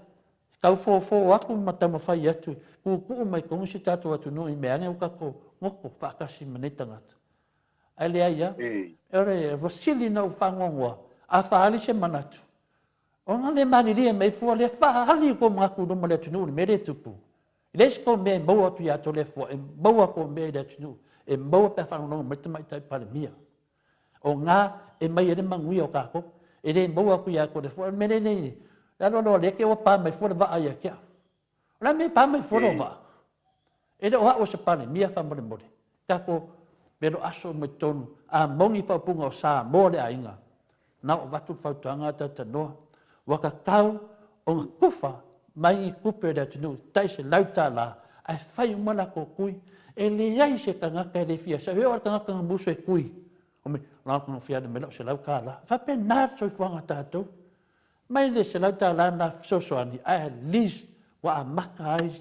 tau fofo atu ma taumafai atu, tuutuu mai totonu si o tatou atunuu i mea ane ua tatou goto faatasi ma nei tagata. Ae leai lava, o le sili ona ou faanoanoa, a faaali se manatu, Ona le malilie mai fua lea faaali tou manatu i luma o le atunuu i le mea lea e tupu. E leai se tou mea e maua atu ia Toleafoa, e maua tou mea i le atunuu, e maua pe a faalogologo mai le Tamaitai Palemia. O na e mai ai le manuia o tatou. E le maua atu ia Toleafoa. O le mea lea nei, le alu alu a lea te i ua pa mai fua le vaa ia te au. O le a le mea e pa mai fua lou vaa? E le o au o se Palemia faamolemole. Tatou velo aso uma i totonu. A moni faaupuga o Samoa le aiga, na o avatu le fautuaga a talatalanoa, ua tatau ona tufa mai ni tupe a le atunuu tai $100 ae fai uma latou tui. E leai se tagata e le fia sau. E oo lava i le tagata na musu e tui, fai mai, alu mai lau $100. E faapena le soifuaga o tatou. Mai le $100 lena fesoasoani ae at least ua amata ai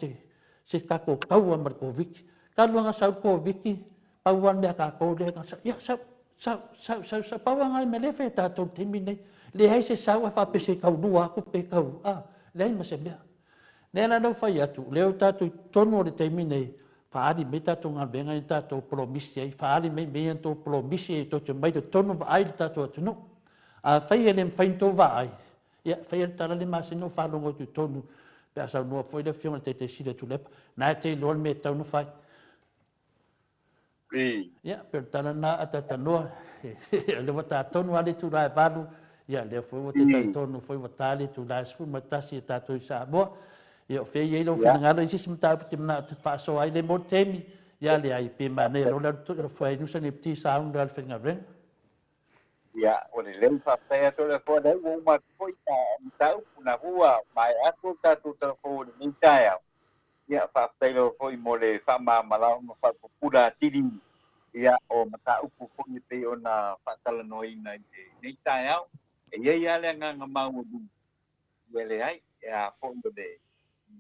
se tatou taua ma le Koviti. Talu lava ona sau le Koviti, pau lava le mea a tatou lea na sau, ia sau, sau, sau, sau, sau. Pau lava lena o le mea lea e fai e tatou i le taimi lenei. Leai se sau ae faapea se i taulua atu pe tau, a, leai ma se mea. Lea la na ou fai atu, o lea ua tatou i totonu o le taimi lenei, faaali mai tatou galuega ia na tatou polomisi ai, faaali mai mea ia na outou polomisi ai tou te omai i totonu vaai le tatou atunuu. Afai e le mafai ona outou vaai, ia, faia le tala lea e masani ona ou faalogo atu i totonu pe a saunoa foi le Afioga i le Taitai Sili o Tuilaepa, lena e te iloa le mea e tatau ona fai. Ia, pei o le tala lena a talatalanoa, o lea ua ta tonu lava le itula e 8, ia o lea foi ua te talitonu foi ua ta le itula e 11 a tatou i Samoa. Ia o fea e i ai lou finagalo, e i ai se isi mataupu e te manao e te faasoa ai le mo le taimi? Ia leai, pe manaia loa le alu fai nusa ni pti sauni le faigaluega. Ia, ua lelei, faafetai atu le Atua, lea ua uma atu foi ta mataupu, na foi ua maea atu le tatou talafou i lenei taeao. Ia, faafetai lava foi mo le faamalamalama ma faapupula atili, ia, o mataupu foi e pei ona faatalanoaina i lenei taeao. E i ai lava le agaga maualuga Ia leai, e a foi o le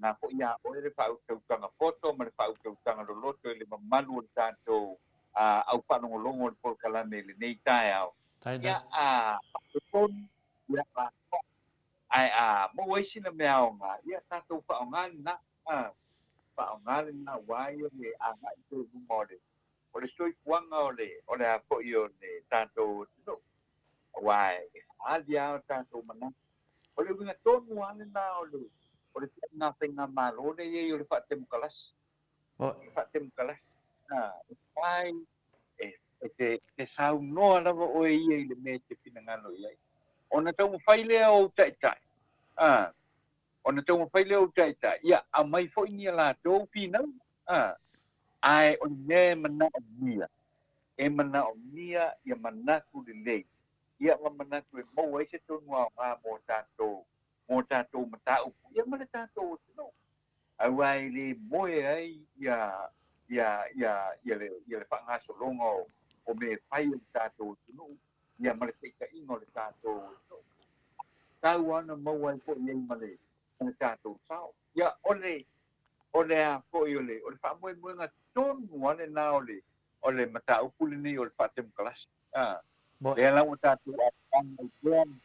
na foi ia oe le faautautaga poto ma le faautautaga loloto i le mamalu o le tatou au faalogologo o le polokalame i lenei taeao. Ia a faaletonu, ia a ae a maua ai sina mea aoga, ia tatou faaaoga lena, a faaaoga lena aua ia le agai pea i luma o le o le soifuaga o le o le a foi o le tatou atunuu, aua e faaali lava o tatou manatu. O le uiga tonu lava lena o le o le ituaiga faigamalo lea e i ai o le faatemokalasi. O le faatemokalasi, e fai, e te saunoa lava oe ia i le mea e te finagalo i ai. Ona taumafai lea o ou taitai, ona taumafai lea o ou taitai, ia aumai foi ni a latou finauga, ae o le mea e manaomia, e manaomia ia manatu lelei ia ma manatu e maua ai se tonu aoga mo tatou, mo tatou mataupu, ia ma le tatou atunuu. Aua e le moe ai ia, ia, ia, ia le, ia le faagasologa o, o mea e fai a le tatou atunuu, ia ma le taitaiga o le tatou atunuu. Tau lava ona maua ai foi i ai ma le, ma le tatou sao. Ia, o le, o le a foi o le, o le faamoemoega tonu lava lena o le, o le mataupu lenei o le faatemokalasi. A, lea la ua tatou amataga ai pea ma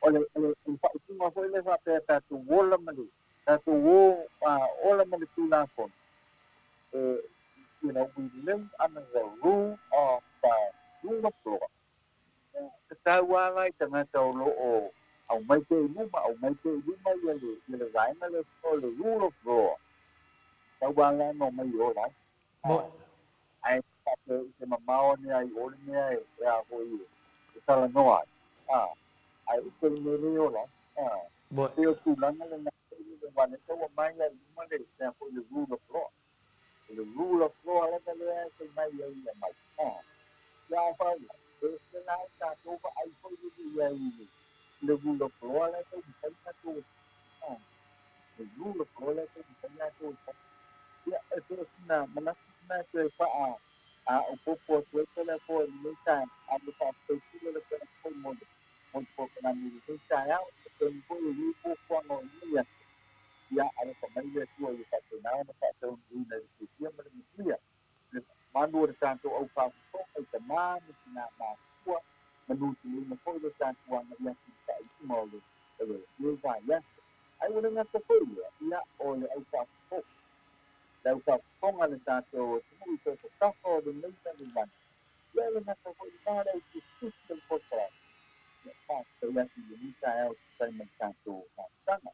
o le o le faaupuga foi lea faapea tatou ola ma le tatou o ola ma le Tulafono, we live under the rule of the rule of law. Tatau lava la i tagata o lo o aumai pea i luma, aumai pea i luma ia le, ia le vaega lea o le rule of law. Tatau lava la ona omai e ola ai. Ae faapea i se mamao ane ai o le mea e a foi e talanoa ai. Ae ese le mea lea e ola ai. Pei o tulaga lena aua lea tau aumai lava i luma le mea foi le rule of law. O le rule of law lava lea e fai mai ai ia mai. Ia afai, e ese la le tatou vaai foi lele i ai i le rule of law la e taumafai tatou e fai. Le rule of law la e taumafai tatou e fai. Ia, e pei o sina manatu lena e toe faa a opopo atu ai pele po i lenei taeao, a le faafetai tele le pele foi mo le Mo le polokalame i lenei taeao, e taimi foi e i ai fuafuaga o lenei aso, ia alofa mai le Atua ia faapena ona faataunuuina i le fiafia ma le manuia le mamalu o le tatou au faafofoga i tama ma tina matutua, manuteleina foi le tatou agai atu i le faaiuga o le o lenei vaiaso. Ae ua le gata foi lea, ia o le au faafofoga, le au faafofoga a le tatou atunuu i so o se tafa o lenei lalolagi, Ia le gata foi i ina le au tusitusi o le polokalame, ia faafetai atu i lenei taeao e tusa ai ma le tatou mafutaga.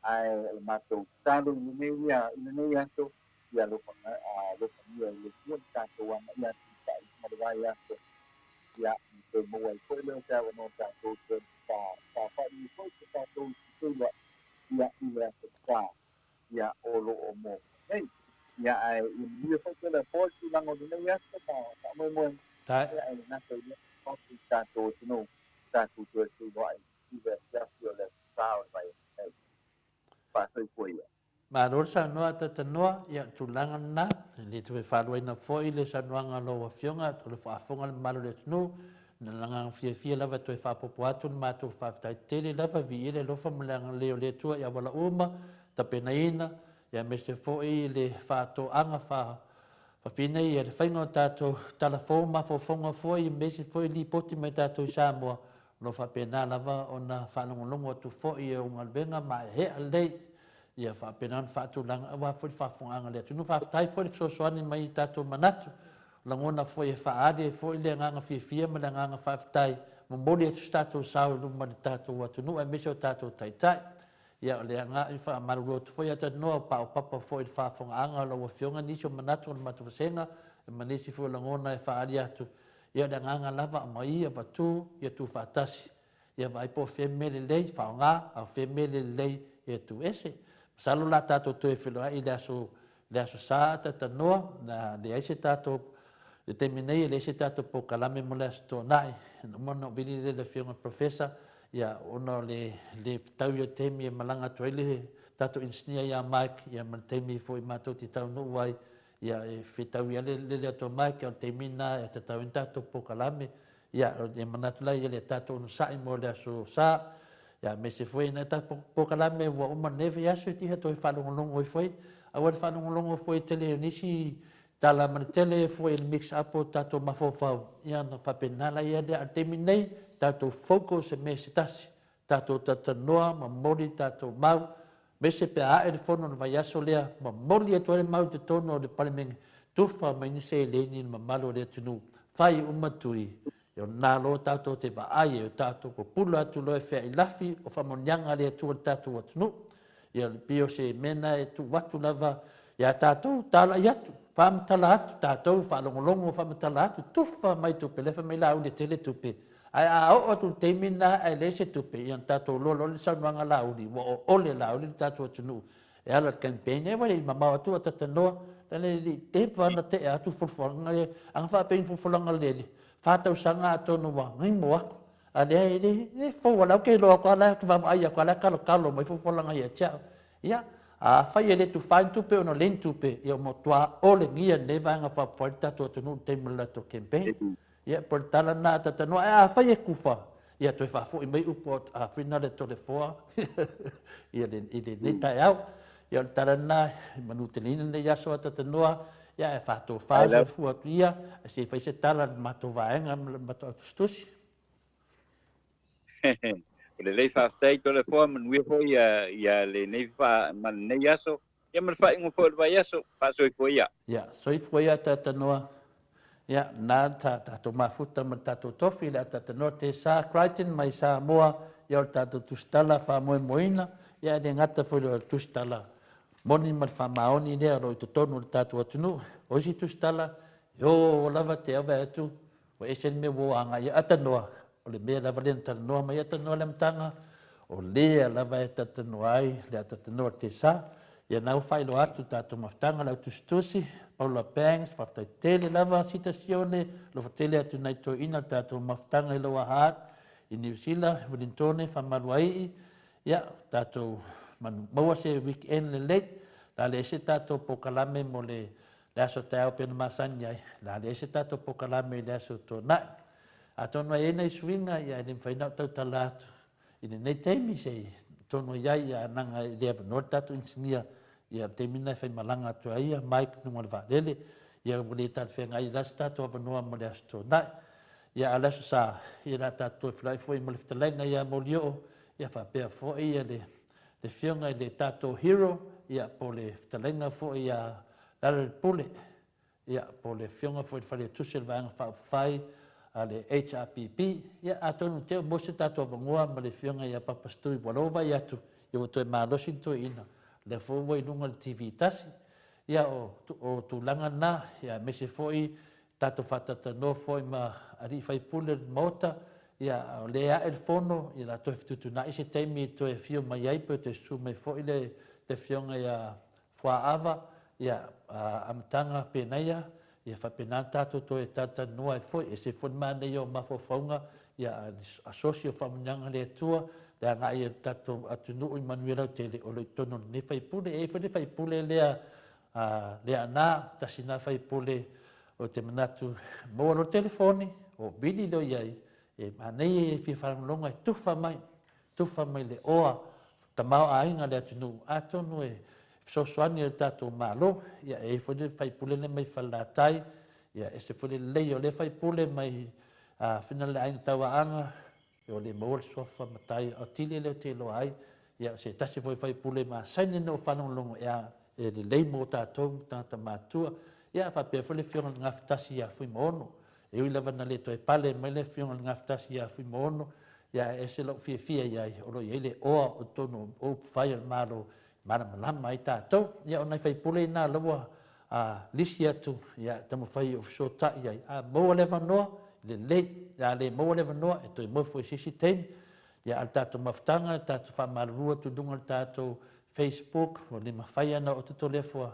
Ae o le matou tatalo i lenei i lenei aso, ia alofagia e le Atua le tatou agai atu i le faaiuga o le vaiaso, ia ma toe maua ai foi lea o se avanoa tatou toe saofai ai foi se tatou i feiloai ia i le aso Sa ia o lo o muamua nei. Ia ae ia manuia foi Toleafoa i le tulaga o lenei aso ma faamoemoega, ia ae le gata i lea, atu i tatou atunuu, tatou toe feiloai i le afiafi o le Aso Sa o le vaiaso nei. Faasoifua ia. Malo le saunoa a Tatanoa, ia o le tulaga lena, e le toe faaluaina foi le saunoaga a lau Afioga, o le faafofoga a le mamalu o le atunuu, Na le agaga fiafia lava e toe faaopoopo atu le matou faafetai tele lava, viia le alofa ma le agalelei o le Atua i auala uma, tapenaina, aemaise foi le faatoaga faafafine ia le faiga o tatou tala fou mafaufauga foi aemaise foi lipoti mai tatou i Samoa, o lo o faapena lava ona faalogologo atu foi i au galuega maeaea lelei ia faapena ona faatulaga aua foi le faafofogaaga a le atunuu. Faafetai foi le fesoasoani mai i tatou manatu lagona foi e faaali ai foi le agaga fiafia ma le agaga faafetai, momoli atu se tatou sao i luma i le tatou atunuu aemaise o tatou taitai. Ia, o le agaga e faamalulu atu foi ia Tanoa, o paopapa foi i le faafofogaaga a lau Afioga nisi o manatu o le matou vasega ma nisi foi o lagona e faaali atu. Ia, o le agaga lava aumai, avatu, ia tuufaatasi. Ia vaai po o fea mea lelei, faaaoga, a o fea mea le lelei, ia tuuese. Masalo o le a tatou toe feiloai i le aso, le aso Sa Tatanoa, na leai se tatou, i le taimi nei e leai se tatou polokalame mo le Aso Toonai. Na uma ona ou vili lea i le Afioga i le Professor, ia, ona o le le fetaui o le taimi e malaga atu ai le tatou engineer ia Mike, ia ma le taimi foi matou te taunuu ai, ia e fetaui lava le lele atu o Mike, a o le taimi lena e tatau ai ona tatou polokalame. Ia, e manatu la ia le tatou onosai mo le aso Sa, ia aemaise foi nai tatou polokalame ua uma nei vaiaso e tiha toe faalogologo ai foi. Aua le faalogologo foi i tele o nisi tala ma le tele foi le mix up o tatou mafaufau, ia ona faapena laia lea. A o le taimi nei, tatou focus i mea se tasi, tatou talatalanoa, momoli tatou mau, aemaise pe a ae le fono i le vaiaso lea, momoli atu ai le mau i totonu o le Palemene, tufa mai ni seleni i le mamalu o le atunuu, fai uma tui, e o lena loa tatou te vaai ai, o tatou pupula atu loa e feailafi o faamanuiaga a le Atua i le tatou atunuu. Ia, e pei o se mea lena e tuu atu lava ia tatou, talai atu, faamatala atu, tatou faalogologo, faamatala atu, tufa mai tupe, lea fai mai Laauli e tele tupe, Ae a oo atu i le taimi lena ae leai se tupe, ia ona tatou iloa loa lea i le saunoaga a Laauli, ua oole Laauli le tatou atunuu e ala i le campaign. Aua le i mamao atu a Tatanoa, leaga e le i leva ona tea atu folafolaga ia, ana faapea ni folafolaga lele, fa tausaga atonu ua gimo atu. A o lea e le, e fou lava, o la ou te iloa atu lava, o la ou te vaavaai atu lava, o la e talotalo mai folafolaga ia te au. Ia, afai e le tufa ni tupe ona leai ni tupe, ia ua matua olegia lenei Vaega Faaupufai le tatou atunuu i le taimi o le latou campaign. Ia, po o le tala lena a Tatanoa, ae afai e kufa, ia toe faafoi mai upu a Afina le Toleafoa i lenei taeao. Ia, o le tala lena e manuteleina lenei aso a Tatanoa, ia ae faatofa soifua atu ia, ae se i fai se tala a le matou vaega ma le matou au tusitusi. Ua lelei faafetai Toleafoa, manuia foi ia lenei ma lenei aso. Ia ma le faaiuga foi o le vaiaso, faasoifua ia. Ia, soifua ia Tatanoa. Ia, na ta tatou mafuta ma le tatou tofi le a Tatanoa Tesa Crichton mai Samoa, ia o le tatou tusitala faamoemoeina, ia e le gata foi o le tusitala moni ma le faamaoni lea o lo o i totonu o le tatou atunuu. O isi tusitala, e o lava te au vaai atu, Ua ese le mea ua o agai i ai Atanoa, o le mea lava lea na talanoa mai ai Atanoa i le amataga, o lea lava e talatalanoa ai le Atatanoa Tesa. Ia na ua faailoa atu le tatou mafutaga, le au tusitusi, Paula Banks, faafetai tele lava Sita Sione, alofa tele atu i nai toeaiina le tatou mafutaga i Lower Hutt, i Niu Sila, Wellingtone, Faamaluaii, ia tatou manu, maua se weekend lelei, la leai se tatou polokalame mo le le aso taeao pei ona masani ai, o le a leai se tatou polokalame i le aso Toonai. Atonu e i ai nai suiga, ia e le mafai ona ou tautala atu i lenei taimi se i tonu i ai, ia leaga e le avanoa le tatou inisinia i le taimi lena e faimalaga atu ai ia Mike i luga o le vaalele, ia ua le talafeagai ai la se tatou avanoa mo le Aso Toonai. Ia a o le Aso Sa, ia o le a tatou toe feiloai foi ma le fetalaiga ia Molioo, ia faapea foi ia le afioga i le tatou hero, ia po o le fetalaiga foi ia Lealailepule. Ia, po o le Afioga foi i le Faletusi o le Vaega Faaupufai a le HRPP. Ia, atonu te i ua maua se tatou avanoa ma le Afioga ia Papa Stewart ua lou vaai atu, ia ua toe malosi le toeaina, o lea foi ua i luga o le TV tasi. Ia, o, o tulaga na, ia, aemaise foi tatou faatalatanoa foi ma alii faipule o le Maota, ia, o lea e ae le fono, ia o le a toe fetuutuunai se taimi e toe afio mai ai pe toe susu mai foi le, le Afioga ia Fuaava, ia, amataga penaia, ia faapena ona tatou toe talatalanoa ai foi. E ese foi le manaia o mafaufauga, ia, asosi o faamanuiaga a le Atua, le agai o le tatou atunuu i manuia lautele, o lo o i totonu o lenei faipule. E i ai foi le faipule lea a Leaana, tasi lena faipule ou te manatu, maua loa le telefoni, o vili loa i ai, e manaia ia e fia faalogologo e tufa mai, tufa mai le oa tamaoaiga o le atunuu, atonu e fesoasoani ai le tatou Malo. Ia, e i ai foi le faipule lea mai Falelatai, ia, ese foi le lelei o lea faipule mai Fina le Aiga Tauaana, ua le maua le suafa matai Otile lea ou te iloa ai. Ia, o se tasi foi faipule masani ona ou faalogologo e a e lelei mo tatou ma tagata matutua. Ia, faapea foi le afioga i le Gafatasi ia Fuimaono. E ui lava ina le toe pale mai le afioga i le Gafatasi ia Fuimaono, ia ae ese lou fiafia i ai, o lo o i ai le oa o totonu o upufai o le Malo e malamalama ai tatou. Ia o nai faipule na la ua lisi atu, ia taumafai e ou fesootai i ai, a maua le avanoa, lelei, a le maua le avanoa, e toe maua foi i se isi taimi. Ia a o le tatou mafutaga, le tatou faamalulu atu i luga o le tatou Facebook, ua le mafai lava ona oo atu Toleafoa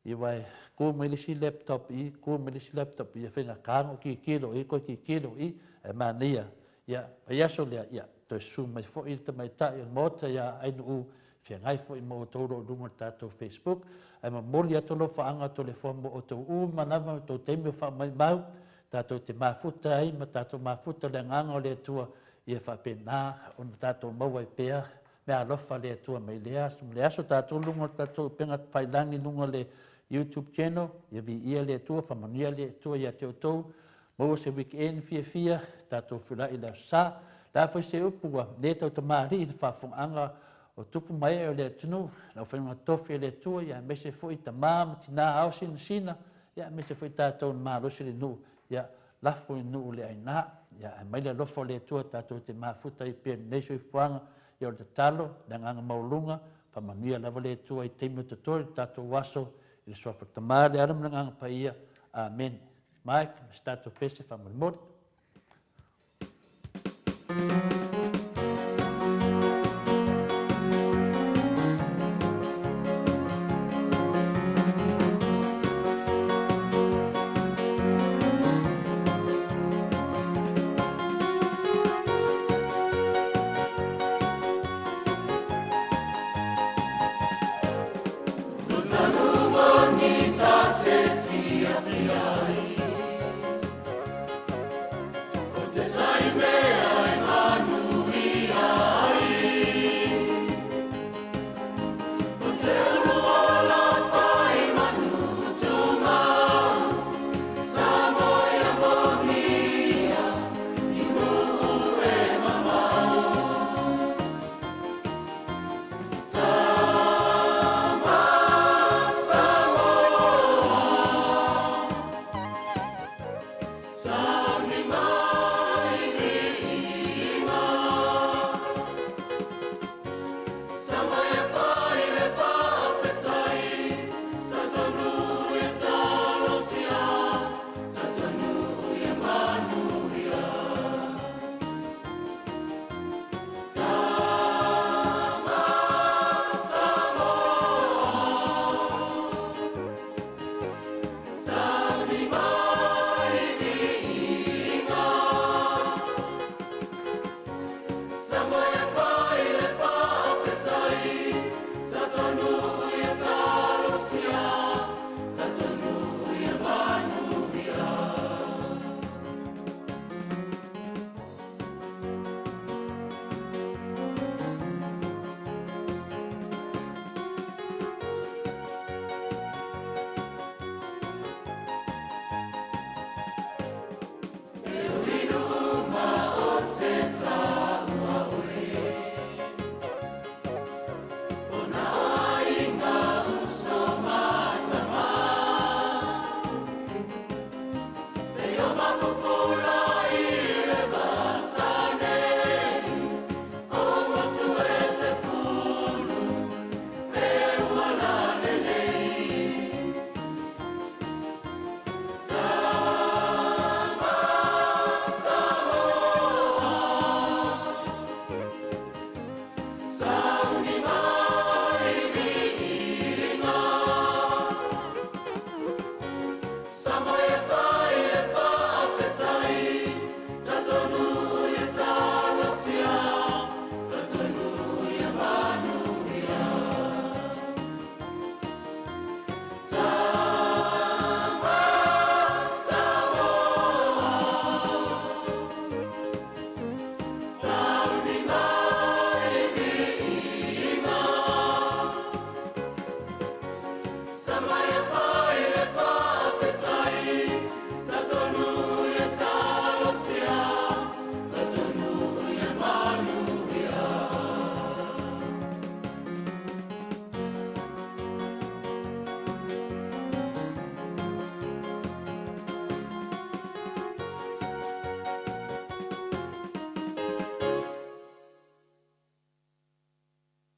Ia aua e tu mai le isi laptop i, tu mai le isi laptop i, e faigata ona ou tilotilo i, toe tilotilo i, ae manaia, ia, vaiaso lea, ia, toe susu mai foi le tamaitai o le Maota ia Ainuu, feagai foi ma outou o lo o i luga o le tatou Facebook, ae momoli atu alofaaga o Toleafoa mo outou uma lava, outou taimi o faamaumau, tatou te mafuta ai ma tatou mafuta i le Agaga o le Atua, ia faapena ona tatou maua ai pea Meaalofa le Atua mai lea aso ma lea aso tatou luga o le tatou upega tafailagi luga o le YouTube channel ia viia le Atua faamanuia le Atua ia te outou maua se weekend fiafia tatou feiloai i le aso sa le a foi se upu ua le tautamalii i le faafofogaaga o tupu ma ee o le atunuu le aufaiga tofi a le Atua ia aemaise foi tama ma tina ao sinasina ia aemaise foi tatou na malosi le nuu ia lafo i nuu le aina ia ae mai le alofa o le Atua tatou te mafuta ai pea i lenei soifuaga Ia o le tatalo, le agaga maualuga, faamanuia lava le Atua i taimi o totoe i le tatou aso, i le Suafa Tama, le Ala ma le Agaga Paia. Amene. Mike, ma se tatou pese faamolemole.